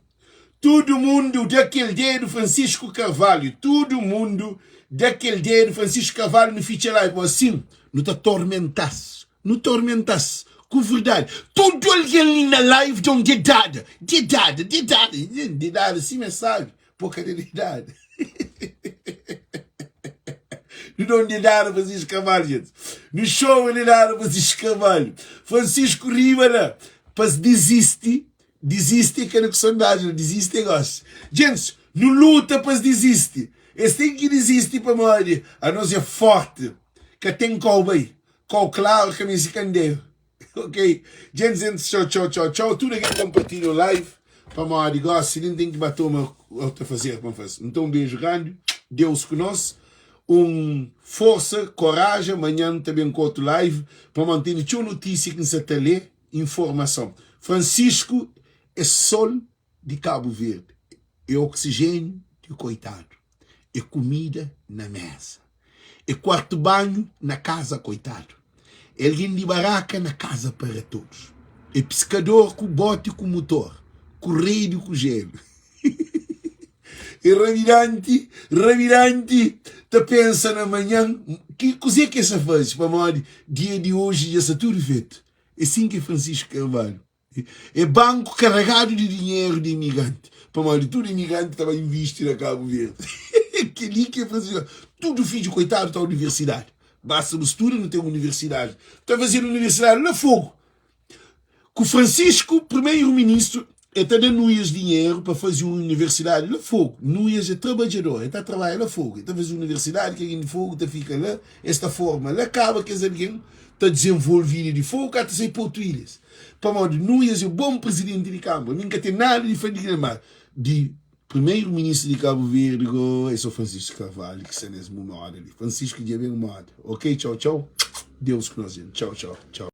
tudu mundu da kel dedu Francisco Carvalho, tudu mundu da kel dedu Francisco Carvalho, nu fitxa live, pamodi asin nu ta tormenta-s, nu tormenta-s ku verdadi. Tudu algen li na live da un dedada, dedada, dedada, dedada sima es sabe. Poka de idade. Nu dá um dedada Francisco Carvalho, gente. Nu show uma dedada Francisco Carvalho. Francisco riba lá. Pa desiste. Desiste é kada ku sondagem. Desiste é gosto. Gente, nu luta pa desiste. Eles têm que desistir pamodi a nós é forte. Ka tem kau bai. Kau claro ka meste candeiro. Ok, gente, gente, tchau, tchau, tchau, tchau. Tudo aqui compartilha o live. Pamodi gosi nem tem que bater uma outra fazer para fazer. Então um beijo grande, Deus com nós. Um força, coragem. Amanhã também com outro live para manter tchau notícia que não se lê, informação. Francisco é sol de Cabo Verde, é oxigênio de coitado, é comida na mesa. É quarto banho na casa coitado. É alguém de barraca na casa para todos. É pescador com bote com motor, com rede com gelo. É rabidante, rabidante, ta pensa na manhã, que coisa que essa faz? Pamodi, dia de hoje já está tudo feito. É assim que é Francisco Carvalho. É banku karegadu di dinheru di imigranti, pamodi tudu imigranti ta ba invisti na Kabu Verdi. Kel-li ki é faze tudu fidju koitadu ta universidadi. Basta bu studa, nu ten universidadi. Ta fazedu universidadi na Fogu. Ku Francisco, primeiro-ministru, el ta da Nuias dinheru pa faze un universidadi na Fogu. Nuias é trabadjador, el ta trabadja na Fogu. El ta faze universidadi ki algen di Fogu ta fika la, es ta forma la, kaba kes algen ta dizenvolve ilha di Fogu, ka ta sai pa otu ilhas. Pamodi Nuias é bon prizidenti di kanbra. Mi N ka ten nada di fla di kel ma di primeru ministru di Kabu Verdi go é so Francisco Carvalho ki sta nes moda li. Francisco dja ben moda. Ok txau txau. Deus ku nos jenti. Txau txau txau.